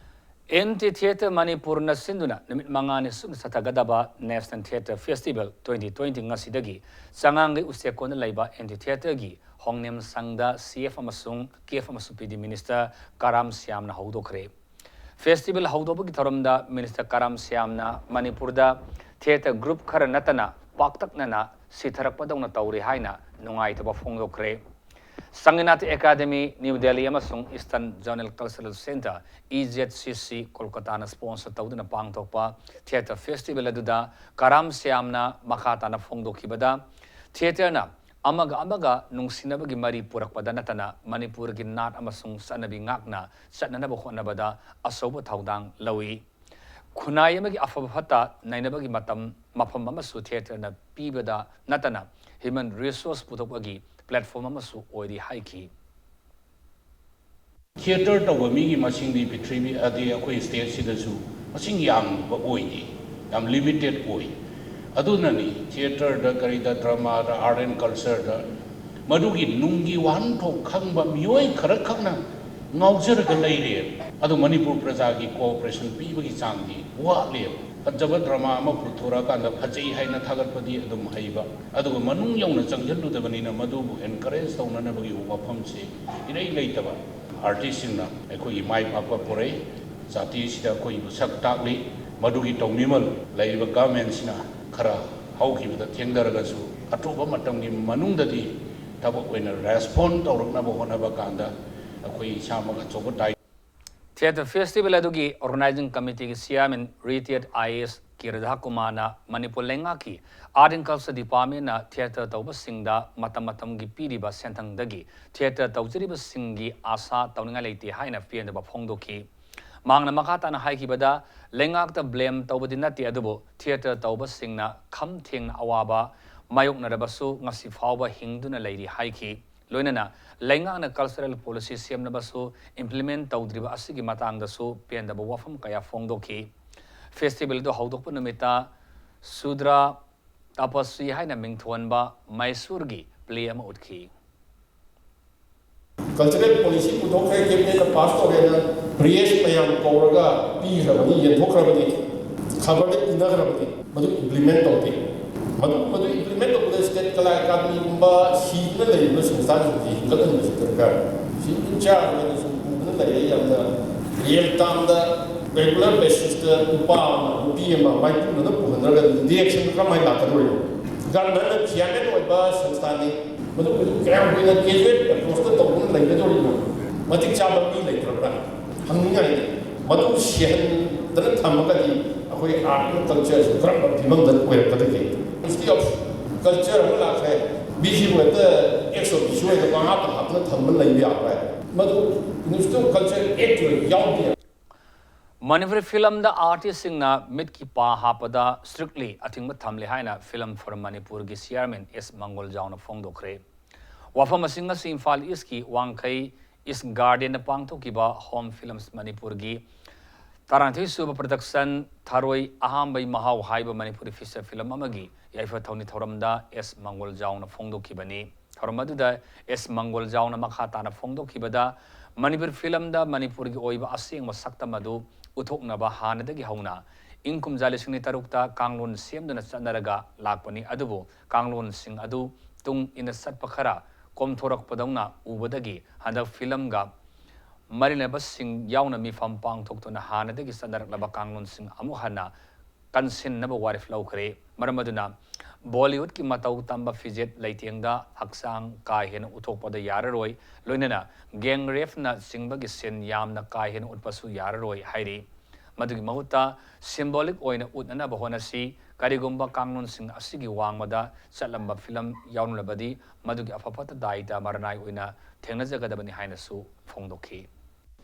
N T Theatre ꯃꯅꯤꯄꯨꯔꯅ ꯁꯤꯟꯗꯨꯅ ꯅꯨꯃꯤꯠ ꯃꯉꯥꯅꯤ ꯁꯨꯞꯅ ꯆꯠꯊꯒꯗꯕ National Theatre Festival twenty twenty ꯉꯁꯤꯗꯒꯤ ꯆꯉꯥꯡꯒꯩ ꯎꯆꯦꯛꯀꯣꯟꯗ ꯂꯩꯕ N T Theatreꯒꯤ ꯍꯣꯡꯅꯦꯝ ꯁꯪꯗ C F ꯑꯃꯁꯨꯡ K F ꯑꯃꯁꯨꯡ P D Minister ꯀꯔꯥꯝ ꯁ꯭ꯌꯥꯝꯅ ꯍꯧꯗꯣꯛꯈ꯭ꯔꯦ꯫ Festival ꯍꯧꯗꯣꯛꯄꯒꯤ ꯊꯧꯔꯝꯗ Minister ꯀꯔꯥꯝ ꯁ꯭ꯌꯥꯝꯅ ꯃꯅꯤꯄꯨꯔꯗ theatre group ꯈꯔ ꯅꯠꯇꯅ ꯄꯥꯛꯇꯛꯅꯅ ꯁꯤꯊꯔꯛꯄꯗꯧꯅ ꯇꯧꯔꯦ ꯍꯥꯏꯅ ꯅꯨꯡꯉꯥꯏꯇꯕ ꯐꯣꯡꯗꯣꯛꯈ꯭ꯔꯦ꯫ ꯁꯪꯒꯅꯥꯊ ꯑꯦꯀꯥꯗꯃꯤ, ꯅ꯭ꯌꯨ ꯗꯦꯜꯂꯤ ꯑꯃꯁꯨꯡ Eastern Zonal Cultural Centre, E Z C C, ꯀꯣꯜꯀꯇꯥꯅ sponsor ꯇꯧꯗꯨꯅ ꯄꯥꯡꯊꯣꯛꯄ theatre festival ꯑꯗꯨꯗ ꯀꯔꯥꯝ ꯁ꯭ꯌꯥꯝꯅ ꯃꯈꯥ ꯇꯥꯅ ꯐꯣꯡꯗꯣꯛꯈꯤꯕꯗ, theatreꯅ ꯑꯃꯒ ꯑꯃꯒ ꯅꯨꯡꯁꯤꯅꯕꯒꯤ ꯃꯔꯤ ꯄꯨꯔꯛꯄꯗ ꯅꯠꯇꯅ ꯃꯅꯤꯄꯨꯔꯒꯤ ꯅꯥꯠ ꯑꯃꯁꯨꯡ ꯆꯠꯅꯕꯤ ꯉꯥꯛꯅ ꯆꯠꯅꯅꯕ ꯍꯣꯠꯅꯕꯗ ꯑꯆꯧꯕ ꯊꯧꯗꯥꯡ ꯂꯧꯏ꯫ ꯈꯨꯟꯅꯥꯏ ꯑꯃꯒꯤ ꯑꯐꯕ ꯐꯠꯇ ꯅꯩꯅꯕꯒꯤ ꯃꯇꯝ, ꯃꯐꯝ ꯑꯃꯁꯨ theatreꯅ ꯄꯤꯕꯗ ꯅꯠꯇꯅ human resource ꯄꯨꯊꯣꯛꯄꯒꯤ platform ꯑꯃꯁꯨ ꯑꯣꯏꯔꯤ ꯍꯥꯏꯈꯤ꯫ Theatre ꯇꯧꯕ ꯃꯤꯒꯤ ꯃꯁꯤꯡꯗꯤ ꯄ꯭ꯔꯤꯊꯤꯕꯤ ꯑꯗꯤ ꯑꯩꯈꯣꯏ stateꯁꯤꯗꯁꯨ ꯃꯁꯤꯡ ꯌꯥꯝꯕ ꯑꯣꯏꯗꯦ, ꯌꯥꯝ limited ꯑꯣꯏ꯫ ꯑꯗꯨꯅꯅꯤ theatreꯗ, ꯀꯔꯤꯗ, dramaꯗ, art and cultureꯗ ꯃꯗꯨꯒꯤ ꯅꯨꯡꯒꯤ ꯋꯥꯍꯟꯊꯣꯛ ꯈꯪꯕ ꯃꯤꯑꯣꯏ ꯈꯔꯈꯛꯅ ꯉꯥꯎꯖꯔꯒ ꯂꯩꯔꯦ꯫ ꯑꯗꯨ ꯃꯅꯤꯄꯨꯔ ꯄ꯭ꯔꯖꯥꯒꯤ cooperation ꯄꯤꯕꯒꯤ ꯆꯥꯡꯗꯤ ꯋꯥꯠꯂꯦꯕ꯫ ꯐꯖꯕ ꯗ꯭ꯔꯃꯥ ꯑꯃ ꯄꯨꯊꯣꯔꯛꯑꯀꯥꯟꯗ ꯐꯖꯩ ꯍꯥꯏꯅ ꯊꯥꯒꯠꯄꯗꯤ ꯑꯗꯨꯝ ꯍꯩꯕ, ꯑꯗꯨꯒ ꯃꯅꯨꯡ ꯌꯧꯅ ꯆꯪꯁꯤꯜꯂꯨꯗꯕꯅꯤꯅ ꯃꯗꯨꯕꯨ ꯑꯦꯟꯀꯔꯦꯖ ꯇꯧꯅꯅꯕꯒꯤ ꯋꯥꯐꯝꯁꯦ ꯏꯔꯩ ꯂꯩꯇꯕ ꯑꯥꯔꯇꯤꯁꯁꯤꯡꯅ ꯑꯩꯈꯣꯏꯒꯤ ꯃꯥꯏ ꯄꯥꯛꯄ ꯄꯨꯔꯛꯏ꯫ ꯖꯥꯇꯤꯁꯤꯗ ꯑꯩꯈꯣꯏꯒꯤ ꯃꯁꯛ ꯇꯥꯛꯂꯤ꯫ ꯃꯗꯨꯒꯤ ꯇꯧꯃꯤꯃꯜ ꯂꯩꯔꯤꯕ ꯒꯚꯔꯟꯃꯦꯟꯁꯤꯅ ꯈꯔ ꯍꯧꯈꯤꯕꯗ ꯊꯦꯡꯊꯔꯒꯁꯨ ꯑꯊꯨꯕ ꯃꯇꯝꯒꯤ ꯃꯅꯨꯡꯗꯗꯤ ꯊꯕꯛ ꯑꯣꯏꯅ ꯔꯦꯁꯄꯣꯟ ꯇꯧꯔꯛꯅꯕ ꯍꯣꯠꯅꯕ ꯀꯥꯟꯗ ꯑꯩꯈꯣꯏ ꯏꯁꯥꯃꯛ ꯑꯆꯧꯕ ꯗꯥꯏ- Theatre Festival ꯑꯗꯨꯒꯤ Organizing Committeeꯒꯤ Chairman, retired I A S ꯀꯦ ꯔꯥꯙꯥꯀꯨꯃꯥꯔꯅ ꯃꯅꯤꯄꯨꯔ ꯂꯩꯉꯥꯛꯀꯤ Art and Culture Departmentꯅ theatre ꯇꯧꯕꯁꯤꯡꯗ ꯃꯇꯝ ꯃꯇꯝꯒꯤ ꯄꯤꯔꯤꯕ ꯁꯦꯟꯊꯪꯗꯒꯤ theatre ꯇꯧꯖꯔꯤꯕꯁꯤꯡꯒꯤ ꯑꯥꯁꯥ ꯇꯧꯅꯤꯡꯉꯥꯏ ꯂꯩꯇꯦ ꯍꯥꯏꯅ ꯄꯦꯟꯗꯕ ꯐꯣꯡꯗꯣꯛꯈꯤ꯫ ꯃꯍꯥꯛꯅ ꯃꯈꯥ ꯇꯥꯅ ꯍꯥꯏꯈꯤꯕꯗ, ꯂꯩꯉꯥꯛꯇ blame ꯇꯧꯕꯗꯤ ꯅꯠꯇꯦ, ꯑꯗꯨꯕꯨ theatre ꯇꯧꯕꯁꯤꯡꯅ ꯈꯝ ꯊꯦꯡꯅ ꯑꯋꯥꯕ ꯃꯥꯌꯣꯛꯅꯔꯕꯁꯨ ꯉꯁꯤ ꯐꯥꯎꯕ ꯍꯤꯡꯗꯨꯅ ꯂꯩꯔꯤ ꯍꯥꯏꯈꯤ꯫ ꯂꯣꯏꯅꯅ ꯂꯩꯉꯥꯛꯅ cultural policy ꯁꯦꯝꯅꯕꯁꯨ implement ꯇꯧꯗ꯭ꯔꯤꯕ ꯑꯁꯤꯒꯤ ꯃꯇꯥꯡꯗꯁꯨ ꯄꯦꯟꯗꯕ ꯋꯥꯐꯝ ꯀꯌꯥ ꯐꯣꯡꯗꯣꯛꯈꯤ꯫ Festivalꯗꯨ ꯍꯧꯗꯣꯛꯄ ꯅꯨꯃꯤꯠꯇ ꯁꯨꯗ꯭ꯔ ꯇꯄꯁ꯭ꯋꯤ ꯍꯥꯏꯅ ꯃꯤꯡꯊꯣꯟꯕ ꯃꯩꯁꯨꯔꯒꯤ play ꯑꯃ ꯎꯠꯈꯤ꯫ Cultural policy ꯄꯨꯊꯣꯛꯈ꯭ꯔꯦ, cabinet pass ꯇꯧꯔꯦꯅ press ꯃꯌꯥꯝ ꯀꯧꯔꯒ ꯄꯤꯈ꯭ꯔꯕꯅꯤ, ꯌꯦꯟꯊꯣꯛꯈ꯭ꯔꯕꯅꯤ, ꯈꯕꯔꯗ ꯏꯅꯈ꯭ꯔꯕꯅꯤ꯫ ꯃꯗꯨ implement ꯇꯧꯗꯦ꯫ ꯃꯗꯨ ꯃꯗꯨ implement ꯇꯧꯕꯗ state ꯀꯂꯥ ꯑꯦꯀꯥꯗꯃꯤꯒꯨꯝꯕ ꯁꯤꯗꯨꯅ ꯂꯩꯔꯤꯕ ꯁꯪꯁꯊꯥꯟꯁꯤꯡꯁꯤ ꯍꯤꯡꯒꯠꯍꯟꯕꯁꯤ ꯗꯔꯀꯥꯔ꯫ ꯁꯤ ꯏꯟꯆꯥꯔꯖ ꯑꯣꯏꯅ ꯁꯨꯝ ꯄꯨꯗꯨꯅ ꯂꯩꯔꯦ꯫ ꯌꯥꯝꯅ real termꯗ regular basisꯇ ꯅꯨꯄꯥ ꯑꯃ ꯅꯨꯄꯤ ꯑꯃ ꯃꯥꯏꯄꯨꯅꯅ ꯄꯨꯍꯟꯗ꯭ꯔꯒꯗꯤ reaction ꯀꯔꯝꯍꯥꯏꯅ ꯂꯥꯛꯀꯗꯧꯔꯤꯅꯣ? Governmentꯅ chairman ꯑꯣꯏꯕ ꯁꯪꯁꯊꯥꯟꯅꯤ꯫ ꯃꯗꯨ ꯀꯌꯥꯝ ꯀꯨꯏꯅ casual approachꯇ ꯇꯧꯗꯨꯅ ꯂꯩꯒꯗꯧꯔꯤꯅꯣ? ꯃꯇꯤꯛ ꯆꯥꯕ ꯃꯤ ꯂꯩꯇ꯭ꯔꯕ꯭ꯔꯥ ꯍꯪꯅꯤꯡꯉꯥꯏꯅꯤ꯫ ꯃꯗꯨ ꯁꯤꯍꯟꯗꯅ ꯊꯝꯃꯒꯗꯤ ꯑꯩꯈꯣꯏ art and cultureꯁꯤ ꯀꯔꯝꯕ ꯐꯤꯕꯝꯗ ꯑꯣꯏꯔꯛꯀꯗꯒꯦ? Ministry of Culture ꯑꯃ ꯂꯥꯛꯈ꯭ꯔꯦ, ꯃꯤꯁꯤꯕꯨ ꯍꯦꯛꯇ ex officio ꯑꯣꯏꯅ ꯄꯪꯍꯥꯞꯇ ꯍꯥꯞꯇꯅ ꯊꯝꯕ ꯂꯩꯕ ꯌꯥꯕ꯭ꯔꯥ? ꯃꯗꯨ Ministry of Culture Actꯇ ꯌꯥꯎꯗꯦ꯫ ꯃꯅꯤꯄꯨꯔꯤ ꯐꯤꯂꯝꯗ ꯑꯥꯔꯇꯤꯁꯁꯤꯡꯅ ꯃꯤꯠꯀꯤ ꯄꯥ ꯍꯥꯞꯄꯗ strictly ꯑꯊꯤꯡꯕ ꯊꯝꯂꯦ ꯍꯥꯏꯅ Film for Manipurꯒꯤ chairman ꯑꯦꯁ ꯃꯪꯒꯣꯜꯖꯥꯎꯅ ꯐꯣꯡꯗꯣꯛꯈ꯭ꯔꯦ꯫ ꯋꯥꯐꯝ ꯑꯁꯤ ꯉꯁꯤ ꯏꯝꯐꯥꯜ ꯏꯁꯀꯤ ꯋꯥꯡꯈꯩ ꯏꯁ ꯒꯥꯔꯗꯦꯟꯗ ꯄꯥꯡꯊꯣꯛꯈꯤꯕ Home Films ꯃꯅꯤꯄꯨꯔꯒꯤ ꯇꯔꯥꯅꯤꯊꯣꯏ ꯁꯨꯕ production ꯊꯔꯣꯏ ꯑꯍꯥꯝꯕꯩ ꯃꯍꯥꯎ ꯍꯥꯏꯕ ꯃꯅꯤꯄꯨꯔꯤ feature film ꯑꯃꯒꯤ ꯌꯥꯏꯐ ꯊꯧꯅꯤ ꯊꯧꯔꯝꯗ ꯑꯦꯁ ꯃꯪꯒꯣꯜꯖꯥꯎꯅ ꯐꯣꯡꯗꯣꯛꯈꯤꯕꯅꯤ꯫ ꯊꯧꯔꯝ ꯑꯗꯨꯗ ꯑꯦꯁ ꯃꯪꯒꯣꯜꯖꯥꯎꯅ ꯃꯈꯥ ꯇꯥꯅ ꯐꯣꯡꯗꯣꯛꯈꯤꯕꯗ, ꯃꯅꯤꯄꯨꯔ ꯐꯤꯂꯝꯗ ꯃꯅꯤꯄꯨꯔꯒꯤ ꯑꯣꯏꯕ ꯑꯁꯦꯡꯕ ꯁꯛꯇꯝ ꯑꯗꯨ ꯎꯠꯊꯣꯛꯅꯕ ꯍꯥꯟꯅꯗꯒꯤ ꯍꯧꯅ ꯏꯪ ꯀꯨꯝꯖꯥ ꯂꯤꯁꯤꯡ ꯑꯅꯤ ꯇꯔꯨꯛꯇ ꯀꯥꯡꯂꯣꯟ ꯁꯦꯝꯗꯨꯅ ꯆꯠꯅꯔꯒ ꯂꯥꯛꯄꯅꯤ꯫ ꯑꯗꯨꯕꯨ ꯀꯥꯡꯂꯣꯟꯁꯤꯡ ꯑꯗꯨ ꯇꯨꯡ ꯏꯟꯅ ꯆꯠꯄ ꯈꯔ ꯀꯣꯝꯊꯣꯔꯛꯄꯗꯧꯅ ꯎꯕꯗꯒꯤ ꯍꯟꯗꯛ ꯐꯤꯂꯝꯒ ꯃꯔꯤ ꯂꯩꯅꯕꯁꯤꯡ ꯌꯥꯎꯅ ꯃꯤꯐꯝ ꯄꯥꯡꯊꯣꯛꯇꯨꯅ ꯍꯥꯟꯅꯗꯒꯤ ꯆꯠꯅꯔꯛꯂꯕ ꯀꯥꯡꯂꯣꯟꯁꯤꯡ ꯑꯃꯨꯛ ꯍꯟꯅ ꯀꯟꯁꯤꯟꯅꯕ ꯋꯥꯔꯦꯞ ꯂꯧꯈ꯭ꯔꯦ꯫ ꯃꯔꯝ ꯑꯗꯨꯅ ꯕꯣꯂꯤꯋꯨꯗꯀꯤ ꯃꯇꯧ ꯇꯝꯕ ꯐꯤꯖꯦꯠ ꯂꯩꯇꯦꯡꯗ ꯍꯛꯆꯥꯡ ꯀꯥ ꯍꯦꯟꯅ ꯎꯠꯊꯣꯛꯄꯗ ꯌꯥꯔꯔꯣꯏ, ꯂꯣꯏꯅꯅ ꯒꯦꯡ ꯔꯦꯞꯅ ꯆꯤꯡꯕꯒꯤ ꯁꯤꯟ ꯌꯥꯝꯅ ꯀꯥ ꯍꯦꯟꯅ ꯎꯠꯄꯁꯨ ꯌꯥꯔꯔꯣꯏ ꯍꯥꯏꯔꯤ꯫ ꯃꯗꯨꯒꯤ ꯃꯍꯨꯠꯇ ꯁꯤꯝꯕꯣꯂꯤꯛ ꯑꯣꯏꯅ ꯎꯠꯅꯅꯕ ꯍꯣꯠꯅꯁꯤ꯫ ꯀꯔꯤꯒꯨꯝꯕ ꯀꯥꯡꯂꯣꯟꯁꯤꯡ ꯑꯁꯤꯒꯤ ꯋꯥꯡꯃꯗ ꯆꯠꯂꯝꯕ ꯐꯤꯂꯝ ꯌꯥꯎꯔꯝꯂꯕꯗꯤ ꯃꯗꯨꯒꯤ ꯑꯐ ꯐꯠꯇ ꯗꯥꯏꯇ ꯃꯔꯅꯥꯏ ꯑꯣꯏꯅ ꯊꯦꯡꯅꯖꯒꯗꯕꯅꯤ ꯍꯥꯏꯅꯁꯨ ꯐꯣꯡꯗꯣꯛꯈꯤ꯫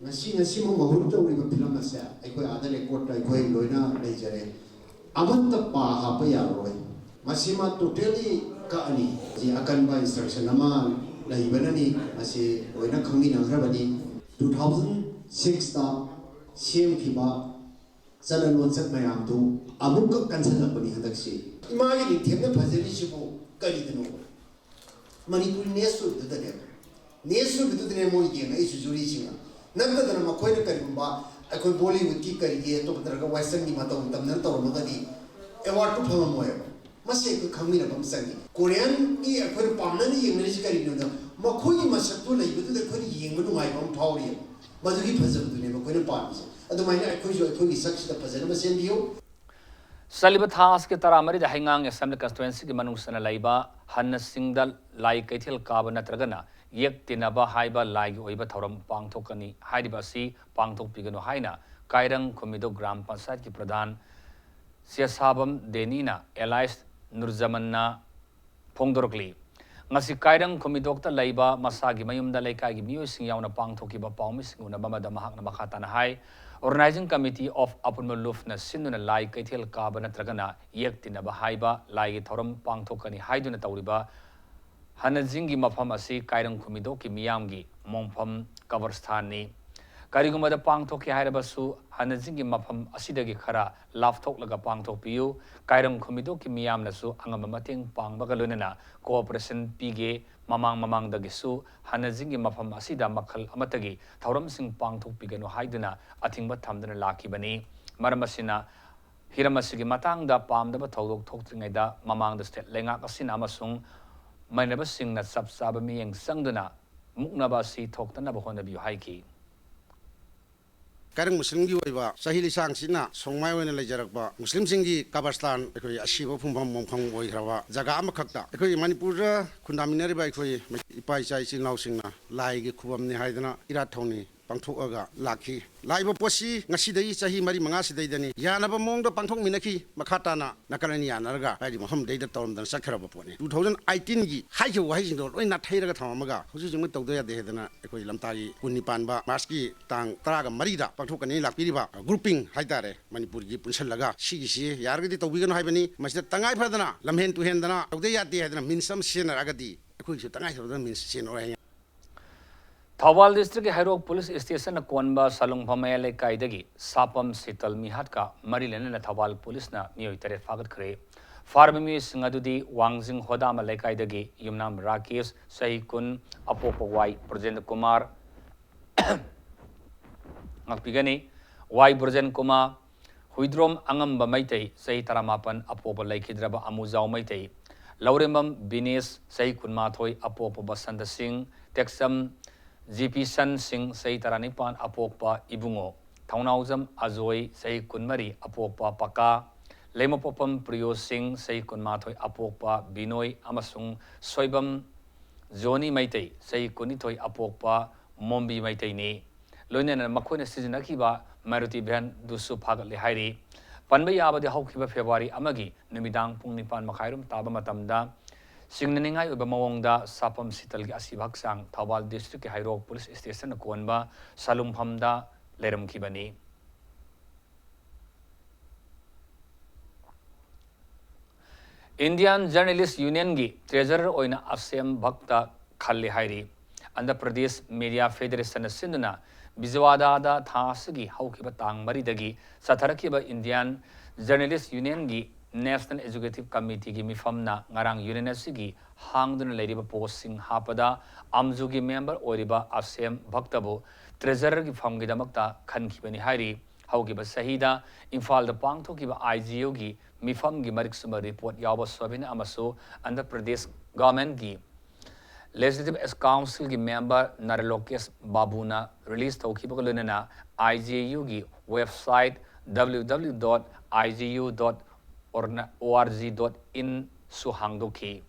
ꯉꯁꯤ, ꯉꯁꯤꯃꯛ ꯃꯍꯨꯠ ꯇꯧꯔꯤꯕ ꯐꯤꯂꯝ ꯑꯁꯦ ꯑꯩꯈꯣꯏ ꯑꯥꯗ ꯔꯦꯀꯣꯔꯠꯇ ꯑꯩꯈꯣꯏ ꯂꯣꯏꯅ ꯂꯩꯖꯔꯦ꯫ ꯑꯃꯠꯇ ꯄꯥ ꯍꯥꯞꯄ ꯌꯥꯔꯔꯣꯏ꯫ ꯃꯁꯤꯃ ꯇꯣꯇꯦꯜꯂꯤ ꯀꯛꯑꯅꯤ꯫ ꯁꯤ ꯑꯀꯟꯕ ꯏꯟꯁꯇ꯭ꯔꯛꯁꯟ ꯑꯃ ꯂꯩꯕꯅꯅꯤ꯫ ꯃꯁꯤ ꯂꯣꯏꯅ ꯈꯪꯃꯤꯟꯅꯈ꯭ꯔꯕꯅꯤ꯫ ꯇꯨ ꯊꯥꯎꯖꯟ ꯁꯤꯛꯁꯇ ꯁꯦꯝꯈꯤꯕ ꯆꯠꯅ ꯂꯣꯟꯆꯠ ꯃꯌꯥꯝꯗꯨ ꯑꯃꯨꯛꯀ ꯀꯟꯁꯤꯜꯂꯛꯄꯅꯤ ꯍꯟꯗꯛꯁꯤ꯫ ꯏꯃꯥꯒꯤ ꯅꯤꯡꯊꯦꯝꯅ ꯐꯖꯔꯤꯁꯤꯕꯨ ꯀꯔꯤꯗꯅꯣ? ꯃꯅꯤꯄꯨꯔꯤ ꯅꯦꯁ ꯑꯣꯏꯕꯗꯨꯗꯅꯦꯕ꯫ ꯅꯦꯁ ꯑꯣꯏꯕꯗꯨꯗꯅꯦ ꯃꯣꯏ ꯌꯦꯡꯉꯛꯏꯁꯨ, ꯖꯨꯔꯤꯁꯤꯡꯅ꯫ ꯅꯠꯇꯗꯅ ꯃꯈꯣꯏꯅ ꯀꯔꯤꯒꯨꯝꯕ ꯑꯩꯈꯣꯏ ꯕꯣꯂꯤꯋꯨꯗꯀꯤ ꯀꯔꯤꯒꯤ ꯑꯇꯣꯞꯄ ꯅꯠꯇ꯭ꯔꯒ ꯋꯦꯁꯇꯔꯟꯒꯤ ꯃꯇꯧ ꯇꯝꯗꯅ ꯇꯧꯔꯝꯃꯒꯗꯤ ꯑꯦꯋꯥꯔꯗꯇꯨ ꯐꯪꯉꯝꯃꯣꯏꯕ꯫ ꯃꯁꯤ ꯑꯩꯈꯣꯏ ꯈꯪꯃꯤꯟꯅꯕ ꯑꯃ ꯆꯪꯉꯤ꯫ ꯀꯣꯔꯤꯌꯟꯒꯤ ꯑꯩꯈꯣꯏꯅ ꯄꯥꯝꯅꯅ ꯌꯦꯡꯅꯔꯤꯁꯤ ꯀꯔꯤꯒꯤꯅꯣꯗ ꯃꯈꯣꯏꯒꯤ ꯃꯁꯛꯇꯨ ꯂꯩꯕꯗꯨꯗ ꯑꯩꯈꯣꯏꯅ ꯌꯦꯡꯕ ꯅꯨꯡꯉꯥꯏꯕ ꯑꯃ ꯐꯥꯎꯔꯤꯑꯕ꯫ ꯃꯗꯨꯒꯤ ꯐꯖꯕꯗꯨꯅꯦꯕ ꯑꯩꯈꯣꯏꯅ ꯄꯥꯝꯃꯤꯁꯦ꯫ ꯑꯗꯨꯃꯥꯏꯅ ꯑꯩꯈꯣꯏꯁꯨ ꯑꯩꯈꯣꯏꯒꯤ ꯁꯛꯁꯤꯗ ꯐꯖꯅꯕ ꯁꯦꯝꯕꯤꯌꯨ꯫ ꯆꯠꯂꯤꯕ ꯊꯥ ꯑꯁꯤꯒꯤ ꯇꯔꯥꯃꯔꯤꯗ ꯍꯩꯉꯥꯡ ꯑꯦꯁꯦꯝꯕ꯭ꯂꯤ ꯀꯟꯁꯇꯤꯇ꯭ꯋꯦꯟꯁꯤꯒꯤ ꯃꯅꯨꯡ ꯆꯟꯅ ꯂꯩꯕ ꯍꯟꯅꯁꯤꯡꯗ ꯂꯥꯏ ꯀꯩꯊꯦꯜ ꯀꯥꯕ ꯅꯠꯇ꯭ꯔꯒꯅ ꯌꯦꯛ ꯇꯤꯟꯅꯕ ꯍꯥꯏꯕ ꯂꯥꯏꯒꯤ ꯑꯣꯏꯕ ꯊꯧꯔꯝ ꯄꯥꯡꯊꯣꯛꯀꯅꯤ꯫ ꯍꯥꯏꯔꯤꯕ ꯑꯁꯤ ꯄꯥꯡꯊꯣꯛꯄꯤꯒꯅꯨ ꯍꯥꯏꯅ ꯀꯥꯏꯔꯪ ꯈꯨꯃꯤꯗꯣ ꯒ꯭ꯔꯥꯝ ꯄꯟꯆꯥꯌꯠꯀꯤ ꯄ꯭ꯔꯙꯥꯟ ꯁꯦꯁꯥꯕꯝ ꯗꯦꯅꯤꯅ ꯑꯦꯂꯥꯏꯁ ꯅꯨꯔꯖꯃꯟꯅ ꯐꯣꯡꯗꯣꯔꯛꯂꯤ꯫ ꯉꯁꯤ ꯀꯥꯏꯔꯪ ꯈꯨꯃꯤꯗꯣꯛꯇ ꯂꯩꯕ ꯃꯁꯥꯒꯤ ꯃꯌꯨꯝꯗ ꯂꯩꯀꯥꯏꯒꯤ ꯃꯤꯑꯣꯏꯁꯤꯡ ꯌꯥꯎꯅ ꯄꯥꯡꯊꯣꯛꯈꯤꯕ ꯄꯥꯎꯃꯤꯁꯤꯡ ꯎꯅꯕ ꯑꯃꯗ ꯃꯍꯥꯛꯅ ꯃꯈꯥ ꯇꯥꯅ ꯍꯥꯏ, Organizing Committee of ꯑꯄꯨꯟꯕ ꯂꯨꯞꯅ ꯁꯤꯟꯗꯨꯅ ꯂꯥꯏ ꯀꯩꯊꯦꯜ ꯀꯥꯕ ꯅꯠꯇ꯭ꯔꯒꯅ ꯌꯦꯛ ꯇꯤꯟꯅꯕ ꯍꯥꯏꯕ ꯂꯥꯏꯒꯤ ꯊꯧꯔꯝ ꯄꯥꯡꯊꯣꯛꯀꯅꯤ ꯍꯥꯏꯗꯨꯅ ꯇꯧꯔꯤꯕ ꯍꯅꯖꯤꯡꯒꯤ ꯃꯐꯝ ꯑꯁꯤ ꯀꯥꯏꯔꯪ ꯈꯨꯃꯤꯗꯣꯛꯀꯤ ꯃꯤꯌꯥꯝꯒꯤ ꯃꯣꯡꯐꯝ ꯀꯕꯔꯁꯊꯥꯟꯅꯤ꯫ ꯀꯔꯤꯒꯨꯝꯕꯗ ꯄꯥꯡꯊꯣꯛꯀꯦ ꯍꯥꯏꯔꯕꯁꯨ ꯍꯅꯖꯤꯡꯒꯤ ꯃꯐꯝ ꯑꯁꯤꯗꯒꯤ ꯈꯔ ꯂꯥꯞꯊꯣꯛꯂꯒ ꯄꯥꯡꯊꯣꯛꯄꯤꯌꯨ꯫ ꯀꯥꯏꯔꯪ ꯈꯨꯃꯤꯗꯣꯛꯀꯤ ꯃꯤꯌꯥꯝꯅꯁꯨ ꯑꯉꯝꯕ ꯃꯇꯦꯡ ꯄꯥꯡꯕꯒ ꯂꯣꯏꯅꯅ cooperation ꯄꯤꯒꯦ꯫ ꯃꯃꯥꯡ ꯃꯃꯥꯡꯗꯒꯤꯁꯨ ꯍꯅꯖꯤꯡꯒꯤ ꯃꯐꯝ ꯑꯁꯤꯗ ꯃꯈꯜ ꯑꯃꯠꯇꯒꯤ ꯊꯧꯔꯝꯁꯤꯡ ꯄꯥꯡꯊꯣꯛꯄꯤꯒꯅꯨ ꯍꯥꯏꯗꯨꯅ ꯑꯊꯤꯡꯕ ꯊꯝꯗꯨꯅ ꯂꯥꯛꯈꯤꯕꯅꯤ꯫ ꯃꯔꯝ ꯑꯁꯤꯅ ꯍꯤꯔꯝ ꯑꯁꯤꯒꯤ ꯃꯇꯥꯡꯗ ꯄꯥꯝꯗꯕ ꯊꯧꯗꯣꯛ ꯊꯣꯛꯇ꯭ꯔꯤꯉꯩꯗ ꯃꯃꯥꯡꯗ state ꯂꯩꯉꯥꯛ ꯑꯁꯤꯅ ꯑꯃꯁꯨꯡ ꯃꯩꯅꯕꯁꯤꯡꯅ ꯆꯞ ꯆꯥꯕ ꯃꯤꯠꯌꯦꯡ ꯆꯪꯗꯨꯅ ꯃꯨꯛꯅꯕ ꯑꯁꯤ ꯊꯣꯛꯇꯅꯕ ꯍꯣꯠꯅꯕꯤꯌꯨ ꯍꯥꯏꯈꯤ꯫ ꯀꯥꯏꯔꯪ ꯃꯨꯁꯂꯤꯝꯒꯤ ꯑꯣꯏꯕ ꯆꯍꯤ ꯂꯤꯁꯥꯡꯁꯤꯅ ꯁꯣꯡꯃꯥꯏ ꯑꯣꯏꯅ ꯂꯩꯖꯔꯛꯄ ꯃꯨꯁꯂꯤꯝꯁꯤꯡꯒꯤ ꯀꯕꯔꯁꯇꯥꯟ, ꯑꯩꯈꯣꯏ ꯑꯁꯤꯕ ꯐꯨꯝꯐꯝ ꯃꯣꯡꯐꯝ ꯑꯣꯏꯈ꯭ꯔꯕ ꯖꯒꯥ ꯑꯃꯈꯛꯇ ꯑꯩꯈꯣꯏ ꯃꯅꯤꯄꯨꯔꯗ ꯈꯨꯟꯗꯥꯃꯤꯟꯅꯔꯤꯕ ꯑꯩꯈꯣꯏ ꯏꯄꯥ ꯏꯆꯥ ꯏꯆꯤꯜ ꯏꯅꯥꯎꯁꯤꯡꯅ ꯂꯥꯏꯒꯤ ꯈꯨꯕꯝꯅꯤ ꯍꯥꯏꯗꯅ ꯏꯔꯥꯠ ꯊꯧꯅꯤ ꯄꯥꯡꯊꯣꯛꯑꯒ ꯂꯥꯛꯈꯤ꯫ ꯂꯥꯛꯏꯕ ꯄꯣꯠꯁꯤ ꯉꯁꯤꯗꯒꯤ ꯆꯍꯤ ꯃꯔꯤ ꯃꯉꯥ ꯁꯤꯗꯩꯗꯅꯤ ꯌꯥꯅꯕ ꯃꯑꯣꯡꯗ ꯄꯥꯡꯊꯣꯛꯃꯤꯟꯅꯈꯤ꯫ ꯃꯈꯥ ꯇꯥꯅ ꯅꯥꯀꯜ ꯑꯅꯤ ꯌꯥꯅꯔꯒ ꯍꯥꯏꯗꯤ ꯃꯐꯝꯗꯩꯗ ꯇꯧꯔꯝꯗꯅ ꯆꯠꯈ꯭ꯔꯕ ꯄꯣꯠꯅꯤ꯫ Two thousand eighteen ꯒꯤ ꯍꯥꯏꯈꯤꯕ ꯋꯥꯍꯩꯁꯤꯡꯗꯣ ꯂꯣꯏ ꯅꯥꯊꯩꯔꯒ ꯊꯝꯃꯝꯃꯒ ꯍꯧꯖꯤꯛ ꯍꯧꯖꯤꯛꯃꯛ ꯇꯧꯗ ꯌꯥꯗꯦ ꯍꯥꯏꯗꯅ ꯑꯩꯈꯣꯏ ꯂꯝꯇꯥꯒꯤ ꯀꯨꯟ ꯅꯤꯄꯥꯟꯕ March ꯀꯤ ꯇꯥꯡ ꯇꯔꯥꯒ ꯃꯔꯤꯗ ꯄꯥꯡꯊꯣꯛꯀꯅꯤ ꯂꯥꯛꯄꯤꯔꯤꯕ grouping ꯍꯥꯏꯇꯥꯔꯦ, ꯃꯅꯤꯄꯨꯔꯒꯤ ꯄꯨꯟꯁꯤꯜꯂꯒ ꯁꯤꯒꯤꯁꯤ ꯌꯥꯔꯒꯗꯤ ꯇꯧꯕꯤꯒꯅꯨ ꯍꯥꯏꯕꯅꯤ꯫ ꯃꯁꯤꯗ ꯇꯉꯥꯏ ꯐꯗꯅ ꯂꯝꯍꯦꯟ ꯇꯨꯍꯦꯟꯗꯅ ꯇꯧꯗ ꯌꯥꯗꯦ ꯍꯥꯏꯗꯅ means ꯑꯃ ꯁꯤꯖꯤꯟꯅꯔꯛꯑꯒꯗꯤ ꯑꯩꯈꯣꯏꯒꯤꯁꯨ ꯇꯉꯥꯏ ꯐꯗꯅ means ꯁꯤꯖꯤꯟꯅꯔꯣꯏ ꯍꯥꯏꯅ ꯊꯧꯕꯥꯜ district ꯀꯤ ꯍꯩꯔꯣꯛ police station ꯅ ꯀꯣꯟꯕ ꯁꯂꯨꯡꯐꯝ ꯃꯌꯥꯏ ꯂꯩꯀꯥꯏꯗꯒꯤ ꯁꯥꯄꯝ ꯁꯤꯇꯜ ꯃꯤꯍꯥꯠꯀ ꯃꯔꯤ ꯂꯩꯅꯅ ꯊꯧꯕꯥꯜ police ꯅ ꯃꯤꯑꯣꯏ ꯇꯔꯦꯠ ꯐꯥꯒꯠꯈ꯭ꯔꯦ꯫ ꯐꯥꯔꯕ ꯃꯤꯑꯣꯏꯁꯤꯡ ꯑꯗꯨꯗꯤ ꯋꯥꯡꯖꯤꯡ ꯍꯣꯗꯥꯃ ꯂꯩꯀꯥꯏꯗꯒꯤ ꯌꯨꯝꯅꯥꯝ ꯔꯥꯀꯦꯁ, ꯆꯍꯤ ꯀꯨꯟ, ꯑꯄꯣꯛꯄ ꯋꯥꯏ ꯕ꯭ꯔꯖꯦꯟꯗ꯭ꯔ ꯀꯨꯃꯥꯔ, ꯉꯥꯛꯄꯤꯒꯅꯤ, ꯋꯥꯏ ꯕ꯭ꯔꯖꯦꯟ ꯀꯨꯃꯥꯔ, ꯍꯨꯏꯗ꯭ꯔꯣꯝ ꯑꯉꯝꯕ ꯃꯩꯇꯩ, ꯆꯍꯤ ꯇꯔꯥꯃꯥꯄꯟ, ꯑꯄꯣꯛꯄ ꯂꯩꯈꯤꯗ꯭ꯔꯕ ꯑꯃꯨꯖꯥꯎ ꯃꯩꯇꯩ, ꯂꯧꯔꯦꯝꯕꯝ ꯕꯤꯅꯦꯁ, ꯆꯍꯤ ꯀꯨꯟꯃꯥꯊꯣꯏ, ꯑꯄꯣꯛꯄ ꯕꯁꯟꯇ ꯁꯤꯡ, ꯇꯦꯛꯆꯝ ꯖꯤꯄꯤꯁꯟ ꯁꯤꯡ, ꯆꯍꯤ ꯇꯔꯥꯅꯤꯄꯥꯟ, ꯑꯄꯣꯛꯄ ꯏꯕꯨꯡꯉꯣ, ꯊꯧꯅꯥꯎꯖꯝ ꯑꯖꯣꯏ, ꯆꯍꯤ ꯀꯨꯟꯃꯔꯤ, ꯑꯄꯣꯛꯄ ꯄꯀꯥ, ꯂꯩꯃꯄꯣꯛꯐꯝ ꯄ꯭ꯔꯤꯌꯣ ꯁꯤꯡ, ꯆꯍꯤ ꯀꯨꯟꯃꯥꯊꯣꯏ, ꯑꯄꯣꯛꯄ ꯕꯤꯅꯣꯏ, ꯑꯃꯁꯨꯡ ꯁꯣꯏꯕꯝ ꯖꯣꯅꯤ ꯃꯩꯇꯩ, ꯆꯍꯤ ꯀꯨꯟꯅꯤꯊꯣꯏ, ꯑꯄꯣꯛꯄ ꯃꯣꯝꯕꯤ ꯃꯩꯇꯩꯅꯤ꯫ ꯂꯣꯏꯅꯅ ꯃꯈꯣꯏꯅ ꯁꯤꯖꯤꯟꯅꯈꯤꯕ Maruti van ꯗꯨꯁꯨ ꯐꯥꯒꯠꯂꯦ ꯍꯥꯏꯔꯤ꯫ ꯄꯟꯕ ꯌꯥꯕꯗꯤ ꯍꯧꯈꯤꯕ February ꯑꯃꯒꯤ ꯅꯨꯃꯤꯗꯥꯡ ꯄꯨꯡ ꯅꯤꯄꯥꯟ ꯃꯈꯥꯏꯔꯣꯝ ꯇꯥꯕ ꯃꯇꯝꯗ ꯁꯤꯡꯅꯅꯤꯡꯉꯥꯏ ꯑꯣꯏꯕ ꯃꯑꯣꯡꯗ ꯁꯥꯄꯝ ꯁꯤꯇꯜꯒꯤ ꯑꯁꯤꯕ ꯍꯛꯆꯥꯡ ꯊꯧꯕꯥꯜ district ꯀꯤ ꯍꯩꯔꯣꯛ police station ꯅ ꯀꯣꯟꯕ ꯁꯂꯨꯡꯐꯝꯗ ꯂꯩꯔꯝꯈꯤꯕꯅꯤ꯫ Indian Journalist Union ꯒꯤ treasurer ꯑꯣꯏꯅ ꯑꯁꯦꯝ ꯚꯛꯇ ꯈꯜꯂꯤ ꯍꯥꯏꯔꯤ꯫ ꯑꯟꯙ꯭ꯔ ꯄ꯭ꯔꯗꯦꯁ Media Federation ꯅ ꯁꯤꯟꯗꯨꯅ ꯕꯤꯖꯋꯥꯗꯥꯗ ꯊꯥ ꯑꯁꯤꯒꯤ ꯍꯧꯈꯤꯕ ꯇꯥꯡ ꯃꯔꯤꯗꯒꯤ ꯆꯠꯊꯔꯛꯈꯤꯕ Indian Journalist Union ꯒꯤ National Executive Committee ꯒꯤ ꯃꯤꯐꯝꯅ ꯉꯔꯥꯡ union ꯑꯁꯤꯒꯤ ꯍꯥꯡꯗꯨꯅ ꯂꯩꯔꯤꯕ post ꯁꯤꯡ ꯍꯥꯞꯄꯗ ꯑꯝꯖꯨꯒꯤ member ꯑꯣꯏꯔꯤꯕ ꯑꯁꯦꯝ ꯚꯛꯇꯕꯨ treasurer ꯒꯤ ꯐꯝꯒꯤꯗꯃꯛꯇ ꯈꯟꯈꯤꯕꯅꯤ ꯍꯥꯏꯔꯤ꯫ ꯍꯧꯈꯤꯕ ꯆꯍꯤꯗ ꯏꯝꯐꯥꯜꯗ ꯄꯥꯡꯊꯣꯛꯈꯤꯕ ꯑꯥꯏ ꯖꯤ ꯌꯨꯒꯤ ꯃꯤꯐꯝꯒꯤ ꯃꯔꯤꯛ ꯆꯨꯝꯕ ꯔꯤꯄꯣꯔꯠ ꯌꯥꯎꯕ ꯁꯣꯚꯦꯅꯤꯌꯥ ꯑꯃꯁꯨ ꯑꯟꯙ꯭ꯔ ꯄ꯭ꯔꯗꯦꯁ ꯒꯚꯔꯟꯃꯦꯟꯠꯀꯤ ꯂꯦꯖꯤꯁꯂꯦꯇꯤꯚ ꯀꯥꯎꯟꯁꯤꯜꯒꯤ ꯃꯦꯝꯕꯔ ꯅꯥꯔꯥ ꯂꯣꯀꯦꯁ ꯕꯥꯕꯨꯅ ꯔꯤꯂꯤꯖ ꯇꯧꯈꯤꯕꯒ ꯂꯣꯏꯅꯅ ꯑꯥꯏ ꯖꯤ ꯌꯨꯒꯤ website W W W dot I G U dot org dot in ꯁꯨ ꯍꯥꯡꯗꯣꯛꯈꯤ꯫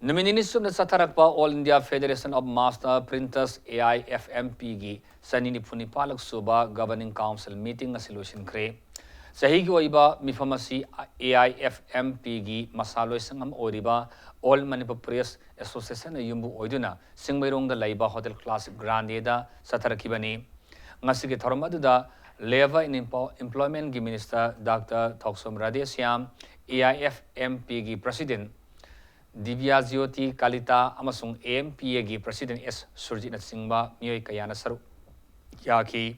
ꯅꯨꯃꯤꯠ ꯅꯤꯅꯤ ꯆꯨꯞꯅ ꯆꯠꯊꯔꯛꯄ All India Federation of Master Printers, A I F M P ꯒꯤ ꯆꯅꯤ ꯅꯤꯐꯨ ꯅꯤꯄꯥꯜꯂꯛ ꯁꯨꯕ Governing Council meeting ꯑꯁꯤ ꯂꯣꯏꯁꯤꯟꯈ꯭ꯔꯦ꯫ ꯆꯍꯤꯒꯤ ꯑꯣꯏꯕ ꯃꯤꯐꯝ ꯑꯁꯤ A I F M P ꯒꯤ ꯃꯁꯥ ꯂꯣꯏꯁꯪ ꯑꯃ ꯑꯣꯏꯔꯤꯕ All Manipur Press Association ꯅ ꯌꯨꯝꯕꯨ ꯑꯣꯏꯗꯨꯅ ꯆꯤꯡꯃꯩꯔꯣꯡꯗ ꯂꯩꯕ Hotel Classic Grande ꯗ ꯆꯠꯊꯔꯛꯈꯤꯕꯅꯤ꯫ ꯉꯁꯤꯒꯤ ꯊꯧꯔꯝ ꯑꯗꯨꯗ Labour and Empo-, Employment ꯒꯤ Minister Doctor Thokchom Radheshyam, A I F M P ꯒꯤ President ꯗꯤꯕ꯭ꯌꯥ ꯖ꯭ꯌꯣꯇꯤ ꯀꯥꯂꯤꯇꯥ ꯑꯃꯁꯨꯡ A M P A ꯒꯤ President S ꯁꯨꯔꯖꯤꯠꯅꯆꯤꯡꯕ ꯃꯤꯑꯣꯏ ꯀꯌꯥꯅ ꯁꯔꯨꯛ ꯌꯥꯈꯤ꯫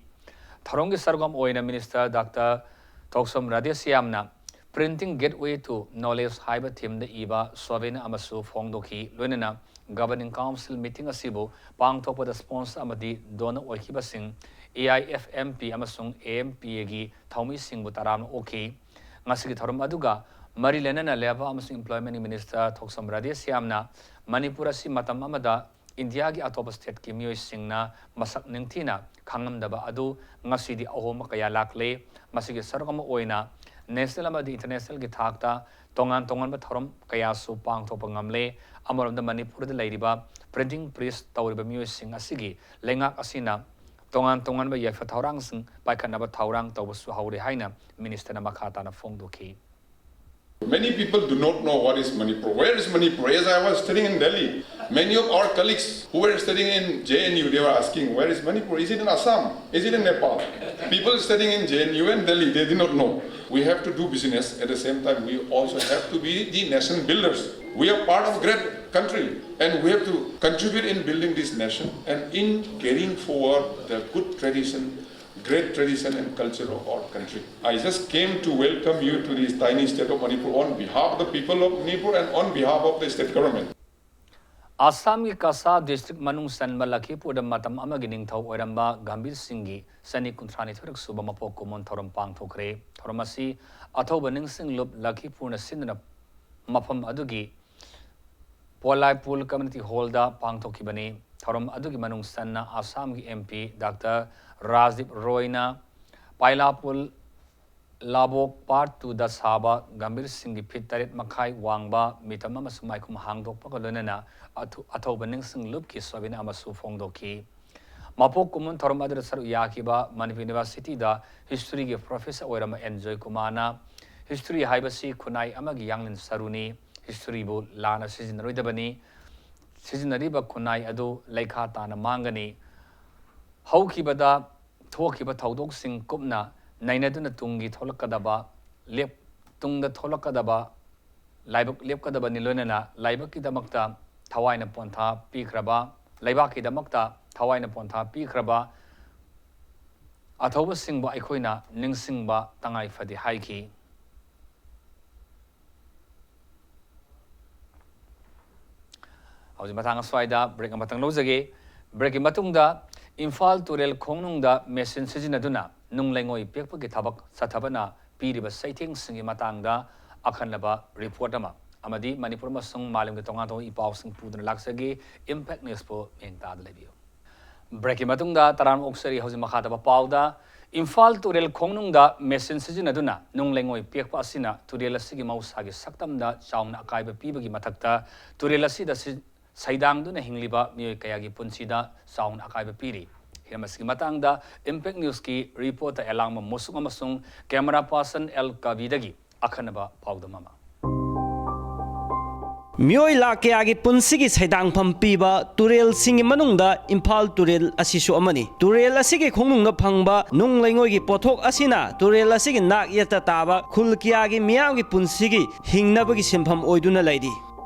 ꯊꯧꯔꯝꯒꯤ ꯁꯔꯨꯛ ꯑꯃ ꯑꯣꯏꯅ Minister Doctor Thokchom ꯔꯥꯙꯦꯁ꯭ꯌꯥꯝꯅ Printing Gateway to Knowledge ꯍꯥꯏꯕ theme ꯗ ꯏꯕ ꯁꯣꯚꯦꯅꯤꯌꯥ ꯑꯃꯁꯨ ꯐꯣꯡꯗꯣꯛꯈꯤ꯫ ꯂꯣꯏꯅꯅ Governing Council meeting ꯑꯁꯤꯕꯨ ꯄꯥꯡꯊꯣꯛꯄꯗ sponsor ꯑꯃꯗꯤ donor ꯑꯣꯏꯈꯤꯕꯁꯤꯡ A I F M P ꯑꯃꯁꯨꯡ A M P A ꯒꯤ ꯊꯧꯃꯤꯁꯤꯡꯕꯨ ꯇꯔꯥꯝꯅ ꯑꯣꯛꯈꯤ꯫ ꯉꯁꯤꯒꯤ ꯊꯧꯔꯝ ꯑꯗꯨꯒ ꯃꯔꯤ ꯂꯩꯅꯅ Labour ꯑꯃꯁꯨꯡ Employment ꯒꯤ Minister ꯊꯣꯛꯆꯣꯝ ꯔꯥꯙꯦꯁ꯭ꯌꯥꯝꯅ ꯃꯅꯤꯄꯨꯔ ꯑꯁꯤ ꯃꯇꯝ ꯑꯃꯗ ꯏꯟꯗꯤꯌꯥꯒꯤ ꯑꯇꯣꯞꯄ state ꯀꯤ ꯃꯤꯑꯣꯏꯁꯤꯡꯅ ꯃꯁꯛ ꯅꯤꯡꯊꯤꯅ ꯈꯪꯂꯝꯗꯕ ꯑꯗꯨ ꯉꯁꯤꯗꯤ ꯑꯍꯣꯡꯕ ꯀꯌꯥ ꯂꯥꯛꯂꯦ꯫ ꯃꯁꯤꯒꯤ ꯁꯔꯨꯛ ꯑꯃ ꯑꯣꯏꯅ national ꯑꯃꯗꯤ international ꯒꯤ ꯊꯥꯛꯇ ꯇꯣꯉꯥꯟ ꯇꯣꯉꯥꯟꯕ ꯊꯧꯔꯝ ꯀꯌꯥꯁꯨ ꯄꯥꯡꯊꯣꯛꯄ ꯉꯝꯂꯦ꯫ ꯑꯃꯔꯣꯝꯗ ꯃꯅꯤꯄꯨꯔꯗ ꯂꯩꯔꯤꯕ printing press ꯇꯧꯔꯤꯕ ꯃꯤꯑꯣꯏꯁꯤꯡ ꯑꯁꯤꯒꯤ ꯂꯩꯉꯥꯛ ꯑꯁꯤꯅ ꯇꯣꯉꯥꯟ ꯇꯣꯉꯥꯟꯕ ꯌꯥꯏꯐ ꯊꯧꯔꯥꯡꯁꯤꯡ ꯄꯥꯏꯈꯠꯅꯕ ꯊꯧꯔꯥꯡ ꯇꯧꯕꯁꯨ ꯍꯧꯔꯦ ꯍꯥꯏꯅ Minister ꯅ ꯃꯈꯥ ꯇꯥꯅ ꯐꯣꯡꯗꯣꯛꯈꯤ꯫ Many people do not know what is Manipur. Where is Manipur? As I was studying in Delhi, many of our colleagues who were studying in J N U, they were asking, "Where is Manipur? Is it in Assam? Is it in Nepal?" People studying in J N U and Delhi, they did not know. We have to do business. At the same time, we also have to be the nation builders. We are part of great country, and we have to contribute in building this nation and in carrying forward the good tradition, great tradition and culture of our country. I just came to welcome you to this tiny state of Manipur on behalf of the people of Manipur and on behalf of the state government. ꯑꯁꯥꯝꯒꯤ ꯀꯁꯥ district ꯃꯅꯨꯡ ꯆꯟꯕ ꯂꯈꯤꯄꯨꯔꯗ ꯃꯇꯝ ꯑꯃꯒꯤ ꯅꯤꯡꯊꯧ ꯑꯣꯏꯔꯝꯕ ꯒꯝꯚꯤꯔ ꯁꯤꯡꯒꯤ ꯆꯅꯤ ꯀꯨꯟꯊ꯭ꯔꯥ ꯅꯤꯊꯣꯏꯔꯛ ꯁꯨꯕ ꯃꯄꯣꯛ ꯀꯨꯝꯑꯣꯟ ꯊꯧꯔꯝ ꯄꯥꯡꯊꯣꯛꯈ꯭ꯔꯦ꯫ ꯊꯧꯔꯝ ꯑꯁꯤ ꯑꯊꯧꯕ ꯅꯤꯡꯁꯤꯡ ꯂꯨꯞ ꯂꯈꯤꯄꯨꯔꯅ ꯁꯤꯟꯗꯨꯅ ꯃꯐꯝ ꯑꯗꯨꯒꯤ ꯄꯣꯂꯥꯏꯄꯨꯜ ꯀꯝꯃ꯭ꯌꯨꯅꯤꯇꯤ ꯍꯣꯜꯗ ꯄꯥꯡꯊꯣꯛꯈꯤꯕꯅꯤ꯫ ꯊꯧꯔꯝ ꯑꯗꯨꯒꯤ ꯃꯅꯨꯡ ꯆꯟꯅ ꯑꯁꯥꯝꯒꯤ ꯑꯦꯝ ꯄꯤ ꯗꯥꯛꯇꯔ ꯔꯥꯖꯗꯤꯞ ꯔꯣꯏꯅ ꯄꯥꯏꯂꯥꯄꯨꯜ ꯂꯥꯕꯣꯛ ꯄꯥꯔꯠ ꯇꯨꯗ ꯁꯥꯕ ꯒꯝꯚꯤꯔ ꯁꯤꯡꯒꯤ ꯐꯤꯠ ꯇꯔꯦꯠ ꯃꯈꯥꯏ ꯋꯥꯡꯕ ꯃꯤꯇꯝ ꯑꯃꯁꯨꯡ ꯃꯥꯏꯈꯨꯝ ꯍꯥꯡꯗꯣꯛꯄꯒ ꯂꯣꯏꯅꯅ ꯑꯊꯨ-, ꯑꯊꯧꯕ ꯅꯤꯡꯁꯤꯡ ꯂꯨꯞꯀꯤ ꯁꯣꯚꯦꯅꯤꯌꯔ ꯑꯃꯁꯨ ꯐꯣꯡꯗꯣꯛꯈꯤ꯫ ꯃꯄꯣꯛ ꯀꯨꯝꯑꯣꯟ ꯊꯧꯔꯝ ꯑꯗꯨꯗ ꯁꯔꯨꯛ ꯌꯥꯈꯤꯕ ꯃꯅꯤꯄꯨꯔ ꯌꯨꯅꯤꯚꯔꯁꯤꯇꯤꯗ ꯍꯤꯁꯇ꯭ꯔꯤꯒꯤ ꯄ꯭ꯔꯣꯐꯦꯁꯔ ꯑꯣꯏꯔꯝꯕ ꯑꯦꯟ ꯖꯣꯏꯀꯨꯃꯥꯔꯅ ꯍꯤꯁꯇ꯭ꯔꯤ ꯍꯥꯏꯕꯁꯤ ꯈꯨꯟꯅꯥꯏ ꯑꯃꯒꯤ ꯌꯥꯡꯂꯦꯟ ꯁꯔꯨꯅꯤ꯫ ꯍꯤꯁꯇ꯭ꯔꯤꯕꯨ ꯂꯥꯟꯅ ꯁꯤꯖꯤꯟꯅꯔꯣꯏꯗꯕꯅꯤ꯫ ꯁꯤꯖꯤꯟꯅꯔꯤꯕ ꯈꯨꯟꯅꯥꯏ ꯑꯗꯨ ꯂꯩꯈꯥ ꯇꯥꯅ ꯃꯥꯡꯒꯅꯤ꯫ ꯍꯧꯈꯤꯕꯗ ꯊꯣꯛꯈꯤꯕ ꯊꯧꯗꯣꯛꯁꯤꯡ ꯀꯨꯞꯅ ꯅꯩꯅꯗꯨꯅ ꯇꯨꯡꯒꯤ ꯊꯣꯛꯂꯛꯀꯗꯕ ꯂꯦꯞ-, ꯇꯨꯡꯗ ꯊꯣꯛꯂꯛꯀꯗꯕ ꯂꯥꯏꯕꯛ ꯂꯦꯞꯀꯗꯕꯅꯤ, ꯂꯣꯏꯅꯅ ꯂꯥꯏꯕꯛꯀꯤꯗꯃꯛꯇ ꯊꯋꯥꯏꯅ ꯄꯣꯟꯊꯥ ꯄꯤꯈ꯭ꯔꯕ, ꯂꯩꯕꯥꯛꯀꯤꯗꯃꯛꯇ ꯊꯋꯥꯏꯅ ꯄꯣꯟꯊꯥ ꯄꯤꯈ꯭ꯔꯕ ꯑꯊꯧꯕꯁꯤꯡꯕꯨ ꯑꯩꯈꯣꯏꯅ ꯅꯤꯡꯁꯤꯡꯕ ꯇꯉꯥꯏ ꯐꯗꯦ ꯍꯥꯏꯈꯤ꯫ ꯍꯧꯖꯤꯛ ꯃꯇꯥꯡ ꯑꯁ꯭ꯋꯥꯏꯗ ꯕ꯭ꯔꯦꯛ ꯑꯃꯇꯪ ꯂꯧꯖꯒꯦ꯫ ꯕ꯭ꯔꯦꯛꯀꯤ ꯃꯇꯨꯡꯗ ꯏꯝꯐꯥꯜ ꯇꯨꯔꯦꯜ ꯈꯣꯡꯅꯨꯡꯗ ꯃꯦꯁꯤꯟ ꯁꯤꯖꯤꯟꯅꯗꯨꯅ ꯅꯨꯡ ꯂꯩꯉꯣꯏ ꯄꯦꯛꯄꯒꯤ ꯊꯕꯛ ꯆꯠꯊꯕꯅ ꯄꯤꯔꯤꯕ ꯆꯩꯊꯦꯡꯁꯤꯡꯒꯤ ꯃꯇꯥꯡꯗ ꯑꯈꯟꯅꯕ ꯔꯤꯄꯣꯔꯠ ꯑꯃ ꯑꯃꯗꯤ ꯃꯅꯤꯄꯨꯔ ꯑꯃꯁꯨꯡ ꯃꯥꯂꯦꯝꯒꯤ ꯇꯣꯉꯥꯟ ꯇꯣꯉꯥꯟꯕ ꯏ ꯄꯥꯎꯁꯤꯡ ꯄꯨꯗꯨꯅ ꯂꯥꯛꯆꯒꯦ꯫ ꯏꯝꯄꯦꯛ ꯅ꯭ꯌꯨꯁꯄꯨ ꯃꯤꯠꯌꯦꯡ ꯇꯥꯗꯨꯅ ꯂꯩꯕꯤꯌꯨ꯫ ꯕ꯭ꯔꯦꯛꯀꯤ ꯃꯇꯨꯡꯗ ꯇꯔꯥꯝꯅ ꯑꯣꯛꯆꯔꯤ꯫ ꯍꯧꯖꯤꯛ ꯃꯈꯥ ꯇꯥꯕ ꯄꯥꯎꯗ, ꯏꯝꯐꯥꯜ ꯇꯨꯔꯦꯜ ꯈꯣꯡꯅꯨꯡꯗ ꯃꯦꯁꯤꯟ ꯁꯤꯖꯤꯟꯅꯗꯨꯅ ꯅꯨꯡ ꯂꯩꯉꯣꯏ ꯄꯦꯛꯄ ꯑꯁꯤꯅ ꯇꯨꯔꯦꯜ ꯑꯁꯤꯒꯤ ꯃꯍꯧꯁꯥꯒꯤ ꯁꯛꯇꯝꯗ ꯆꯥꯎꯅ ꯑꯀꯥꯏꯕ ꯄꯤꯕꯒꯤ ꯃꯊꯛꯇ ꯇꯨꯔꯦꯜ ꯑꯁꯤꯗ ꯁꯤ-, ꯁꯩꯗꯥꯡꯗꯨꯅ ꯍꯤꯡꯂꯤꯕ ꯃꯤꯑꯣꯏ ꯀꯌꯥꯒꯤ ꯄꯨꯟꯁꯤꯗ ꯆꯥꯎꯅ ꯑꯀꯥꯏꯕ ꯄꯤꯔꯤ꯫ ꯍꯤꯔꯝ ꯑꯁꯤꯒꯤ ꯃꯇꯥꯡꯗ ꯏꯝꯄꯦꯛ ꯅ꯭ꯌꯨꯁꯀꯤ ꯔꯤꯄꯣꯔꯇꯔ ꯑꯦꯂꯥꯡꯕꯝ ꯃꯨꯁꯨꯛ ꯑꯃꯁꯨꯡ ꯀꯦꯃꯦꯔꯥ ꯄꯥꯔꯁꯟ ꯑꯦꯜ ꯀꯕꯤꯗꯒꯤ ꯑꯈꯟꯅꯕ ꯄꯥꯎꯗꯝ ꯑꯃ꯫ ꯃꯤꯑꯣꯏ ꯂꯥꯈ ꯀꯌꯥꯒꯤ ꯄꯨꯟꯁꯤꯒꯤ ꯁꯩꯗꯥꯡꯐꯝ ꯄꯤꯕ ꯇꯨꯔꯦꯜꯁꯤꯡꯒꯤ ꯃꯅꯨꯡꯗ ꯏꯝꯐꯥꯜ ꯇꯨꯔꯦꯜ ꯑꯁꯤꯁꯨ ꯑꯃꯅꯤ꯫ ꯇꯨꯔꯦꯜ ꯑꯁꯤꯒꯤ ꯈꯣꯡꯅꯨꯡꯗ ꯐꯪꯕ ꯅꯨꯡ ꯂꯩꯉꯣꯏꯒꯤ ꯄꯣꯠꯊꯣꯛ ꯑꯁꯤꯅ ꯇꯨꯔꯦꯜ ꯑꯁꯤꯒꯤ ꯅꯥꯛ ꯌꯦꯠꯇ ꯇꯥꯕ ꯈꯨꯜ ꯀꯌꯥꯒꯤ ꯃꯤꯌꯥꯝꯒꯤ ꯄꯨꯟꯁꯤꯒꯤ ꯍꯤꯡꯅꯕꯒꯤ ꯁꯤꯟꯐꯝ ꯑꯣꯏꯗꯨꯅ ꯂꯩꯔꯤ꯫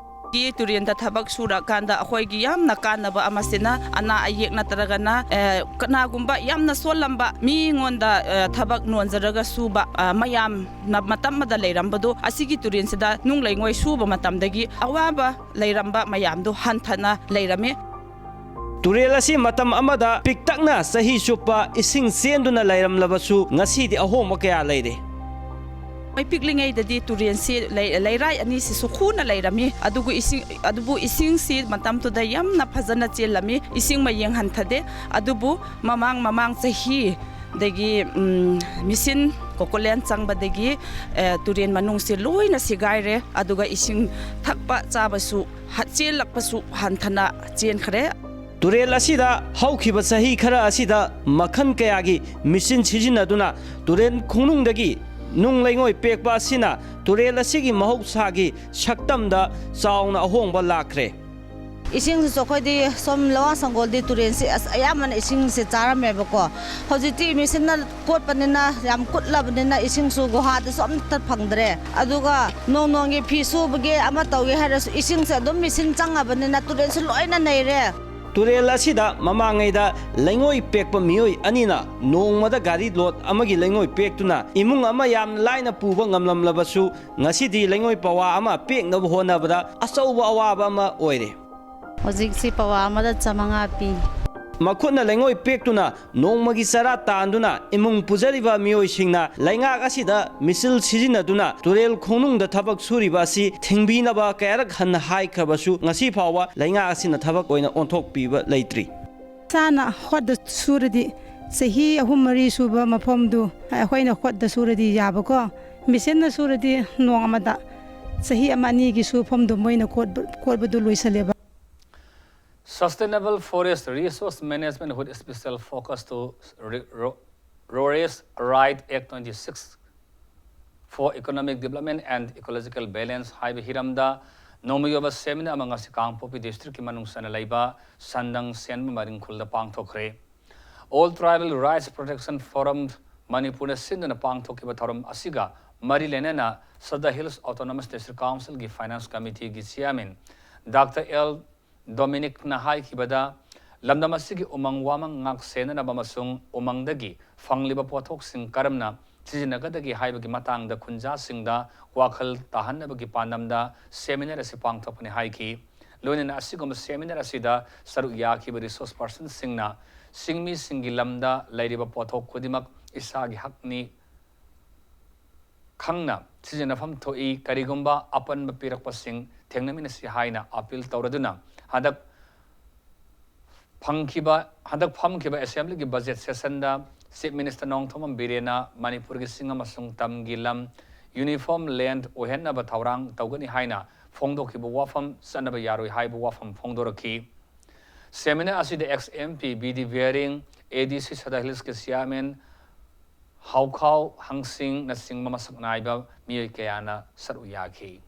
ꯇꯨꯔꯦꯟꯗ ꯊꯕꯛ ꯁꯨꯔꯀꯥꯟꯗ ꯑꯩꯈꯣꯏꯒꯤ ꯌꯥꯝꯅ ꯀꯥꯟꯅꯕ ꯑꯃꯁꯤꯅ, ꯑꯅꯥ ꯑꯌꯦꯛ ꯅꯠꯇ꯭ꯔꯒꯅ, ꯑꯦ, ꯀꯅꯥꯒꯨꯝꯕ ꯌꯥꯝꯅ ꯁꯣꯜꯂꯝꯕ ꯃꯤꯉꯣꯟꯗ, ꯑꯦ, ꯊꯕꯛ ꯅꯣꯟꯖꯔꯒ ꯁꯨꯕ, ꯑ, ꯃꯌꯥꯝꯅ ꯃꯇꯝ ꯑꯃꯗ ꯂꯩꯔꯝꯕꯗꯨ, ꯑꯁꯤꯒꯤ ꯇꯨꯔꯦꯟꯁꯤꯗ ꯅꯨꯡ ꯂꯩꯉꯣꯏ ꯁꯨꯕ ꯃꯇꯝꯗꯒꯤ ꯑꯋꯥꯕ ꯂꯩꯔꯝꯕ ꯃꯌꯥꯝꯗꯨ ꯍꯟꯊꯅ ꯂꯩꯔꯝꯃꯤ꯫ ꯇꯨꯔꯦꯜ ꯑꯁꯤ ꯃꯇꯝ ꯑꯃꯗ ꯄꯤꯛꯇꯛꯅ ꯆꯍꯤ ꯆꯨꯞꯄ ꯏꯁꯤꯡ ꯆꯦꯟꯗꯨꯅ ꯂꯩꯔꯝꯂꯕꯁꯨ, ꯉꯁꯤꯗꯤ ꯑꯍꯣꯡꯕ ꯀꯌꯥ ꯂꯩꯔꯦ꯫ ꯃꯩ ꯄꯤꯛꯂꯤꯉꯩꯗꯗꯤ ꯇꯨꯔꯦꯟꯁꯤ ꯂꯩ-, ꯂꯩꯔꯥꯏ ꯑꯅꯤꯁꯤꯁꯨ ꯈꯨꯅ ꯂꯩꯔꯝꯃꯤ꯫ ꯑꯗꯨꯒ ꯏꯁꯤꯡ, ꯑꯗꯨꯕꯨ ꯏꯁꯤꯡꯁꯤ ꯃꯇꯝꯗꯨꯗ ꯌꯥꯝꯅ ꯐꯖꯅ ꯆꯦꯜꯂꯝꯃꯤ, ꯏꯁꯤꯡ ꯃꯌꯦꯡ ꯍꯟꯊꯗꯦ꯫ ꯑꯗꯨꯕꯨ ꯃꯃꯥꯡ, ꯃꯃꯥꯡ ꯆꯍꯤꯗꯒꯤ, ꯎꯝ, ꯃꯤꯁꯤꯟ ꯀꯣꯀꯣꯂꯦꯟ ꯆꯪꯕꯗꯒꯤ, ꯑꯦ, ꯇꯨꯔꯦꯟ ꯃꯅꯨꯡꯁꯤ ꯂꯣꯏꯅ ꯁꯤꯒꯥꯏꯔꯦ꯫ ꯑꯗꯨꯒ ꯏꯁꯤꯡ ꯊꯛꯄ ꯆꯥꯕꯁꯨ ꯍ-, ꯆꯦꯜꯂꯛꯄꯁꯨ ꯍꯟꯊꯅ ꯆꯦꯟꯈ꯭ꯔꯦ꯫ ꯇꯨꯔꯦꯜ ꯑꯁꯤꯗ ꯍꯧꯈꯤꯕ ꯆꯍꯤ ꯈꯔ ꯑꯁꯤꯗ ꯃꯈꯜ ꯀꯌꯥꯒꯤ ꯃꯤꯁꯤꯟ ꯁꯤꯖꯤꯟꯅꯗꯨꯅ ꯇꯨꯔꯦꯜ ꯈꯣꯡꯅꯨꯡꯗꯒꯤ ꯅꯨꯡ ꯂꯩꯉꯣꯏ ꯄꯦꯛꯄ ꯑꯁꯤꯅ ꯇꯨꯔꯦꯜ ꯑꯁꯤꯒꯤ ꯃꯍꯧꯁꯥꯒꯤ ꯁꯛꯇꯝꯗ ꯆꯥꯎꯅ ꯑꯍꯣꯡꯕ ꯂꯥꯛꯈ꯭ꯔꯦ꯫ ꯏꯁꯤꯡꯁꯤꯁꯨ ꯑꯩꯈꯣꯏꯗꯤ ꯁꯣꯝ ꯂꯋꯥꯡ ꯁꯪꯒꯣꯜꯗꯤ ꯇꯨꯔꯦꯜꯁꯤ ꯑꯁ ꯑꯌꯥꯝꯕꯅ ꯏꯁꯤꯡꯁꯦ ꯆꯥꯔꯝꯃꯦꯕꯀꯣ꯫ ꯍꯧꯖꯤꯛꯇꯤ ꯃꯦꯆꯤꯟꯅ ꯀꯣꯠꯄꯅꯤꯅ, ꯌꯥꯝ ꯀꯨꯠꯂꯕꯅꯤꯅ ꯏꯁꯤꯡꯁꯨ ꯒꯨꯍꯥꯗꯁꯨ ꯑꯝꯇ ꯐꯪꯗ꯭ꯔꯦ꯫ ꯑꯗꯨꯒ ꯅꯣꯡ ꯅꯣꯡꯒꯤ ꯐꯤ ꯁꯨꯕꯒꯤ ꯑꯃ ꯇꯧꯒꯦ ꯍꯥꯏꯔꯁꯨ ꯏꯁꯤꯡꯁꯦ ꯑꯗꯨꯝ ꯃꯦꯆꯤꯟ ꯆꯪꯉꯕꯅꯤꯅ ꯇꯨꯔꯦꯜꯁꯨ ꯂꯣꯏꯅ ꯅꯩꯔꯦ꯫ ꯇꯨꯔꯦꯜ ꯑꯁꯤꯗ ꯃꯃꯥꯡꯉꯩꯗ ꯂꯩꯉꯣꯏ ꯄꯦꯛꯄ ꯃꯤꯑꯣꯏ ꯑꯅꯤꯅ ꯅꯣꯡꯃꯗ ꯒꯥꯔꯤ ꯂꯣꯗ ꯑꯃꯒꯤ ꯂꯩꯉꯣꯏ ꯄꯦꯛꯇꯨꯅ ꯏꯃꯨꯡ ꯑꯃ ꯌꯥꯝꯅ ꯂꯥꯏꯅ ꯄꯨꯕ ꯉꯝꯂꯝꯂꯕꯁꯨ, ꯉꯁꯤꯗꯤ ꯂꯩꯉꯣꯏ ꯄꯋꯥ ꯑꯃ ꯄꯦꯛꯅꯕ ꯍꯣꯠꯅꯕꯗ ꯑꯆꯧꯕ ꯑꯋꯥꯕ ꯑꯃ ꯑꯣꯏꯔꯦ꯫ ꯍꯧꯖꯤꯛꯁꯤ ꯄꯋꯥ ꯑꯃꯗ ꯆꯥꯃꯉꯥ ꯄꯤ꯫ ꯃꯈꯨꯠꯅ ꯂꯩꯉꯣꯏ ꯄꯦꯛꯇꯨꯅ ꯅꯣꯡꯃꯒꯤ ꯆꯔꯥ ꯇꯥꯟꯗꯨꯅ ꯏꯃꯨꯡ ꯄꯨꯖꯔꯤꯕ ꯃꯤꯑꯣꯏꯁꯤꯡꯅ ꯂꯩꯉꯥꯛ ꯑꯁꯤꯗ ꯃꯤꯁꯤꯜ ꯁꯤꯖꯤꯟꯅꯗꯨꯅ ꯇꯨꯔꯦꯜ ꯈꯣꯡꯅꯨꯡꯗ ꯊꯕꯛ ꯁꯨꯔꯤꯕ ꯑꯁꯤ ꯊꯤꯡꯕꯤꯅꯕ ꯀꯌꯥꯔꯛ ꯍꯟꯅ ꯍꯥꯏꯈ꯭ꯔꯕꯁꯨ, ꯉꯁꯤ ꯐꯥꯎꯕ ꯂꯩꯉꯥꯛ ꯑꯁꯤꯅ ꯊꯕꯛ ꯑꯣꯏꯅ ꯑꯣꯟꯊꯣꯛꯄꯤꯕ ꯂꯩꯇ꯭ꯔꯤ꯫ ꯏꯁꯥꯅ ꯈꯨꯠꯇ ꯁꯨꯔꯗꯤ ꯆꯍꯤ ꯑꯍꯨꯝ ꯃꯔꯤ ꯁꯨꯕ ꯃꯐꯝꯗꯨ ꯑꯩꯈꯣꯏꯅ ꯈꯨꯠꯇ ꯁꯨꯔꯗꯤ ꯌꯥꯕꯀꯣ꯫ ꯃꯦꯆꯤꯟꯅ ꯁꯨꯔꯗꯤ ꯅꯣꯡ ꯑꯃꯗ ꯆꯍꯤ ꯑꯃ ꯑꯅꯤꯒꯤ ꯁꯨꯐꯝꯗꯨ ꯃꯣꯏꯅ ꯀꯣꯠꯄ-, ꯀꯣꯠꯄꯗꯨ ꯂꯣꯏꯁꯜꯂꯦꯕ꯫ Sustainable Forest Resource Management with special focus to re-, ro-, Rorase Right Act twenty-six for Economic Development and Ecological Balance ꯍꯥꯏꯕ ꯍꯤꯔꯝꯗ ꯅꯣꯡꯃꯒꯤ ꯑꯣꯏꯕ ꯁꯦꯃꯤꯅꯥꯔ ꯑꯃ ꯉꯁꯤ ꯀꯥꯡꯄꯣꯛꯄꯤ ꯗꯤꯁꯇ꯭ꯔꯤꯛꯀꯤ ꯃꯅꯨꯡ ꯆꯟꯅ ꯂꯩꯕ ꯁꯟꯗꯪ ꯁꯦꯟꯕ ꯃꯔꯤꯡꯈꯨꯜꯗ ꯄꯥꯡꯊꯣꯛꯈ꯭ꯔꯦ꯫ All Tribal Rights Protection Forum ꯃꯅꯤꯄꯨꯔꯅ ꯁꯤꯟꯗꯨꯅ ꯄꯥꯡꯊꯣꯛꯈꯤꯕ ꯊꯧꯔꯝ ꯑꯁꯤꯒ ꯃꯔꯤ ꯂꯩꯅꯅ Sadar Hills Autonomous District Councilꯒꯤ Finance Committeeꯒꯤ Chairman Doctor L Dominicꯅ ꯍꯥꯏꯈꯤꯕꯗ, ꯂꯝꯗꯝ ꯑꯁꯤꯒꯤ ꯎꯃꯪ ꯋꯥꯃꯪ ꯉꯥꯛ ꯁꯦꯟꯅꯅꯕ ꯑꯃꯁꯨꯡ ꯎꯃꯪꯗꯒꯤ ꯐꯪꯂꯤꯕ ꯄꯣꯠꯊꯣꯛꯁꯤꯡ ꯀꯔꯝꯅ ꯁꯤꯖꯤꯟꯅꯒꯗꯒꯦ ꯍꯥꯏꯕꯒꯤ ꯃꯇꯥꯡꯗ ꯈꯨꯟꯖꯥꯁꯤꯡꯗ ꯋꯥꯈꯜ ꯇꯥꯍꯟꯅꯕꯒꯤ ꯄꯥꯟꯗꯝꯗ seminar ꯑꯁꯤ ꯄꯥꯡꯊꯣꯛꯄꯅꯤ ꯍꯥꯏꯈꯤ꯫ ꯂꯣꯏꯅꯅ ꯑꯁꯤꯒꯨꯝꯕ seminar ꯑꯁꯤꯗ ꯁꯔꯨꯛ ꯌꯥꯈꯤꯕ resource personꯁꯤꯡꯅ ꯆꯤꯡꯃꯤꯁꯤꯡꯒꯤ ꯂꯝꯗ ꯂꯩꯔꯤꯕ ꯄꯣꯠꯊꯣꯛ ꯈꯨꯗꯤꯡꯃꯛ ꯏꯁꯥꯒꯤ ꯍꯛꯅꯤ ꯈꯪꯅ ꯁꯤꯖꯤꯟꯅꯐꯝ ꯊꯣꯛꯏ, ꯀꯔꯤꯒꯨꯝꯕ ꯑꯄꯟꯕ ꯄꯤꯔꯛꯄꯁꯤꯡ ꯊꯦꯡꯅꯃꯤꯟꯅꯁꯤ ꯍꯥꯏꯅ appeal ꯇꯧꯔꯗꯨꯅ ꯍꯟꯗꯛ ꯐꯪꯈꯤꯕ, ꯍꯟꯗꯛ ꯐꯝꯈꯤꯕ Assemblyꯒꯤ budget sessionꯗ Chief Minister ꯅꯣꯡꯊꯣꯝꯕꯝ ꯕꯤꯔꯦꯟꯅ ꯃꯅꯤꯄꯨꯔꯒꯤ ꯆꯤꯡ ꯑꯃꯁꯨꯡ ꯇꯝꯒꯤ ꯂꯝ uniform land ꯑꯣꯏꯍꯟꯅꯕ ꯊꯧꯔꯥꯡ ꯇꯧꯒꯅꯤ ꯍꯥꯏꯅ ꯐꯣꯡꯗꯣꯛꯈꯤꯕ ꯋꯥꯐꯝ ꯆꯠꯅꯕ ꯌꯥꯔꯣꯏ ꯍꯥꯏꯕ ꯋꯥꯐꯝ ꯐꯣꯡꯗꯣꯔꯛꯈꯤ꯫ Seminar ꯑꯁꯤꯗ ex MP B D Baring, ADC Sadar Hillsꯀꯤ Chairman ꯍꯥꯎꯈꯥꯎ ꯍꯪꯁꯤꯡꯅꯆꯤꯡꯕ ꯃꯁꯛ ꯅꯥꯏꯕ ꯃꯤꯑꯣꯏ ꯀꯌꯥꯅ ꯁꯔꯨꯛ ꯌꯥꯈꯤ꯫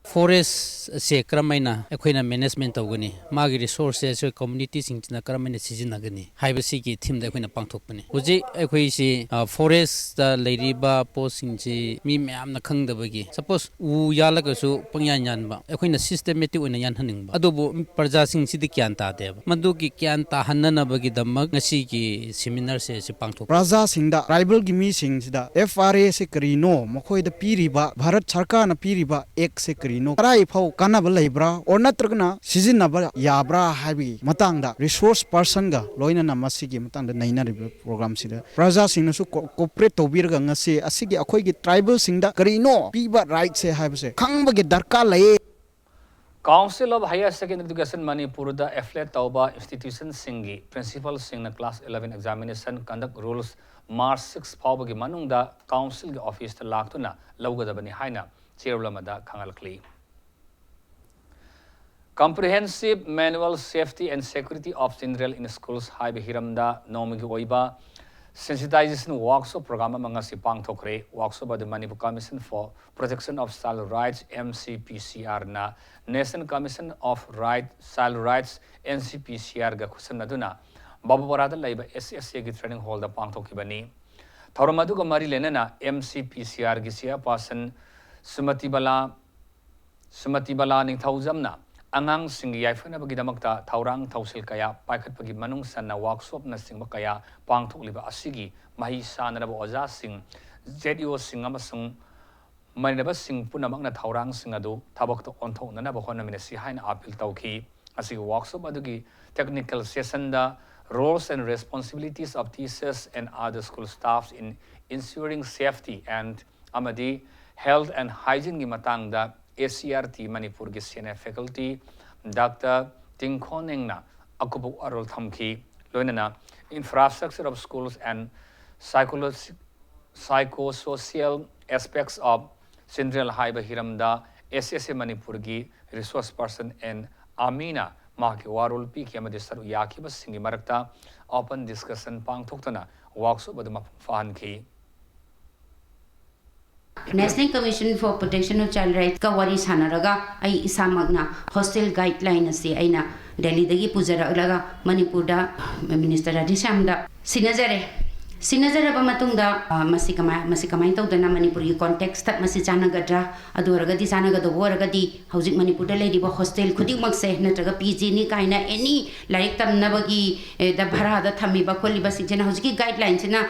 Forest ꯑꯁꯦ ꯀꯔꯝ ꯍꯥꯏꯅ ꯑꯩꯈꯣꯏꯅ management ꯇꯧꯒꯅꯤ, ꯃꯥꯒꯤ resources ꯑꯁꯤ communityꯁꯤꯡꯁꯤꯅ ꯀꯔꯝ ꯍꯥꯏꯅ ꯁꯤꯖꯤꯟꯅꯒꯅꯤ ꯍꯥꯏꯕꯁꯤꯒꯤ themeꯗ ꯑꯩꯈꯣꯏꯅ ꯄꯥꯡꯊꯣꯛꯄꯅꯤ꯫ ꯍꯧꯖꯤꯛ ꯑꯩꯈꯣꯏꯁꯤ, ꯑ, forestꯇ ꯂꯩꯔꯤꯕ ꯄꯣꯠꯁꯤꯡꯁꯤ ꯃꯤ ꯃꯌꯥꯝꯅ ꯈꯪꯗꯕꯒꯤ, suppose ꯎ ꯌꯥꯜꯂꯒꯁꯨ ꯄꯪꯌꯥꯟ ꯌꯥꯟꯕ, ꯑꯩꯈꯣꯏꯅ systematic ꯑꯣꯏꯅ ꯌꯥꯟꯍꯟꯅꯤꯡꯕ, ꯑꯗꯨꯕꯨ ꯄ꯭ꯔꯖꯥꯁꯤꯡꯁꯤꯗꯤ ꯒ꯭ꯌꯥꯟ ꯇꯥꯗꯦꯕ꯫ ꯃꯗꯨꯒꯤ ꯒ꯭ꯌꯥꯟ ꯇꯥꯍꯟꯅꯅꯕꯒꯤꯗꯃꯛ ꯉꯁꯤꯒꯤ seminarꯁꯦ ꯑꯁꯤ ꯄꯥꯡꯊꯣꯛꯄꯅꯤ꯫ ꯄ꯭ꯔꯖꯥꯁꯤꯡꯗ, tribalꯒꯤ ꯃꯤꯁꯤꯡꯁꯤꯗ F R A ꯁꯦ ꯀꯔꯤꯅꯣ, ꯃꯈꯣꯏꯗ ꯄꯤꯔꯤꯕ, ꯚꯥꯔꯠ ꯁꯔꯀꯥꯔꯅ ꯄꯤꯔꯤꯕ actꯁꯦ ꯀꯔꯤꯅꯣ, ꯀꯗꯥꯏ ꯐꯥꯎ ꯀꯥꯟꯅꯕ ꯂꯩꯕ꯭ꯔꯥ or ꯅꯠꯇ꯭ꯔꯒꯅ ꯁꯤꯖꯤꯟꯅꯕ ꯌꯥꯕ꯭ꯔꯥ ꯍꯥꯏꯕꯒꯤ ꯃꯇꯥꯡꯗ resource personꯒ ꯂꯣꯏꯅꯅ ꯃꯁꯤꯒꯤ ꯃꯇꯥꯡꯗ ꯅꯩꯅꯔꯤꯕ programꯁꯤꯗ ꯄ꯭ꯔꯖꯥꯁꯤꯡꯅꯁꯨ co-, cooperate ꯇꯧꯕꯤꯔꯒ ꯉꯁꯤ ꯑꯁꯤꯒꯤ ꯑꯩꯈꯣꯏꯒꯤ tribalꯁꯤꯡꯗ ꯀꯔꯤꯅꯣ ꯄꯤꯕ rightꯁꯦ ꯍꯥꯏꯕꯁꯦ ꯈꯪꯕꯒꯤ ꯗꯔꯀꯥꯔ ꯂꯩꯌꯦ꯫ Council of Higher Secondary Education ꯃꯅꯤꯄꯨꯔꯗ affiliate ꯇꯧꯕ institutionꯁꯤꯡꯒꯤ principalꯁꯤꯡꯅ class eleven examination conduct rules March six ꯐꯥꯎꯕꯒꯤ ꯃꯅꯨꯡꯗ councilꯒꯤ officeꯇ ꯂꯥꯛꯇꯨꯅ ꯂꯧꯒꯗꯕꯅꯤ ꯍꯥꯏꯅ ꯆꯦꯔꯣꯜ ꯑꯃꯗ ꯈꯪꯍꯜꯂꯛꯂꯤ꯫ Comprehensive Manual Safety and Security of Children in Schools ꯍꯥꯏꯕ ꯍꯤꯔꯝꯗ ꯅꯣꯡꯃꯒꯤ ꯑꯣꯏꯕ sensitization workshop program ꯑꯃ ꯉꯁꯤ ꯄꯥꯡꯊꯣꯛꯈ꯭ꯔꯦ꯫ Workshop ꯑꯗꯨ Manipur Commission for Protection of Child Rights, M C P C R ꯅ National Commission of Right, Child Rights, N C P C R ꯒ ꯈꯨꯠꯁꯝꯅꯗꯨꯅ ꯕꯥꯕꯨꯄꯥꯔꯥꯗ ꯂꯩꯕ S C S A ꯒꯤ training hallꯗ ꯄꯥꯡꯊꯣꯛꯈꯤꯕꯅꯤ꯫ ꯊꯧꯔꯝ ꯑꯗꯨꯒ ꯃꯔꯤ ꯂꯩꯅꯅ M C P C Rꯒꯤ chairperson ꯁꯨꯃꯇꯤꯕꯂꯥ ꯁꯨꯃꯇꯤꯕꯂꯥ ꯅꯤꯡꯊꯧꯖꯝꯅ ꯑꯉꯥꯡꯁꯤꯡꯒꯤ ꯌꯥꯏꯐꯅꯕꯒꯤꯗꯃꯛꯇ ꯊꯧꯔꯥꯡ ꯊꯧꯁꯤꯜ ꯀꯌꯥ ꯄꯥꯏꯈꯠꯄꯒꯤ ꯃꯅꯨꯡ ꯆꯟꯅ workshopꯅꯆꯤꯡꯕ ꯀꯌꯥ ꯄꯥꯡꯊꯣꯛꯂꯤꯕ ꯑꯁꯤꯒꯤ ꯃꯍꯩ ꯆꯥꯅꯔꯕ ꯑꯣꯖꯥꯁꯤꯡ, ZEOꯁꯤꯡ ꯑꯃꯁꯨꯡ ꯃꯔꯤꯅꯕꯁꯤꯡ ꯄꯨꯝꯅꯃꯛꯅ ꯊꯧꯔꯥꯡꯁꯤꯡ ꯑꯗꯨ ꯊꯕꯛꯇ ꯑꯣꯟꯊꯣꯛꯅꯅꯕ ꯍꯣꯠꯅꯃꯤꯟꯅꯁꯤ ꯍꯥꯏꯅ appeal ꯇꯧꯈꯤ꯫ ꯑꯁꯤꯒꯤ workshop ꯑꯗꯨꯒꯤ technical sessionꯗ roles and responsibilities of teachers and other school staffs in ensuring safety and ꯑꯃꯗꯤ health and hygieneꯒꯤ ꯃꯇꯥꯡꯗ ACERT ꯃꯅꯤꯄꯨꯔꯒꯤ senior faculty Doctor ꯇꯤꯡꯈꯣꯅꯦꯡꯅ ꯑꯀꯨꯞꯄ ꯋꯥꯔꯣꯜ ꯊꯝꯈꯤ꯫ ꯂꯣꯏꯅꯅ Infrastructure of Schools and Psychology, Psychosocial Aspects of Children ꯍꯥꯏꯕ ꯍꯤꯔꯝꯗ SSA ꯃꯅꯤꯄꯨꯔꯒꯤ resource person N ꯑꯃꯤꯅ ꯃꯍꯥꯛꯀꯤ ꯋꯥꯔꯣꯜ ꯄꯤꯈꯤ ꯑꯃꯗꯤ ꯁꯔꯨꯛ ꯌꯥꯈꯤꯕꯁꯤꯡꯒꯤ ꯃꯔꯛꯇ open discussion ꯄꯥꯡꯊꯣꯛꯇꯨꯅ workshop ꯑꯗꯨ ꯃꯄꯨꯡ ꯐꯥꯍꯟꯈꯤ꯫ National Commission for Protection of Child Rightsꯀ ꯋꯥꯔꯤ ꯁꯥꯟꯅꯔꯒ ꯑꯩ ꯏꯁꯥꯃꯛꯅ hostel guideline ꯑꯁꯤ ꯑꯩꯅ ꯗꯦꯜꯂꯤꯗꯒꯤ ꯄꯨꯖꯔꯛꯂꯒ ꯃꯅꯤꯄꯨꯔꯗ Minister ꯔꯥꯙꯦꯁ꯭ꯌꯥꯝꯗ ꯁꯤꯟꯅꯖꯔꯦ꯫ ꯁꯤꯟꯅꯖꯔꯕ ꯃꯇꯨꯡꯗ ꯑ, ꯃꯁꯤ ꯀꯃꯥꯏ ꯃꯁꯤ ꯀꯃꯥꯏꯅ ꯇꯧꯗꯅ ꯃꯅꯤꯄꯨꯔꯒꯤ context ꯃꯁꯤ ꯆꯥꯟꯅꯒꯗ꯭ꯔꯥ, ꯑꯗꯨ ꯑꯣꯏꯔꯒꯗꯤ ꯆꯥꯟꯅꯒꯗꯧꯕ ꯑꯣꯏꯔꯒꯗꯤ ꯍꯧꯖꯤꯛ ꯃꯅꯤꯄꯨꯔꯗ ꯂꯩꯔꯤꯕ hostel ꯈꯨꯗꯤꯡꯃꯛꯁꯦ ꯅꯠꯇ꯭ꯔꯒ PGꯅꯤ ꯀꯥꯏꯅ any ꯂꯥꯏꯔꯤꯛ ꯇꯝꯅꯕꯒꯤ ꯑꯦ, ꯗ ꯚꯔꯥꯗ ꯊꯝꯃꯤꯕ ꯈꯣꯠꯂꯤꯕꯁꯤꯡꯁꯤꯅ ꯍꯧꯖꯤꯛꯀꯤ guidelineꯁꯤꯅ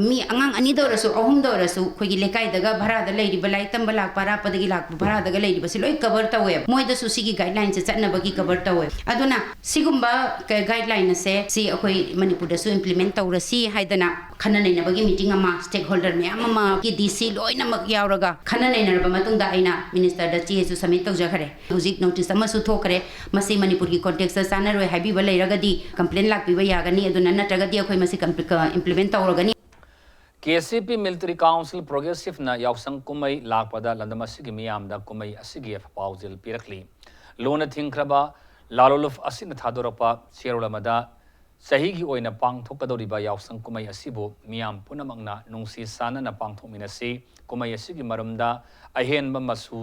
ꯃꯤ ꯑꯉꯥꯡ ꯑꯅꯤꯗ ꯑꯣꯏꯔꯁꯨ ꯑꯍꯨꯝꯗ ꯑꯣꯏꯔꯁꯨ ꯑꯩꯈꯣꯏꯒꯤ ꯂꯩꯀꯥꯏꯗꯒ ꯚꯔꯥꯗ ꯂꯩꯔꯤꯕ ꯂꯥꯏꯔꯤꯛ ꯇꯝꯕ ꯂꯥꯛꯄ ꯑꯔꯥꯞꯄꯗꯒꯤ ꯂꯥꯛꯄ ꯚꯔꯥꯗꯒ ꯂꯩꯔꯤꯕꯁꯤ ꯂꯣꯏ cover ꯇꯧꯋꯦꯕ꯫ ꯃꯣꯏꯗꯁꯨ ꯁꯤꯒꯤ guidelineꯁꯦ ꯆꯠꯅꯕꯒꯤ cover ꯇꯧꯋꯦ꯫ ꯑꯗꯨꯅ ꯁꯤꯒꯨꯝꯕ ꯀ- guideline ꯑꯁꯦ ꯁꯤ ꯑꯩꯈꯣꯏ ꯃꯅꯤꯄꯨꯔꯗꯁꯨ implement ꯇꯧꯔꯁꯤ ꯍꯥꯏꯗꯅ ꯈꯟꯅ ꯅꯩꯅꯕꯒꯤ meeting ꯑꯃ stakeholder ꯃꯌꯥꯝ ꯑꯃꯒꯤ DC ꯂꯣꯏꯅꯃꯛ ꯌꯥꯎꯔꯒ ꯈꯟꯅ ꯅꯩꯅꯔꯕ ꯃꯇꯨꯡꯗ ꯑꯩꯅ ministerꯗ ꯆꯦꯁꯨ submit ꯇꯧꯖꯈ꯭ꯔꯦ꯫ ꯍꯧꯖꯤꯛ notice ꯑꯃꯁꯨ ꯊꯣꯛꯈ꯭ꯔꯦ꯫ ꯃꯁꯤ ꯃꯅꯤꯄꯨꯔꯒꯤ contextꯇ ꯆꯥꯟꯅꯔꯣꯏ ꯍꯥꯏꯕꯤꯕ ꯂꯩꯔꯒꯗꯤ complaint ꯂꯥꯛꯄꯤꯕ ꯌꯥꯒꯅꯤ꯫ ꯑꯗꯨꯅ ꯅꯠꯇ꯭ꯔꯒꯗꯤ ꯑꯩꯈꯣꯏ ꯃꯁꯤ ꯀꯝꯄ꯭ꯂꯤ- ꯀ- implement ꯇꯧꯔꯒꯅꯤ꯫ KCP Military Council Progressiveꯅ ꯌꯥꯎꯁꯪ ꯀꯨꯝꯍꯩ ꯂꯥꯛꯄꯗ ꯂꯝꯗꯝ ꯑꯁꯤꯒꯤ ꯃꯤꯌꯥꯝꯗ ꯀꯨꯝꯍꯩ ꯑꯁꯤꯒꯤ ꯄꯥꯎꯖꯦꯜ ꯄꯤꯔꯛꯂꯤ꯫ ꯂꯨꯅ ꯊꯤꯡꯈ꯭ꯔꯕ ꯂꯥꯂꯣꯂꯨꯞ ꯑꯁꯤꯅ ꯊꯥꯗꯣꯔꯛꯄ ꯆꯦꯔꯣꯜ ꯑꯃꯗ ꯆꯍꯤꯒꯤ ꯑꯣꯏꯅ ꯄꯥꯡꯊꯣꯛꯀꯗꯧꯔꯤꯕ ꯌꯥꯎꯁꯪ ꯀꯨꯝꯍꯩ ꯑꯁꯤꯕꯨ ꯃꯤꯌꯥꯝ ꯄꯨꯝꯅꯃꯛꯅ ꯅꯨꯡꯁꯤ ꯆꯥꯟꯅꯅ ꯄꯥꯡꯊꯣꯛꯃꯤꯟꯅꯁꯤ꯫ ꯀꯨꯝꯍꯩ ꯑꯁꯤꯒꯤ ꯃꯔꯨꯝꯗ ꯑꯍꯦꯟꯕ ꯃꯆꯨ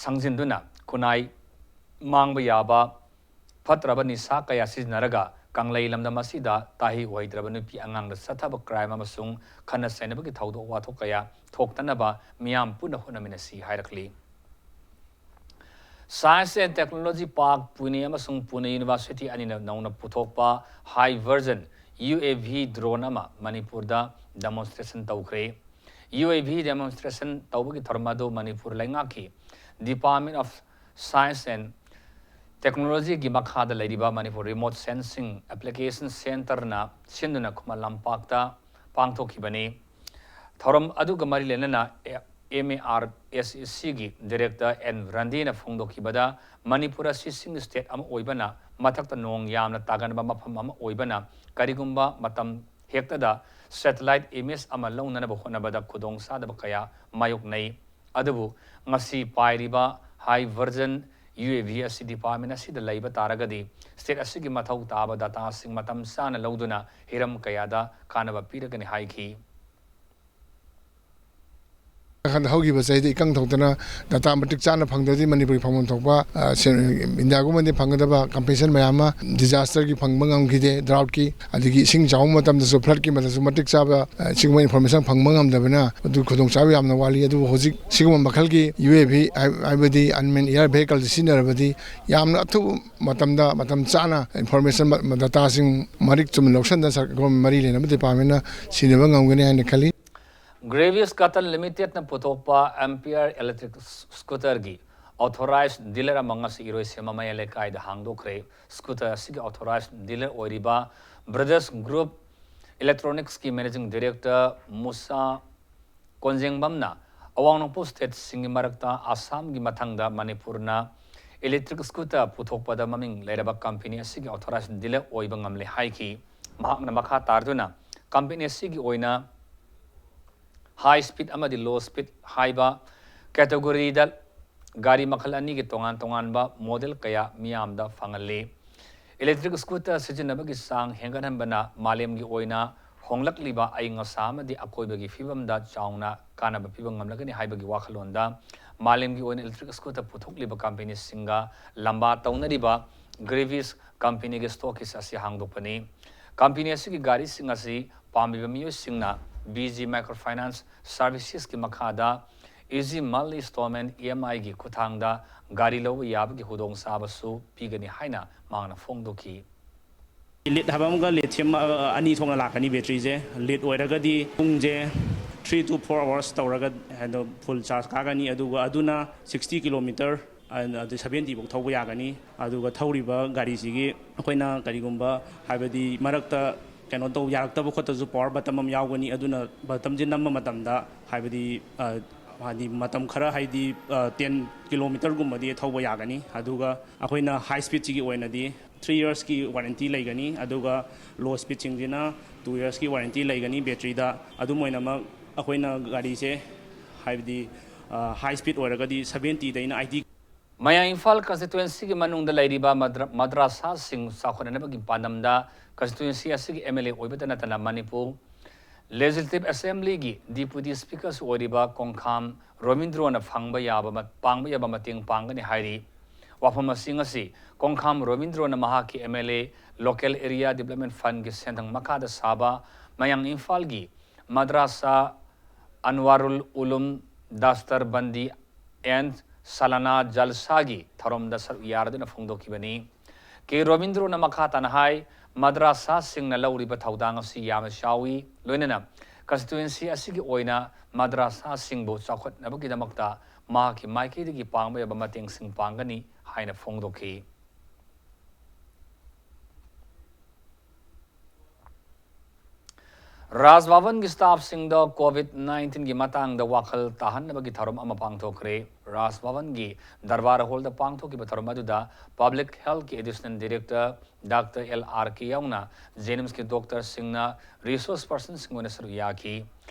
ꯁꯪꯖꯤꯟꯗꯨꯅ ꯈꯨꯟꯅꯥꯏ ꯃꯥꯡꯕ ꯌꯥꯕ ꯐꯠꯇ꯭ꯔꯕ ꯅꯤꯁꯥ ꯀꯌꯥ ꯁꯤꯖꯤꯟꯅꯔꯒ ꯀꯪꯂꯩ ꯂꯝꯗꯝ ꯑꯁꯤꯗ ꯇꯥꯍꯩ ꯑꯣꯏꯗ꯭ꯔꯕ ꯅꯨꯄꯤ ꯑꯉꯥꯡꯗ ꯆꯠꯊꯕ crime ꯑꯃꯁꯨꯡ ꯈꯠꯅ ꯆꯩꯅꯕꯒꯤ ꯊꯧꯗꯣꯛ ꯋꯥꯊꯣꯛ ꯀꯌꯥ ꯊꯣꯛꯇꯅꯕ ꯃꯤꯌꯥꯝ ꯄꯨꯟꯅ ꯍꯣꯠꯅꯃꯤꯟꯅꯁꯤ ꯍꯥꯏꯔꯛꯂꯤ꯫ Science and Technology Park Pune ꯑꯃꯁꯨꯡ Pune University ꯑꯅꯤꯅ ꯅꯧꯅ ꯄꯨꯊꯣꯛꯄ high version U A V drone ꯑꯃ ꯃꯅꯤꯄꯨꯔꯗ demonstration ꯇꯧꯈ꯭ꯔꯦ꯫ U A V demonstration ꯇꯧꯕꯒꯤ ꯊꯧꯔꯝ ꯑꯗꯨ ꯃꯅꯤꯄꯨꯔ ꯂꯩꯉꯥꯛꯀꯤ Department of Science and Technologyꯒꯤ ꯃꯈꯥꯗ ꯂꯩꯔꯤꯕ ꯃꯅꯤꯄꯨꯔ Remote Sensing Application Centreꯅ ꯁꯤꯟꯗꯨꯅ ꯈꯨꯃꯟ ꯂꯝꯄꯥꯛꯇ ꯄꯥꯡꯊꯣꯛꯈꯤꯕꯅꯤ꯫ ꯊꯧꯔꯝ ꯑꯗꯨꯒ ꯃꯔꯤ ꯂꯩꯅꯅ MARSCꯒꯤ Director N ꯔꯟꯗꯤꯅ ꯐꯣꯡꯗꯣꯛꯈꯤꯕꯗ, ꯃꯅꯤꯄꯨꯔ ꯑꯁꯤ ꯁꯤꯡ state ꯑꯃ ꯑꯣꯏꯕꯅ, ꯃꯊꯛꯇ ꯅꯣꯡ ꯌꯥꯝꯅ ꯇꯥꯒꯟꯕ ꯃꯐꯝ ꯑꯃ ꯑꯣꯏꯕꯅ, ꯀꯔꯤꯒꯨꯝꯕ ꯃꯇꯝ ꯍꯦꯛꯇꯗ satellite image ꯑꯃ ꯂꯧꯅꯅꯕ ꯍꯣꯠꯅꯕꯗ ꯈꯨꯗꯣꯡꯆꯥꯗꯕ ꯀꯌꯥ ꯃꯥꯌꯣꯛꯅꯩ꯫ ꯑꯗꯨꯕꯨ ꯉꯁꯤ ꯄꯥꯏꯔꯤꯕ high version U A V ꯑꯁꯤ department ꯑꯁꯤꯗ ꯂꯩꯕ ꯇꯥꯔꯒꯗꯤ, state ꯑꯁꯤꯒꯤ ꯃꯊꯧ ꯇꯥꯕ dataꯁꯤꯡ ꯃꯇꯝ ꯆꯥꯅ ꯂꯧꯗꯨꯅ ꯍꯤꯔꯝ ꯀꯌꯥꯗ ꯀꯥꯟꯅꯕ ꯄꯤꯔꯒꯅꯤ ꯍꯥꯏꯈꯤ꯫ ꯍꯧꯈꯤꯕ ꯆꯍꯤꯗ ꯏꯀꯪ ꯊꯣꯛꯇꯅ data ꯃꯇꯤꯛ ꯆꯥꯅ ꯐꯪꯗ꯭ꯔꯗꯤ ꯃꯅꯤꯄꯨꯔꯒꯤ ꯐꯪꯐꯝ ꯊꯣꯛꯄ, ꯑ, ꯁꯦꯟ-, ꯏꯟꯗꯤꯌꯥꯒꯨꯝꯕꯗꯤ ꯐꯪꯒꯗꯕ compensation ꯃꯌꯥꯝ ꯑꯃ, disasterꯒꯤ ꯐꯪꯕ ꯉꯝꯈꯤꯗꯦ, droughtꯀꯤ, ꯑꯗꯒꯤ ꯏꯁꯤꯡ ꯆꯥꯎꯕ ꯃꯇꯝꯗꯁꯨ, floodꯀꯤ ꯃꯇꯝꯗꯁꯨ ꯃꯇꯤꯛ ꯆꯥꯕ, ꯑ, ꯁꯤꯒꯨꯝꯕ information ꯐꯪꯕ ꯉꯝꯗꯕꯅ ꯑꯗꯨ ꯈꯨꯗꯣꯡꯆꯥꯕ ꯌꯥꯝꯅ ꯋꯥꯠꯂꯤ꯫ ꯑꯗꯨꯕꯨ ꯍꯧꯖꯤꯛ ꯁꯤꯒꯨꯝꯕ ꯃꯈꯜꯒꯤ U A V ꯍꯥꯏ-, ꯍꯥꯏꯕꯗꯤ unmanned air vehicleꯁꯤ ꯁꯤꯖꯤꯟꯅꯔꯕꯗꯤ ꯌꯥꯝꯅ ꯑꯊꯨꯕ ꯃꯇꯝꯗ, ꯃꯇꯝ ꯆꯥꯅ information, dataꯁꯤꯡ ꯃꯔꯤꯛ ꯆꯨꯝꯅ ꯂꯧꯁꯤꯟꯗ ꯁꯔ-, ꯃꯔꯤ ꯂꯩꯅꯕ departmentꯅ ꯁꯤꯖꯤꯟꯅꯕ ꯉꯝꯒꯅꯤ ꯍꯥꯏꯅ ꯈꯜꯂꯤ꯫ Gravis Cotton Limitedꯅ ꯄꯨꯊꯣꯛꯄ Ampere electric scooterꯒꯤ authorized dealer ꯑꯃ ꯉꯁꯤ ꯏꯔꯣꯏꯁꯦꯝꯕ ꯃꯌꯥꯏ ꯂꯩꯀꯥꯏꯗ ꯍꯥꯡꯗꯣꯛꯈ꯭ꯔꯦ꯫ Scooter ꯑꯁꯤꯒꯤ authorized dealer ꯑꯣꯏꯔꯤꯕ Brothers Group Electronicsꯀꯤ managing director Musa ꯀꯣꯟꯖꯦꯡꯕꯝꯅ ꯑꯋꯥꯡ ꯅꯣꯡꯄꯣꯛ stateꯁꯤꯡꯒꯤ ꯃꯔꯛꯇ ꯑꯁꯥꯝꯒꯤ ꯃꯊꯪꯗ ꯃꯅꯤꯄꯨꯔꯅ electric scooter ꯄꯨꯊꯣꯛꯄꯗ ꯃꯃꯤꯡ ꯂꯩꯔꯕ company ꯑꯁꯤꯒꯤ authorized dealer ꯑꯣꯏꯕ ꯉꯝꯂꯦ ꯍꯥꯏꯈꯤ꯫ ꯃꯍꯥꯛꯅ ꯃꯈꯥ ꯇꯥꯔꯗꯨꯅ company ꯑꯁꯤꯒꯤ ꯑꯣꯏꯅ high speed ꯑꯃꯗꯤ low speed ꯍꯥꯏꯕ categoryꯗ ꯒꯥꯔꯤ ꯃꯈꯜ ꯑꯅꯤꯒꯤ ꯇꯣꯉꯥꯟ ꯇꯣꯉꯥꯟꯕ model ꯀꯌꯥ ꯃꯤꯌꯥꯝꯗ ꯐꯪꯍꯜꯂꯤ꯫ Electric scooter ꯁꯤꯖꯤꯟꯅꯕꯒꯤ ꯆꯥꯡ ꯍꯦꯟꯒꯠꯍꯟꯕꯅ ꯃꯥꯂꯦꯝꯒꯤ ꯑꯣꯏꯅ ꯍꯣꯡꯂꯛꯂꯤꯕ ꯑꯏꯪ ꯑꯁꯥ ꯑꯃꯗꯤ ꯑꯀꯣꯏꯕꯒꯤ ꯐꯤꯕꯝꯗ ꯆꯥꯎꯅ ꯀꯥꯟꯅꯕ ꯄꯤꯕ ꯉꯝꯂꯒꯅꯤ ꯍꯥꯏꯕꯒꯤ ꯋꯥꯈꯜꯂꯣꯟꯗ ꯃꯥꯂꯦꯝꯒꯤ ꯑꯣꯏꯅ electric scooter ꯄꯨꯊꯣꯛꯂꯤꯕ companyꯁꯤꯡꯒ ꯂꯝꯕꯥ ꯇꯧꯅꯔꯤꯕ Gravis ꯀꯝꯄꯦꯅꯤꯒꯤ ꯁ꯭ꯇꯣꯛ ꯀꯤꯁ ꯑꯁꯤ ꯍꯥꯡꯗꯣꯛꯄꯅꯤ꯫ ꯀꯝꯄꯦꯅꯤ ꯑꯁꯤꯒꯤ ꯒꯥꯔꯤꯁꯤꯡ ꯑꯁꯤ ꯄꯥꯝꯕꯤꯕ ꯃꯤꯑꯣꯏꯁꯤꯡꯅ ꯕꯤ ꯖꯤ Microfinance Servicesꯀꯤ ꯃꯈꯥꯗ Easy Monthly Installment, E M Iꯒꯤ ꯈꯨꯠꯊꯥꯡꯗ ꯒꯥꯔꯤ ꯂꯧꯕ ꯌꯥꯕꯒꯤ ꯈꯨꯗꯣꯡꯆꯥꯕꯁꯨ ꯄꯤꯒꯅꯤ ꯍꯥꯏꯅ ꯃꯍꯥꯛꯅ ꯐꯣꯡꯗꯣꯛꯈꯤ꯫ ꯂꯤꯠ ꯍꯥꯏꯕ ꯑꯃꯒ ꯂꯤꯠꯁꯦ ꯑꯅꯤ ꯊꯣꯛꯅ ꯂꯥꯛꯀꯅꯤ ꯕꯦꯇ꯭ꯔꯤꯁꯦ꯫ ꯂꯤꯠ ꯑꯣꯏꯔꯒꯗꯤ ꯄꯨꯡꯁꯦ three to four hours ꯇꯧꯔꯒ ꯑꯗꯣ ꯐꯨꯜ ꯆꯥꯔꯖ ꯀꯥꯒꯅꯤ, ꯑꯗꯨꯒ ꯑꯗꯨꯅ sixty kilometre ꯑꯗꯨ seventy ꯐꯥꯎ ꯊꯧꯕ ꯌꯥꯒꯅꯤ꯫ ꯑꯗꯨꯒ ꯊꯧꯔꯤꯕ ꯒꯥꯔꯤꯁꯤꯒꯤ ꯑꯩꯈꯣꯏꯅ ꯀꯔꯤꯒꯨꯝꯕ ꯍꯥꯏꯕꯗꯤ ꯃꯔꯛꯇ ꯀꯩꯅꯣ ꯇꯧ ꯌꯥꯔꯛꯇꯕ ꯈꯣꯠꯇꯕꯁꯨ power button ꯑꯃ ꯌꯥꯎꯒꯅꯤ꯫ ꯑꯗꯨꯅ buttonꯁꯦ ꯅꯝꯕ ꯃꯇꯝꯗ ꯍꯥꯏꯕꯗꯤ ꯍꯥꯏꯗꯤ ꯃꯇꯝ ꯈꯔ ꯍꯥꯏꯗꯤ ten kilometreꯒꯨꯝꯕꯗꯤ ꯊꯧꯕ ꯌꯥꯒꯅꯤ꯫ ꯑꯗꯨꯒ ꯑꯩꯈꯣꯏꯅ high speedꯁꯤꯒꯤ ꯑꯣꯏꯅꯗꯤ three yearsꯀꯤ warranty ꯂꯩꯒꯅꯤ꯫ ꯑꯗꯨꯒ low speedꯁꯤꯡꯁꯤꯅ two yearsꯀꯤ warranty ꯂꯩꯒꯅꯤ ꯕꯦꯇ꯭ꯔꯤꯗ꯫ ꯑꯗꯨꯝ ꯑꯣꯏꯅꯃꯛ ꯑꯩꯈꯣꯏꯅ ꯒꯥꯔꯤꯁꯦ ꯍꯥꯏꯕꯗꯤ high speed ꯑꯣꯏꯔꯒꯗꯤ seventyꯗꯩꯅ eighty꯫ ꯃꯌꯥꯡ ꯏꯝꯐꯥꯜ constituencyꯒꯤ ꯃꯅꯨꯡꯗ ꯂꯩꯔꯤꯕ ꯃꯗ꯭ꯔ- ꯃꯗ꯭ꯔꯥꯁꯥꯁꯤꯡ ꯆꯥꯎꯈꯠꯅꯅꯕꯒꯤ ꯄꯥꯟꯗꯝꯗ constituency ꯑꯁꯤꯒꯤ M L A ꯑꯣꯏꯕꯇ ꯅꯠꯇꯅ ꯃꯅꯤꯄꯨꯔ Legislative Assemblyꯒꯤ Deputy Speakerꯁꯨ ꯑꯣꯏꯔꯤꯕ ꯀꯣꯡꯈꯥꯝ ꯔꯣꯃꯤꯟꯗ꯭ꯔꯣꯅ ꯐꯪꯕ ꯌꯥꯕ ꯃ- ꯄꯥꯡꯕ ꯌꯥꯕ ꯃꯇꯦꯡ ꯄꯥꯡꯒꯅꯤ ꯍꯥꯏꯔꯤ꯫ ꯋꯥꯐꯝꯁꯤꯡ ꯑꯁꯤ ꯀꯣꯡꯈꯥꯝ ꯔꯣꯃꯤꯟꯗ꯭ꯔꯣꯅ ꯃꯍꯥꯛꯀꯤ M L A Local Area Development Fundꯒꯤ ꯁꯦꯟꯊꯪ ꯃꯈꯥꯗ ꯁꯥꯕ ꯃꯌꯥꯡ ꯏꯝꯐꯥꯜꯒꯤ ꯃꯗ꯭ꯔꯥꯁꯥ ꯑꯟꯋꯥꯔꯨꯜ ꯎꯂꯨꯝ ꯗꯥꯁꯇꯔ ꯕꯟꯗꯤ and ꯁꯥꯂꯥꯅꯥ ꯖꯜꯁꯥꯒꯤ ꯊꯧꯔꯝꯗ ꯁꯔꯨꯛ ꯌꯥꯔꯗꯨꯅ ꯐꯣꯡꯗꯣꯛꯈꯤꯕꯅꯤ꯫ ꯀꯦ ꯔꯣꯕꯤꯟꯗ꯭ꯔꯣꯅ ꯃꯈꯥ ꯇꯥꯅ ꯍꯥꯏ, ꯃꯗ꯭ꯔꯥꯁꯥꯁꯤꯡꯅ ꯂꯧꯔꯤꯕ ꯊꯧꯗꯥꯡ ꯑꯁꯤ ꯌꯥꯝꯅ ꯆꯥꯎꯏ, ꯂꯣꯏꯅꯅ constituency ꯑꯁꯤꯒꯤ ꯑꯣꯏꯅ ꯃꯗ꯭ꯔꯥꯁꯥꯁꯤꯡꯕꯨ ꯆꯥꯎꯈꯠꯅꯕꯒꯤꯗꯃꯛꯇ ꯃꯍꯥꯛꯀꯤ ꯃꯥꯏꯀꯩꯗꯒꯤ ꯄꯥꯡꯕ ꯌꯥꯕ ꯃꯇꯦꯡꯁꯤꯡ ꯄꯥꯡꯒꯅꯤ ꯍꯥꯏꯅ ꯐꯣꯡꯗꯣꯛꯈꯤ꯫ ꯔꯥꯖ ꯚꯕꯟꯒꯤ staffꯁꯤꯡꯗ COVID nineteenꯒꯤ ꯃꯇꯥꯡꯗ ꯋꯥꯈꯜ ꯇꯥꯍꯟꯅꯕꯒꯤ ꯊꯧꯔꯝ ꯑꯃ ꯄꯥꯡꯊꯣꯛꯈ꯭ꯔꯦ꯫ ꯔꯥꯖ ꯚꯕꯟꯒꯤ ꯗꯔꯕꯥꯔ ꯍꯣꯜꯗ ꯄꯥꯡꯊꯣꯛꯈꯤꯕ ꯊꯧꯔꯝ ꯑꯗꯨꯗ Public Healthꯀꯤ Additional Director Doctor L R K ꯌꯥꯎꯅ JNIMSꯀꯤ doctorꯁꯤꯡꯅ resource personꯁꯤꯡ ꯑꯣꯏꯅ ꯁꯔꯨꯛ ꯌꯥꯈꯤ꯫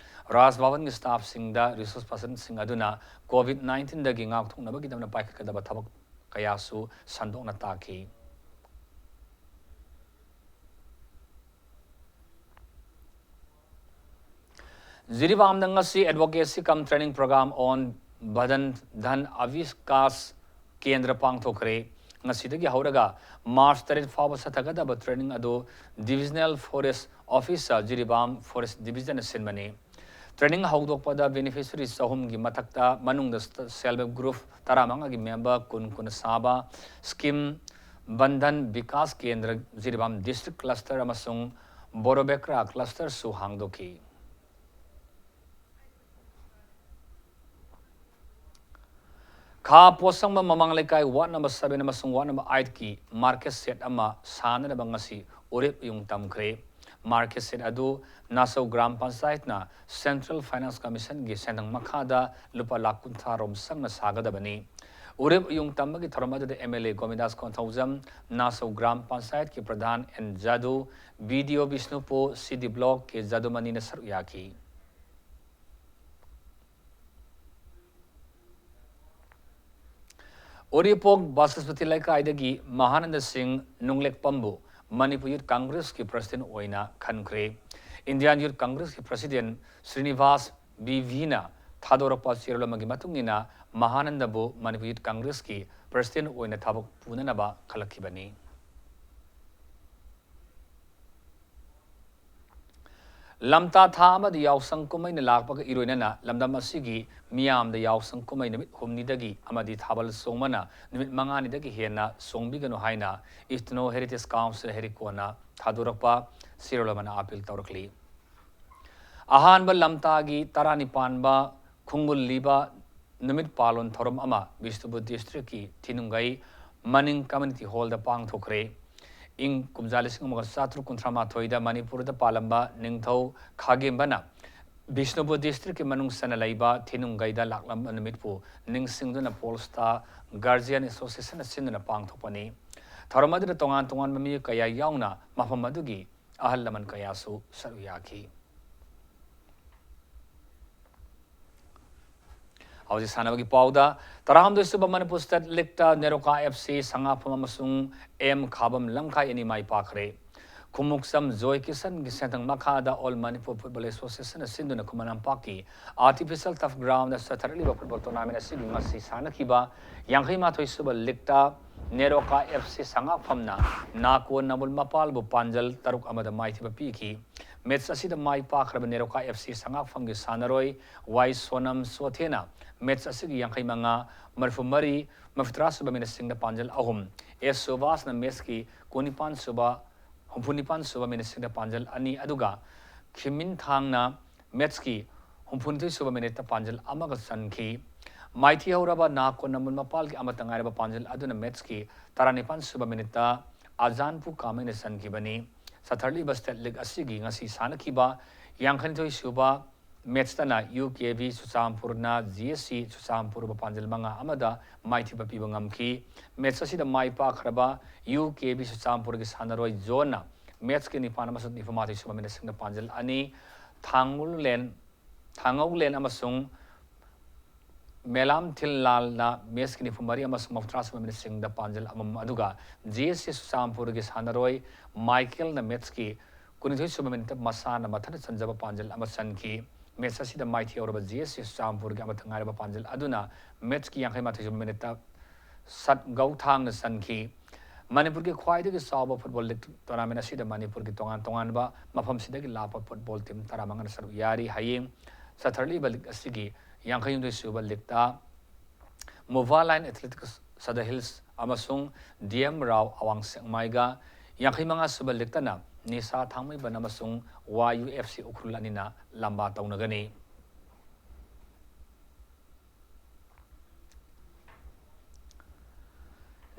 ꯔꯥꯖ ꯚꯕꯟꯒꯤ staffꯁꯤꯡꯗ resource personꯁꯤꯡ ꯑꯗꯨꯅ COVID nineteenꯗꯒꯤ ꯉꯥꯛꯊꯣꯛꯅꯕꯒꯤꯗꯃꯛ ꯄꯥꯏꯈꯠꯀꯗꯕ ꯊꯕꯛ ꯀꯌꯥꯁꯨ ꯁꯟꯗꯣꯛꯅ ꯇꯥꯛꯈꯤ꯫ ꯖꯤꯔꯤꯕꯥꯝꯗ ꯉꯁꯤ Advocacy cum Training Program on Bhadan Dhan Avikas Kendra ꯄꯥꯡꯊꯣꯛꯈ꯭ꯔꯦ꯫ ꯉꯁꯤꯗꯒꯤ ꯍꯧꯔꯒ ꯃꯥꯔꯆ ꯇꯔꯦꯠ ꯐꯥꯎꯕ ꯆꯠꯊꯒꯗꯕ training ꯑꯗꯨ Divisional Forest Officer, Jiribam Forest Division ꯅ ꯁꯤꯟꯕꯅꯤ꯫ Training ꯍꯧꯗꯣꯛꯄꯗ beneficiary ꯆꯍꯨꯝꯒꯤ ꯃꯊꯛꯇ, ꯃꯅꯨꯡꯗ self help group ꯇꯔꯥꯃꯉꯥꯒꯤ member ꯀꯨꯟ ꯀꯨꯟ ꯁꯥꯕ scheme ꯕꯟꯙꯟ ꯕꯤꯀꯥꯁ ꯀꯦꯟꯗ꯭ꯔ, ꯖꯤꯔꯤꯕꯥꯝ district cluster ꯑꯃꯁꯨꯡ ꯕꯣꯔꯣꯕꯦꯀ꯭ꯔꯥ cluster ꯁꯨ ꯍꯥꯡꯗꯣꯛꯈꯤ꯫ ꯈꯥ ꯄꯣꯠꯁꯪꯕꯝ ꯃꯃꯥꯡ ꯂꯩꯀꯥꯏ ward number seven ꯑꯃꯁꯨꯡ ward number eight ꯀꯤ market shed ꯑꯃ ꯁꯥꯅꯅꯕ ꯉꯁꯤ ꯎꯔꯤꯞ ꯎꯌꯨꯡ ꯇꯝꯈ꯭ꯔꯦ꯫ Market shed ꯑꯗꯨ ꯅꯥꯁꯧ ꯒ꯭ꯔꯥꯝ ꯄꯟꯆꯥꯌꯠꯅ Central Finance Commission ꯒꯤ ꯁꯦꯟꯊꯪ ꯃꯈꯥꯗ ꯂꯨꯄꯥ ꯂꯥꯈ ꯀꯨꯟꯊ꯭ꯔꯥ ꯔꯣꯝ ꯆꯪꯅ ꯁꯥꯒꯗꯕꯅꯤ꯫ ꯎꯔꯤꯞ ꯎꯌꯨꯡ ꯇꯝꯕꯒꯤ ꯊꯧꯔꯝ ꯑꯗꯨꯗ MLA ꯒꯣꯕꯤꯟꯗꯥꯁ ꯀꯣꯟꯊꯧꯖꯝ, ꯅꯥꯁꯧ ꯒ꯭ꯔꯥꯝ ꯄꯟꯆꯥꯌꯠꯀꯤ ꯄ꯭ꯔꯙꯥꯟ N Jadu, BDO Bishnupur, CD block ꯀꯦ ꯖꯥꯗꯨꯃꯅꯤꯅ ꯁꯔꯨꯛ ꯌꯥꯈꯤ꯫ ꯎꯔꯤꯄꯣꯛ ꯕꯁꯁꯄꯇꯤ ꯂꯩꯀꯥꯏꯗꯒꯤ ꯃꯍꯥꯅꯟꯗ ꯁꯤꯡ ꯅꯨꯡꯂꯦꯛꯄꯝꯕꯨ ꯃꯅꯤꯄꯨꯔ Youth Congress ꯀꯤ president ꯑꯣꯏꯅ ꯈꯟꯈ꯭ꯔꯦ꯫ Indian Youth Congress ꯀꯤ president ꯁ꯭ꯔꯤꯅꯤꯚꯥꯁ ꯕꯤ ꯚꯤꯅ ꯊꯥꯗꯣꯔꯛꯄ ꯆꯦꯔꯣꯜ ꯑꯃꯒꯤ ꯃꯇꯨꯡ ꯏꯟꯅ, ꯃꯍꯥꯅꯟꯗꯕꯨ ꯃꯅꯤꯄꯨꯔ Youth Congress ꯀꯤ president ꯑꯣꯏꯅ ꯊꯕꯛ ꯄꯨꯅꯅꯕ ꯈꯜꯂꯛꯈꯤꯕꯅꯤ꯫ ꯂꯝꯇꯥ ꯊꯥ ꯑꯃꯗꯤ ꯌꯥꯎꯁꯪ ꯀꯨꯝꯍꯩꯅ ꯂꯥꯛꯄꯒ ꯏꯔꯣꯏꯅꯅ ꯂꯝꯗꯝ ꯑꯁꯤꯒꯤ ꯃꯤꯌꯥꯝꯗ ꯌꯥꯎꯁꯪ ꯀꯨꯝꯍꯩ ꯅꯨꯃꯤꯠ ꯍꯨꯝꯅꯤꯗꯒꯤ ꯑꯃꯗꯤ ꯊꯥꯕꯜ ꯆꯣꯡꯕꯅ ꯅꯨꯃꯤꯠ ꯃꯉꯥꯅꯤꯗꯒꯤ ꯍꯦꯟꯅ ꯆꯣꯡꯕꯤꯒꯅꯨ ꯍꯥꯏꯅ Ethno Heritage Council ꯍꯦꯔꯤꯀꯣꯟꯅ ꯊꯥꯗꯣꯔꯛꯄ ꯆꯦꯔꯣꯜ ꯑꯃꯅ ꯑꯥꯄꯤꯜ ꯇꯧꯔꯛꯂꯤ꯫ ꯑꯍꯥꯟꯕ ꯂꯝꯇꯥꯒꯤ ꯇꯔꯥꯅꯤꯄꯥꯟꯕ ꯈꯣꯡꯒꯨꯜꯂꯤꯕ ꯅꯨꯃꯤꯠ ꯄꯥꯂꯣꯟ ꯊꯧꯔꯝ ꯑꯃ ꯕꯤꯁꯅꯨꯄꯨꯔ district ꯀꯤ ꯊꯤꯅꯨꯡꯒꯩ ꯃꯅꯤꯡ community hall ꯗ ꯄꯥꯡꯊꯣꯛꯈ꯭ꯔꯦ꯫ ꯏꯪ ꯀꯨꯝꯖꯥ ꯂꯤꯁꯤꯡ ꯑꯃꯒ ꯆꯥꯇ꯭ꯔꯨꯛ ꯀꯨꯟꯊ꯭ꯔꯥ ꯃꯥꯊꯣꯏꯗ ꯃꯅꯤꯄꯨꯔꯗ ꯄꯥꯜꯂꯝꯕ ꯅꯤꯡꯊꯧ ꯈꯥꯒꯦꯝꯕꯅ ꯕꯤꯁꯅꯨꯄꯨꯔ district ꯀꯤ ꯃꯅꯨꯡ ꯆꯟꯅ ꯂꯩꯕ ꯊꯤꯅꯨꯡꯒꯩꯗ ꯂꯥꯛꯂꯝꯕ ꯅꯨꯃꯤꯠꯄꯨ ꯅꯤꯡꯁꯤꯡꯗꯨꯅ Polls ꯇ Guardian Association ꯅ ꯁꯤꯟꯗꯨꯅ ꯄꯥꯡꯊꯣꯛꯄꯅꯤ꯫ ꯊꯧꯔꯝ ꯑꯗꯨꯗ ꯇꯣꯉꯥꯟ ꯇꯣꯉꯥꯟꯕ ꯃꯤꯑꯣꯏ ꯀꯌꯥ ꯌꯥꯎꯅ ꯃꯐꯝ ꯑꯗꯨꯒꯤ ꯑꯍꯜ ꯂꯃꯟ ꯀꯌꯥꯁꯨ ꯁꯔꯨꯛ ꯌꯥꯈꯤ꯫ ꯍꯧꯖꯤꯛ ꯁꯥꯟꯅꯕꯒꯤ ꯄꯥꯎꯗ, ꯇꯔꯥꯍꯨꯝꯗꯣꯏ ꯁꯨꯕ ꯃꯅꯤꯄꯨꯔ State League ꯇ ꯅꯦꯔꯣꯀꯥ F C ꯁꯉꯥꯐꯝ ꯑꯃꯁꯨꯡ M ꯈꯥꯕꯝ ꯂꯝꯈꯥꯏ ꯑꯅꯤ ꯃꯥꯏ ꯄꯥꯛꯈ꯭ꯔꯦ꯫ ꯈꯨꯃꯨꯛꯆꯝ ꯖꯣꯏ ꯀꯤꯁꯟꯒꯤ ꯁꯦꯟꯊꯪ ꯃꯈꯥꯗ All Manipur Football Association ꯅ ꯁꯤꯟꯗꯨꯅ ꯈꯨꯃꯟ ꯂꯝꯄꯥꯛꯀꯤ artificial turf ground ꯗ ꯆꯠꯊꯔꯛꯂꯤꯕ football tournament ꯑꯁꯤꯒꯤ ꯉꯁꯤ ꯁꯥꯟꯅꯈꯤꯕ ꯌꯥꯡꯈꯩ ꯃꯥꯊꯣꯏ ꯁꯨꯕ league ꯇ ꯅꯦꯔꯣꯀꯥ ꯑꯦꯐ ꯁꯤ ꯁꯉꯥꯛꯐꯝꯅ ꯅꯥꯀꯣ ꯅꯃꯨꯜ ꯃꯄꯥꯜꯕꯨ ꯄꯥꯟꯖꯜ ꯇꯔꯨꯛ ꯑꯃꯗ ꯃꯥꯏꯊꯤꯕ ꯄꯤꯈꯤ꯫ ꯃꯦꯠꯆ ꯑꯁꯤꯗ ꯃꯥꯏ ꯄꯥꯛꯈ꯭ꯔꯕ ꯅꯦꯔꯣꯀꯥ ꯑꯦꯐ ꯁꯤ ꯁꯉꯥꯛꯐꯝꯒꯤ ꯁꯥꯟꯅꯔꯣꯏ ꯋꯥꯏ ꯁꯣꯅꯝ ꯁꯣꯊꯦꯅ ꯃꯦꯠꯆ ꯑꯁꯤꯒꯤ ꯌꯥꯡꯈꯩ ꯃꯉꯥ, ꯃꯔꯤꯐꯨ ꯃꯔꯤ, ꯃꯔꯤꯐꯨꯇꯔꯥ ꯁꯨꯕ ꯃꯤꯅꯠꯁꯤꯡꯗ ꯄꯥꯟꯖꯜ ꯑꯍꯨꯝ, ꯑꯦꯁ ꯁꯨꯕꯥꯁꯅ ꯃꯦꯠꯆꯀꯤ ꯀꯨꯟꯅꯤꯄꯥꯟ ꯁꯨꯕ, ꯍꯨꯝꯐꯨꯅꯤꯄꯥꯟ ꯁꯨꯕ ꯃꯤꯅꯠꯁꯤꯡꯗ ꯄꯥꯟꯖꯜ ꯑꯅꯤ, ꯑꯗꯨꯒ ꯈꯤꯃꯤꯟ ꯊꯥꯡꯅ ꯃꯦꯠꯆꯀꯤ ꯍꯨꯝꯐꯨꯅꯤꯊꯣꯏ ꯁꯨꯕ ꯃꯤꯅꯤꯠꯇ ꯄꯥꯟꯖꯜ ꯑꯃꯒ ꯆꯟꯈꯤ꯫ ꯃꯥꯏꯊꯤ ꯍꯧꯔꯕ ꯅꯥꯀꯣ ꯅꯃꯨꯜ ꯃꯄꯥꯜꯒꯤ ꯑꯃꯠꯇ ꯉꯥꯏꯔꯕ ꯄꯥꯟꯖꯜ ꯑꯗꯨꯅ ꯃꯦꯠꯆꯀꯤ ꯇꯔꯥꯅꯤꯄꯥꯟ ꯁꯨꯕ ꯃꯤꯅꯤꯠꯇ ꯑꯖꯥꯟꯄꯨ ꯀꯥꯃꯩꯅ ꯆꯟꯈꯤꯕꯅꯤ꯫ ꯁꯠꯊꯔꯂꯤꯕ ꯁ꯭ꯇꯦꯠ ꯂꯤꯒ ꯑꯁꯤꯒꯤ ꯉꯁꯤ ꯁꯥꯟꯅꯈꯤꯕ ꯌꯥꯡꯈꯩꯅꯤꯊꯣꯏ ꯁꯨꯕ ꯃꯦꯠꯆꯇꯅ ꯌꯨ ꯀꯦ ꯚꯤ ꯆꯨꯔꯆꯥꯟꯄꯨꯔꯅ ꯖꯤ ꯑꯦꯁ ꯁꯤ ꯆꯨꯔꯆꯥꯟꯄꯨꯔꯕꯨ ꯄꯥꯟꯖꯜ ꯃꯉꯥ ꯑꯃꯗ ꯃꯥꯏꯊꯤꯕ ꯄꯤꯕ ꯉꯝꯈꯤ꯫ ꯃꯦꯠꯆ ꯑꯁꯤꯗ ꯃꯥꯏ ꯄꯥꯛꯈ꯭ꯔꯕ ꯌꯨ ꯀꯦ ꯚꯤ ꯆꯨꯔꯆꯥꯟꯄꯨꯔꯒꯤ ꯁꯥꯟꯅꯔꯣꯏ ꯖꯣꯟꯅ ꯃꯦꯠꯆꯀꯤ ꯅꯤꯄꯥꯟ ꯑꯃꯁꯨꯡ ꯅꯤꯐꯨꯃꯥꯊꯣꯏ ꯁꯨꯕ ꯃꯤꯅꯠꯁꯤꯡꯗ ꯄꯥꯟꯖꯜ ꯑꯅꯤ, ꯊꯥꯡꯉꯨꯂꯦꯟ, ꯊꯥꯡꯉꯧꯂꯦꯟ ꯑꯃꯁꯨꯡ ꯃꯦꯂꯥꯝ ꯊꯤꯜꯂꯥꯜꯅ ꯃꯦꯠꯆꯀꯤ ꯅꯤꯐꯨꯃꯔꯤ ꯑꯃꯁꯨꯡ ꯃꯧꯗ꯭ꯔꯥ ꯁꯨꯕ ꯃꯤꯅꯠꯁꯤꯡꯗ ꯄꯥꯟꯖꯜ ꯑꯃꯃꯝ, ꯑꯗꯨꯒ ꯖꯤ ꯑꯦꯁ ꯁꯤ ꯆꯨꯔꯆꯥꯟꯄꯨꯔꯒꯤ ꯁꯥꯟꯅꯔꯣꯏ ꯃꯥꯏꯀꯦꯜꯅ ꯃꯦꯠꯆꯀꯤ ꯀꯨꯟꯅꯤꯊꯣꯏ ꯁꯨꯕ ꯃꯤꯅꯠꯇ ꯃꯁꯥꯅ ꯃꯊꯟꯇ ꯆꯟꯖꯕ ꯄꯥꯟꯖꯜ ꯑꯃ ꯆꯟꯈꯤ꯫ ꯃꯦꯠꯆ ꯑꯁꯤꯗ ꯃꯥꯏꯊꯤ ꯍꯧꯔꯕ ꯖꯤ ꯑꯦꯁ ꯁꯤ ꯆꯨꯔꯆꯥꯟꯄꯨꯔꯒꯤ ꯑꯃꯠꯇ ꯉꯥꯏꯔꯕ ꯄꯥꯟꯖꯜ ꯑꯗꯨꯅ ꯃꯦꯠꯆꯀꯤ ꯌꯥꯡꯈꯩ ꯃꯥꯊꯣꯏ ꯁꯨꯕ ꯃꯤꯅꯠꯇ ꯁꯠ ꯒꯧꯊꯥꯡꯅ ꯆꯟꯈꯤ꯫ ꯃꯅꯤꯄꯨꯔꯒꯤ ꯈ꯭ꯋꯥꯏꯗꯒꯤ ꯆꯥꯎꯕ ꯐꯨꯠꯕꯣꯜ ꯂꯤꯒ ꯇꯣꯔꯅꯥꯃꯦꯟ ꯑꯁꯤꯗ ꯃꯅꯤꯄꯨꯔꯒꯤ ꯇꯣꯉꯥꯟ ꯇꯣꯉꯥꯟꯕ ꯃꯐꯝꯁꯤꯗꯒꯤ ꯂꯥꯛꯄ ꯐꯨꯠꯕꯣꯜ ꯇꯤꯝ ꯇꯔꯥꯃꯉꯥꯅ ꯁꯔꯨꯛ ꯌꯥꯔꯤ꯫ ꯍꯌꯦꯡ ꯆꯠꯊꯔꯛꯂꯤꯕ ꯂꯤꯒ ꯑꯁꯤꯒꯤ ꯌꯥꯡꯈꯩꯍꯨꯝꯗꯣꯏ ꯁꯨꯕ ꯂꯤꯒꯇ ꯃꯣꯚꯥ ꯂꯥꯏꯟ ꯑꯦꯊꯂꯦꯇꯤꯛꯁ ꯁꯗ ꯍꯤꯜꯁ ꯑꯃꯁꯨꯡ ꯗꯤ ꯑꯦꯝ ꯔꯥꯎ ꯑꯋꯥꯡ ꯁꯦꯛꯃꯥꯏꯒ, ꯌꯥꯡꯈꯩ ꯃꯉꯥ ꯁꯨꯕ ꯂꯤꯒꯇꯅ ꯅꯤꯁꯥ ꯊꯥꯡꯃꯩꯕꯟ ꯑꯃꯁꯨꯡ ꯋꯥꯏ ꯌꯨ ꯑꯦꯐ ꯁꯤ ꯎꯈ꯭ꯔꯨꯜ ꯑꯅꯤꯅ ꯂꯝꯕꯥ ꯇꯧꯅꯒꯅꯤ꯫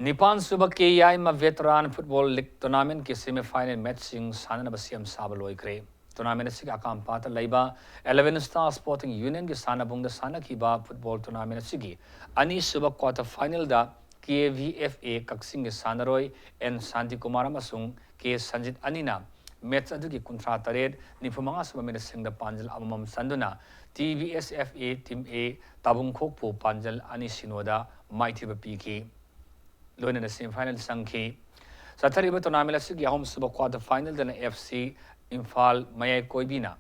ꯅꯤꯄꯥꯟ ꯁꯨꯕ ꯀꯦ ꯑꯥꯏ ꯃ ꯚꯦꯇꯔꯥꯟ ꯐꯨꯠꯕꯣꯜ ꯂꯤꯒ ꯇꯣꯔꯅꯥꯃꯦꯟꯠꯀꯤ ꯁꯦꯃꯤ ꯐꯥꯏꯅꯦꯜ ꯃꯦꯠꯆꯁꯤꯡ ꯁꯥꯟꯅꯅꯕ ꯁꯦꯝ ꯁꯥꯕ ꯂꯣꯏꯈ꯭ꯔꯦ꯫ ꯇꯣꯔꯅꯥꯃꯦꯟꯠ ꯑꯁꯤꯒꯤ ꯑꯀꯥꯝꯄꯥꯠꯇ ꯂꯩꯕ ꯑꯦꯂꯦꯚꯦꯟ ꯁ꯭ꯇꯥꯔ ꯁ꯭ꯄꯣꯔꯇꯤꯡ ꯌꯨꯅꯤꯌꯟꯒꯤ ꯁꯥꯟꯅꯕꯨꯡꯗ ꯁꯥꯟꯅꯈꯤꯕ ꯐꯨꯠꯕꯣꯜ ꯇꯣꯔꯅꯥꯃꯦꯟꯠ ꯑꯁꯤꯒꯤ ꯑꯅꯤꯁꯨꯕ ꯀ꯭ꯋꯥꯇꯔ ꯐꯥꯏꯅꯦꯜꯗ ꯀꯦ ꯚꯤ ꯑꯦꯐ ꯑꯦ ꯀꯛꯆꯤꯡꯒꯤ ꯁꯥꯟꯅꯔꯣꯏ ꯑꯦꯟ ꯁꯥꯟꯇꯤꯀꯨꯃꯥꯔ ꯑꯃꯁꯨꯡ ꯀꯦ ꯁꯟꯖꯤꯠ ꯑꯅꯤꯅ ꯃꯦꯠꯆ ꯑꯗꯨꯒꯤ ꯀꯨꯟꯊ꯭ꯔꯥ ꯇꯔꯦꯠ, ꯅꯤꯐꯨ ꯃꯉꯥ ꯁꯨꯕ ꯃꯤꯅꯠꯁꯤꯡꯗ ꯄꯥꯟꯖꯜ ꯑꯃꯃꯝ ꯆꯟꯗꯨꯅ T V S F A team ꯑꯦ ꯇꯥꯕꯨꯡꯈꯣꯛꯄꯨ ꯄꯥꯟꯖꯜ ꯑꯅꯤ ꯁꯤꯅꯣꯗ ꯃꯥꯏꯊꯤꯕ ꯄꯤꯈꯤ꯫ ꯂꯣꯏꯅꯅ ꯁꯦꯃꯤ ꯐꯥꯏꯅꯦꯜ ꯆꯪꯈꯤ꯫ ꯆꯠꯊꯔꯤꯕ ꯇꯣꯔꯅꯥꯃꯦꯟꯠ ꯑꯁꯤꯒꯤ ꯑꯍꯨꯝꯁꯨꯕ ꯀ꯭ꯋꯥꯇꯔ ꯐꯥꯏꯅꯦꯜꯗꯅ ꯑꯦꯐ ꯁꯤ ꯏꯝꯐꯥꯜ ꯃꯌꯥꯏ ꯀꯣꯏꯕꯤꯅ,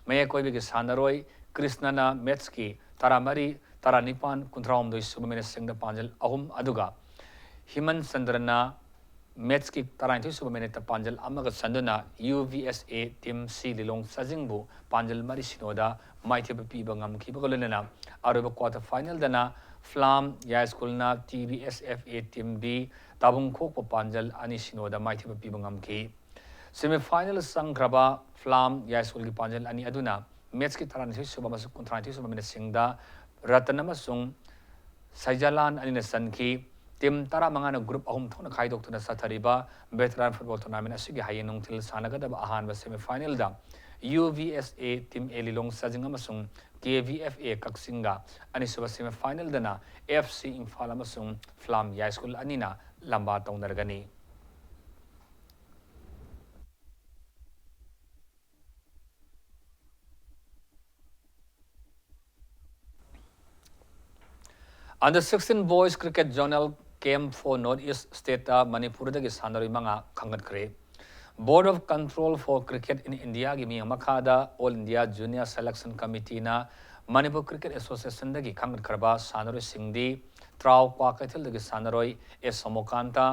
ꯃꯌꯥꯏ ꯀꯣꯏꯕꯤꯒꯤ ꯁꯥꯟꯅꯔꯣꯏ ꯀ꯭ꯔꯤꯁꯅꯅ ꯃꯦꯠꯆꯀꯤ ꯇꯔꯥꯃꯔꯤ, ꯇꯔꯥꯅꯤꯄꯥꯟ, ꯀꯨꯟꯊ꯭ꯔꯥꯍꯨꯝꯗꯣꯏ ꯁꯨꯕ ꯃꯤꯅꯠꯁꯤꯡꯗ ꯄꯥꯟꯖꯜ ꯑꯍꯨꯝ, ꯑꯗꯨꯒ ꯍꯤꯃꯟ ꯆꯟꯗ꯭ꯔꯅ ꯃꯦꯠꯁꯀꯤ ꯇꯔꯥꯅꯤꯊꯣꯏ ꯁꯨꯕ ꯃꯤꯅꯤꯠꯇ ꯄꯥꯟꯖꯜ ꯑꯃꯒ ꯆꯟꯗꯨꯅ ꯌꯨ ꯚꯤ ꯑꯦꯁ ꯑꯦ ꯇꯤꯝ ꯁꯤ ꯂꯤꯂꯣꯡ ꯆꯥꯖꯤꯡꯕꯨ ꯄꯥꯟꯖꯜ ꯃꯔꯤ ꯁꯤꯅꯣꯗ ꯃꯥꯏꯊꯤꯕ ꯄꯤꯕ ꯉꯝꯈꯤꯕꯒ ꯂꯣꯏꯅꯅ ꯑꯔꯣꯏꯕ quarter ꯐꯥꯏꯅꯦꯜꯗꯅ ꯐ꯭ꯂꯥꯝ ꯌꯥꯏꯁ꯭ꯀꯨꯜꯅ T B S F A team B ꯇꯥꯕꯨꯡꯈꯣꯛꯄ ꯄꯥꯟꯖꯜ ꯑꯅꯤ ꯁꯤꯅꯣꯗ ꯃꯥꯏꯊꯤꯕ ꯄꯤꯕ ꯉꯝꯈꯤ꯫ ꯁꯦꯃꯤ ꯐꯥꯏꯅꯦꯜ ꯆꯪꯈ꯭ꯔꯕ ꯐ꯭ꯂꯥꯝ ꯌꯥꯏꯁ꯭ꯀꯨꯜꯒꯤ ꯄꯥꯟꯖꯜ ꯑꯅꯤ ꯑꯗꯨꯅ ꯃꯦꯠꯁꯀꯤ ꯇꯔꯥꯅꯤꯊꯣꯏ ꯁꯨꯕ ꯑꯃꯁꯨꯡ ꯀꯨꯟꯊ꯭ꯔꯥꯅꯤꯊꯣꯏ ꯁꯨꯕ ꯃꯤꯅꯠꯁꯤꯡꯗ ꯔꯇꯟ ꯑꯃꯁꯨꯡ ꯁꯩꯖꯥꯂꯥꯟ ꯑꯅꯤꯅ ꯆꯟꯈꯤ꯫ ꯇꯤꯝ ꯇꯔꯥꯃꯉꯥꯅ ꯒ꯭ꯔꯨꯞ ꯑꯍꯨꯝ ꯊꯣꯛꯅ ꯈꯥꯏꯗꯣꯛꯇꯨꯅ ꯆꯠꯊꯔꯤꯕ ꯚꯦꯇꯔꯥꯟ ꯐꯨꯠꯕꯣꯜ ꯇꯣꯔꯅꯥꯃꯦꯟ ꯑꯁꯤꯒꯤ ꯍꯌꯦꯡ ꯅꯨꯡꯊꯤꯜ ꯁꯥꯟꯅꯒꯗꯕ ꯑꯍꯥꯟꯕ ꯁꯦꯃꯤ ꯐꯥꯏꯅꯦꯜꯗ ꯌꯨ ꯚꯤ ꯑꯦꯁ ꯑꯦ ꯇꯤꯝ ꯑꯦ ꯂꯤꯂꯣꯡ ꯆꯥꯖꯤꯡ ꯑꯃꯁꯨꯡ ꯀꯦ ꯚꯤ ꯑꯦꯐ ꯑꯦ ꯀꯛꯆꯤꯡꯒ, ꯑꯅꯤꯁꯨꯕ ꯁꯦꯃꯤ ꯐꯥꯏꯅꯦꯜꯗꯅ ꯑꯦꯐ ꯁꯤ ꯏꯝꯐꯥꯜ ꯑꯃꯁꯨꯡ ꯐ꯭ꯂꯥꯝ ꯌꯥꯏꯁ꯭ꯀꯨꯜ ꯑꯅꯤꯅ ꯂꯝꯕꯥ ꯇꯧꯅꯔꯒꯅꯤ꯫ Under sixteen Boys Cricket Zonal Camp for North East State ꯇ ꯃꯅꯤꯄꯨꯔꯗꯒꯤ ꯁꯥꯟꯅꯔꯣꯏ ꯃꯉꯥ ꯈꯟꯒꯠꯈ꯭ꯔꯦ꯫ Board of Control for Cricket in India ꯒꯤ ꯃꯤꯠꯌꯦꯡ ꯃꯈꯥꯗ All India Junior Selection Committee ꯅ ꯃꯅꯤꯄꯨꯔ ꯀ꯭ꯔꯤꯀꯦꯠ ꯑꯦꯁꯣꯁꯤꯌꯦꯁꯟꯗꯒꯤ ꯈꯟꯒꯠꯈ꯭ꯔꯕ ꯁꯥꯟꯅꯔꯣꯏꯁꯤꯡꯗꯤ ꯇ꯭ꯔꯥꯎ ꯀ꯭ꯋꯥꯀꯩꯊꯦꯜꯗꯒꯤ ꯁꯥꯟꯅꯔꯣꯏ ꯑꯦꯁ ꯁꯣꯃꯣꯀꯥꯟꯇ,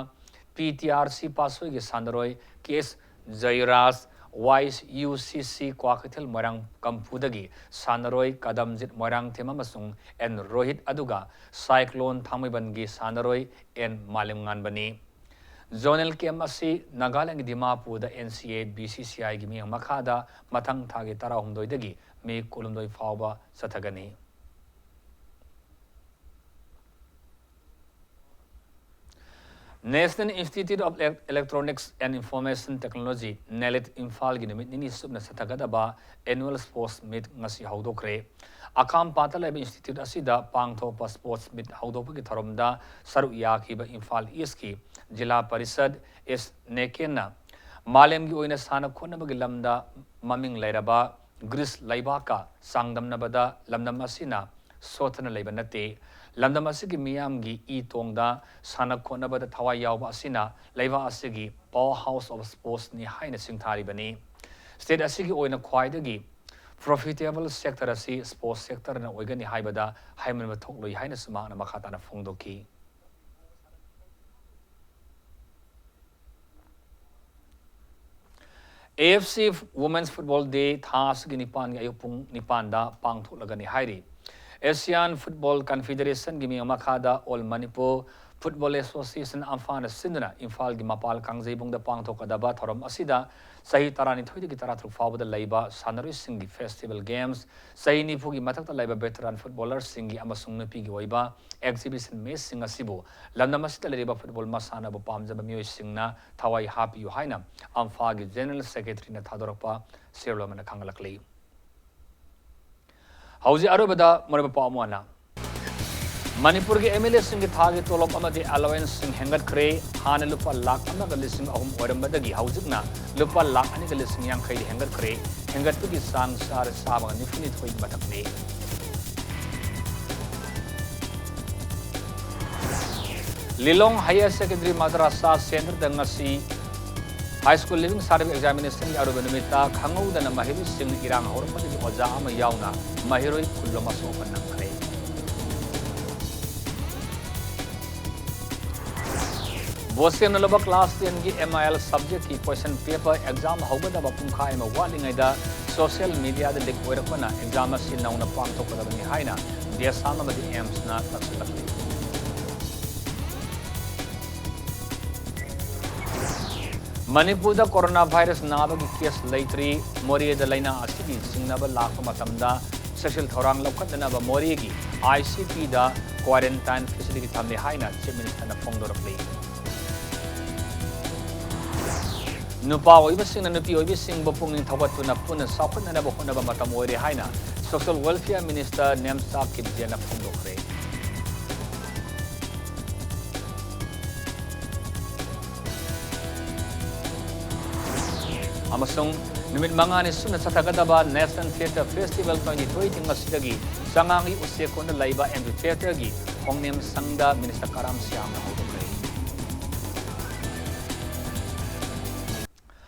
ꯄꯤ ꯇꯤ ꯑꯥꯔ ꯁꯤ ꯄꯥꯠꯁꯣꯏꯒꯤ ꯁꯥꯟꯅꯔꯣꯏ ꯀꯦ ꯑꯦꯁ ꯖꯌꯔꯥꯖ, ꯋꯥꯏ ꯌꯨ ꯁꯤ ꯁꯤ ꯀ꯭ꯋꯥꯀꯩꯊꯦꯜ ꯃꯣꯏꯔꯥꯡ ꯀꯝꯐꯨꯗꯒꯤ ꯁꯥꯟꯅꯔꯣꯏ ꯀꯗꯝꯖꯤꯠ ꯃꯣꯏꯔꯥꯡꯊꯦꯝ ꯑꯃꯁꯨꯡ ꯑꯦꯟ ꯔꯣꯍꯤꯠ, ꯑꯗꯨꯒ ꯁꯥꯏꯀ꯭ꯂꯣꯟ ꯊꯥꯡꯃꯩꯕꯟꯒꯤ ꯁꯥꯟꯅꯔꯣꯏ ꯑꯦꯟ ꯃꯥꯂꯦꯝꯉꯥꯟꯕꯅꯤ꯫ ꯖꯣꯅꯦꯜ ꯀꯦꯝꯞ ꯑꯁꯤ ꯅꯥꯒꯥꯂꯦꯟꯒꯤ ꯗꯤꯃꯥꯄꯨꯔꯗ N C A B C ꯁꯤ ꯑꯥꯏꯒꯤ ꯃꯤꯠꯌꯦꯡ ꯃꯈꯥꯗ ꯃꯊꯪ ꯊꯥꯒꯤ ꯇꯔꯥꯍꯨꯝꯗꯣꯏꯗꯒꯤ ꯃꯦ ꯀꯨꯟꯍꯨꯝꯗꯣꯏ ꯐꯥꯎꯕ ꯆꯠꯊꯒꯅꯤ꯫ National Institute of Elec-, Electronics and Information Technology, ꯅꯦꯂꯤꯠ, ꯏꯝꯐꯥꯜꯒꯤ ꯅꯨꯃꯤꯠ ꯅꯤꯅꯤ ꯆꯨꯞꯅ ꯆꯠꯊꯒꯗꯕ Annual Sports Meet ꯉꯁꯤ ꯍꯧꯗꯣꯛꯈ꯭ꯔꯦ꯫ ꯑꯀꯥꯝꯄꯥꯠꯇ ꯂꯩꯕ ꯏꯟꯁꯇꯤꯇ꯭ꯌꯨꯠ ꯑꯁꯤꯗ ꯄꯥꯡꯊꯣꯛꯄ ꯁ꯭ꯄꯣꯔꯠꯁ ꯃꯤꯠ ꯍꯧꯗꯣꯛꯄꯒꯤ ꯊꯧꯔꯝꯗ ꯁꯔꯨꯛ ꯌꯥꯈꯤꯕ ꯏꯝꯐꯥꯜ ꯏꯁꯀꯤ ꯖꯤꯂꯥ ꯄꯔꯤꯁꯗ ꯑꯦꯁ ꯅꯦꯀꯦꯟꯅ ꯃꯥꯂꯦꯝꯒꯤ ꯑꯣꯏꯅ ꯁꯥꯟꯅ ꯈꯣꯠꯅꯕꯒꯤ ꯂꯝꯗ ꯃꯃꯤꯡ ꯂꯩꯔꯕ ꯒ꯭ꯔꯤꯁ ꯂꯩꯕꯥꯛꯀ ꯆꯥꯡꯗꯝꯅꯕꯗ ꯂꯝꯗꯝ ꯑꯁꯤꯅ ꯁꯣꯠꯊꯅ ꯂꯩꯕ ꯅꯠꯇꯦ꯫ ꯂꯝꯗꯝ ꯑꯁꯤꯒꯤ ꯃꯤꯌꯥꯝꯒꯤ ꯏ ꯇꯣꯡꯗ ꯁꯥꯟꯅ ꯈꯣꯠꯅꯕꯗ ꯊꯋꯥꯏ ꯌꯥꯎꯕ ꯑꯁꯤꯅ ꯂꯩꯕꯥꯛ ꯑꯁꯤꯒꯤ power house of sportsꯅꯤ ꯍꯥꯏꯅ ꯁꯤꯡꯊꯥꯔꯤꯕꯅꯤ꯫ ꯁ꯭ꯇꯦꯠ ꯑꯁꯤꯒꯤ ꯑꯣꯏꯅ ꯈ꯭ꯋꯥꯏꯗꯒꯤ profitable sector ꯑꯁꯤ sports sectorꯅ ꯑꯣꯏꯒꯅꯤ ꯍꯥꯏꯕꯗ ꯍꯥꯏꯃꯟꯕ ꯊꯣꯛꯂꯣꯏ ꯍꯥꯏꯅꯁꯨ ꯃꯍꯥꯛꯅ ꯃꯈꯥ ꯇꯥꯅ ꯐꯣꯡꯗꯣꯛꯈꯤ꯫ AFC Women's Football Day ꯊꯥ ꯑꯁꯤꯒꯤ ꯅꯤꯄꯥꯟꯒꯤ ꯑꯌꯨꯛ ꯄꯨꯡ ꯅꯤꯄꯥꯟꯗ ꯄꯥꯡꯊꯣꯛꯂꯒꯅꯤ ꯍꯥꯏꯔꯤ꯫ Asian Football Confederationꯒꯤ ꯃꯤꯡ ꯃꯈꯥꯗ All Manipur Football Association, ꯑꯝꯐꯥꯅ ꯁꯤꯟꯗꯨꯅ ꯏꯝꯐꯥꯜꯒꯤ ꯃꯄꯥꯜ ꯀꯥꯡꯖꯩꯕꯨꯡꯗ ꯄꯥꯡꯊꯣꯛꯀꯗꯕ ꯊꯧꯔꯝ ꯑꯁꯤꯗ ꯆꯍꯤ ꯇꯔꯥꯅꯤꯊꯣꯏꯗꯒꯤ ꯇꯔꯥꯇꯔꯨꯛ ꯐꯥꯎꯕꯗ ꯂꯩꯕ ꯁꯥꯟꯅꯔꯣꯏꯁꯤꯡꯒꯤ festival games, ꯆꯍꯤ ꯅꯤꯐꯨꯒꯤ ꯃꯊꯛꯇ ꯂꯩꯕ veteran footballerꯁꯤꯡꯒꯤ ꯑꯃꯁꯨꯡ ꯅꯨꯄꯤꯒꯤ ꯑꯣꯏꯕ exhibition matchꯁꯤꯡ ꯑꯁꯤꯕꯨ ꯂꯝꯗꯝ ꯑꯁꯤꯗ ꯂꯩꯔꯤꯕ football ꯃꯁꯥꯟꯅꯕꯨ ꯄꯥꯝꯖꯕ ꯃꯤꯑꯣꯏꯁꯤꯡꯅ ꯊꯋꯥꯏ ꯍꯥꯞꯄꯤꯌꯨ ꯍꯥꯏꯅ ꯑꯝꯐꯥꯒꯤ General Secretaryꯅ ꯊꯥꯗꯣꯔꯛꯄ ꯁꯦꯜ ꯑꯃꯅ ꯈꯪꯍꯜꯂꯛꯂꯤ꯫ ꯍꯧꯖꯤꯛ ꯑꯔꯣꯏꯕꯗ ꯃꯔꯨꯑꯣꯏꯕ ꯄꯥꯎ ꯑꯃ ꯑꯣꯏꯅ, ꯃꯅꯤꯄꯨꯔꯒꯤ MLAꯁꯤꯡꯒꯤ ꯊꯥꯒꯤ ꯇꯣꯂꯣꯞ ꯑꯃꯗꯤ allowanceꯁꯤꯡ ꯍꯦꯟꯒꯠꯈ꯭ꯔꯦ꯫ ꯍꯥꯟꯅ ꯂꯨꯄꯥ ꯂꯥꯈ ꯑꯃꯒ ꯂꯤꯁꯤꯡ ꯑꯍꯨꯝ ꯑꯣꯏꯔꯝꯕꯗꯒꯤ ꯍꯧꯖꯤꯛꯅ ꯂꯨꯄꯥ ꯂꯥꯈ ꯑꯅꯤꯒ ꯂꯤꯁꯤꯡ ꯌꯥꯡꯈꯩꯗ ꯍꯦꯟꯒꯠꯈ꯭ꯔꯦ꯫ ꯍꯦꯟꯒꯠꯄꯒꯤ ꯆꯥꯡ ꯆꯥꯗ ꯆꯥꯝꯃꯒ ꯅꯤꯐꯨꯅꯤꯊꯣꯏꯒꯤ ꯃꯊꯛꯅꯤ꯫ ꯂꯤꯂꯣꯡ Higher Secondary Madrasa Centreꯗ ꯉꯁꯤ High School Leaving Certificate Examinationꯒꯤ ꯑꯔꯣꯏꯕ ꯅꯨꯃꯤꯠꯇ ꯈꯪꯍꯧꯗꯅ ꯃꯍꯩꯔꯣꯏꯁꯤꯡꯅ ꯏꯔꯥꯡ ꯍꯧꯔꯛꯄꯗꯒꯤ ꯑꯣꯖꯥ ꯑꯃ ꯌꯥꯎꯅ ꯃꯍꯩꯔꯣꯏ ꯀꯨꯟꯂꯣꯝ ꯑꯁꯣꯛ ꯑꯄꯟ ꯅꯪꯈ꯭ꯔꯦ꯫ ꯕꯣꯁꯦꯝꯅ ꯂꯧꯕ class tenꯒꯤ MIL subjectꯀꯤ question paper exam ꯍꯧꯒꯗꯕ ꯄꯨꯡꯈꯥꯏ ꯑꯃ ꯋꯥꯠꯂꯤꯉꯩꯗ social mediaꯗ leak ꯑꯣꯏꯔꯛꯄꯅ exam ꯑꯁꯤ ꯅꯧꯅ ꯄꯥꯡꯊꯣꯛꯀꯗꯕꯅꯤ ꯍꯥꯏꯅ DESAM ꯑꯃꯗꯤ AIIMSꯅ ꯇꯛꯁꯤꯜꯂꯛꯂꯤ꯫ ꯃꯅꯤꯄꯨꯔꯗ coronavirus ꯅꯥꯕꯒꯤ case ꯂꯩꯇ꯭ꯔꯤ꯫ ꯃꯣꯔꯦꯗ ꯂꯩꯅꯥ ꯑꯁꯤꯒꯤ ꯆꯤꯡꯅꯕ ꯂꯥꯛꯄ ꯃꯇꯝꯗ ꯆꯦꯛꯁꯤꯜ ꯊꯧꯔꯥꯡ ꯂꯧꯈꯠꯅꯅꯕ ꯃꯣꯔꯦꯒꯤ ICPꯗ quarantine facility ꯊꯝꯂꯦ ꯍꯥꯏꯅ Chief Ministerꯅ ꯐꯣꯡꯗꯣꯔꯛꯂꯤ꯫ ꯅꯨꯄꯥ ꯑꯣꯏꯕꯁꯤꯡꯅ ꯅꯨꯄꯤ ꯑꯣꯏꯕꯤꯁꯤꯡꯕꯨ ꯄꯨꯛꯅꯤꯡ ꯊꯧꯒꯠꯇꯨꯅ ꯄꯨꯟꯅ ꯆꯥꯎꯈꯠꯅꯅꯕ ꯍꯣꯠꯅꯕ ꯃꯇꯝ ꯑꯣꯏꯔꯦ ꯍꯥꯏꯅ Social Welfare Minister ꯅꯦꯝꯆꯥ ꯀꯤꯞꯒꯦꯅ ꯐꯣꯡꯗꯣꯛꯈ꯭ꯔꯦ꯫ ꯑꯃꯁꯨꯡ ꯅꯨꯃꯤꯠ ꯃꯉꯥꯅꯤ ꯁꯨꯞꯅ ꯆꯠꯊꯒꯗꯕ National Theatre Festival twenty twenty ꯑꯁꯤꯗꯒꯤ ꯆꯉꯥꯡꯒꯤ ꯎꯆꯦꯛꯀꯣꯟꯗ ꯂꯩꯕ amphitheatreꯒꯤ ꯈꯣꯡꯅꯦꯝ ꯁꯪꯗ Minister ꯀꯔꯥꯝ ꯁ꯭ꯌꯥꯝꯅ ꯍꯧꯗꯣꯛꯈꯤ꯫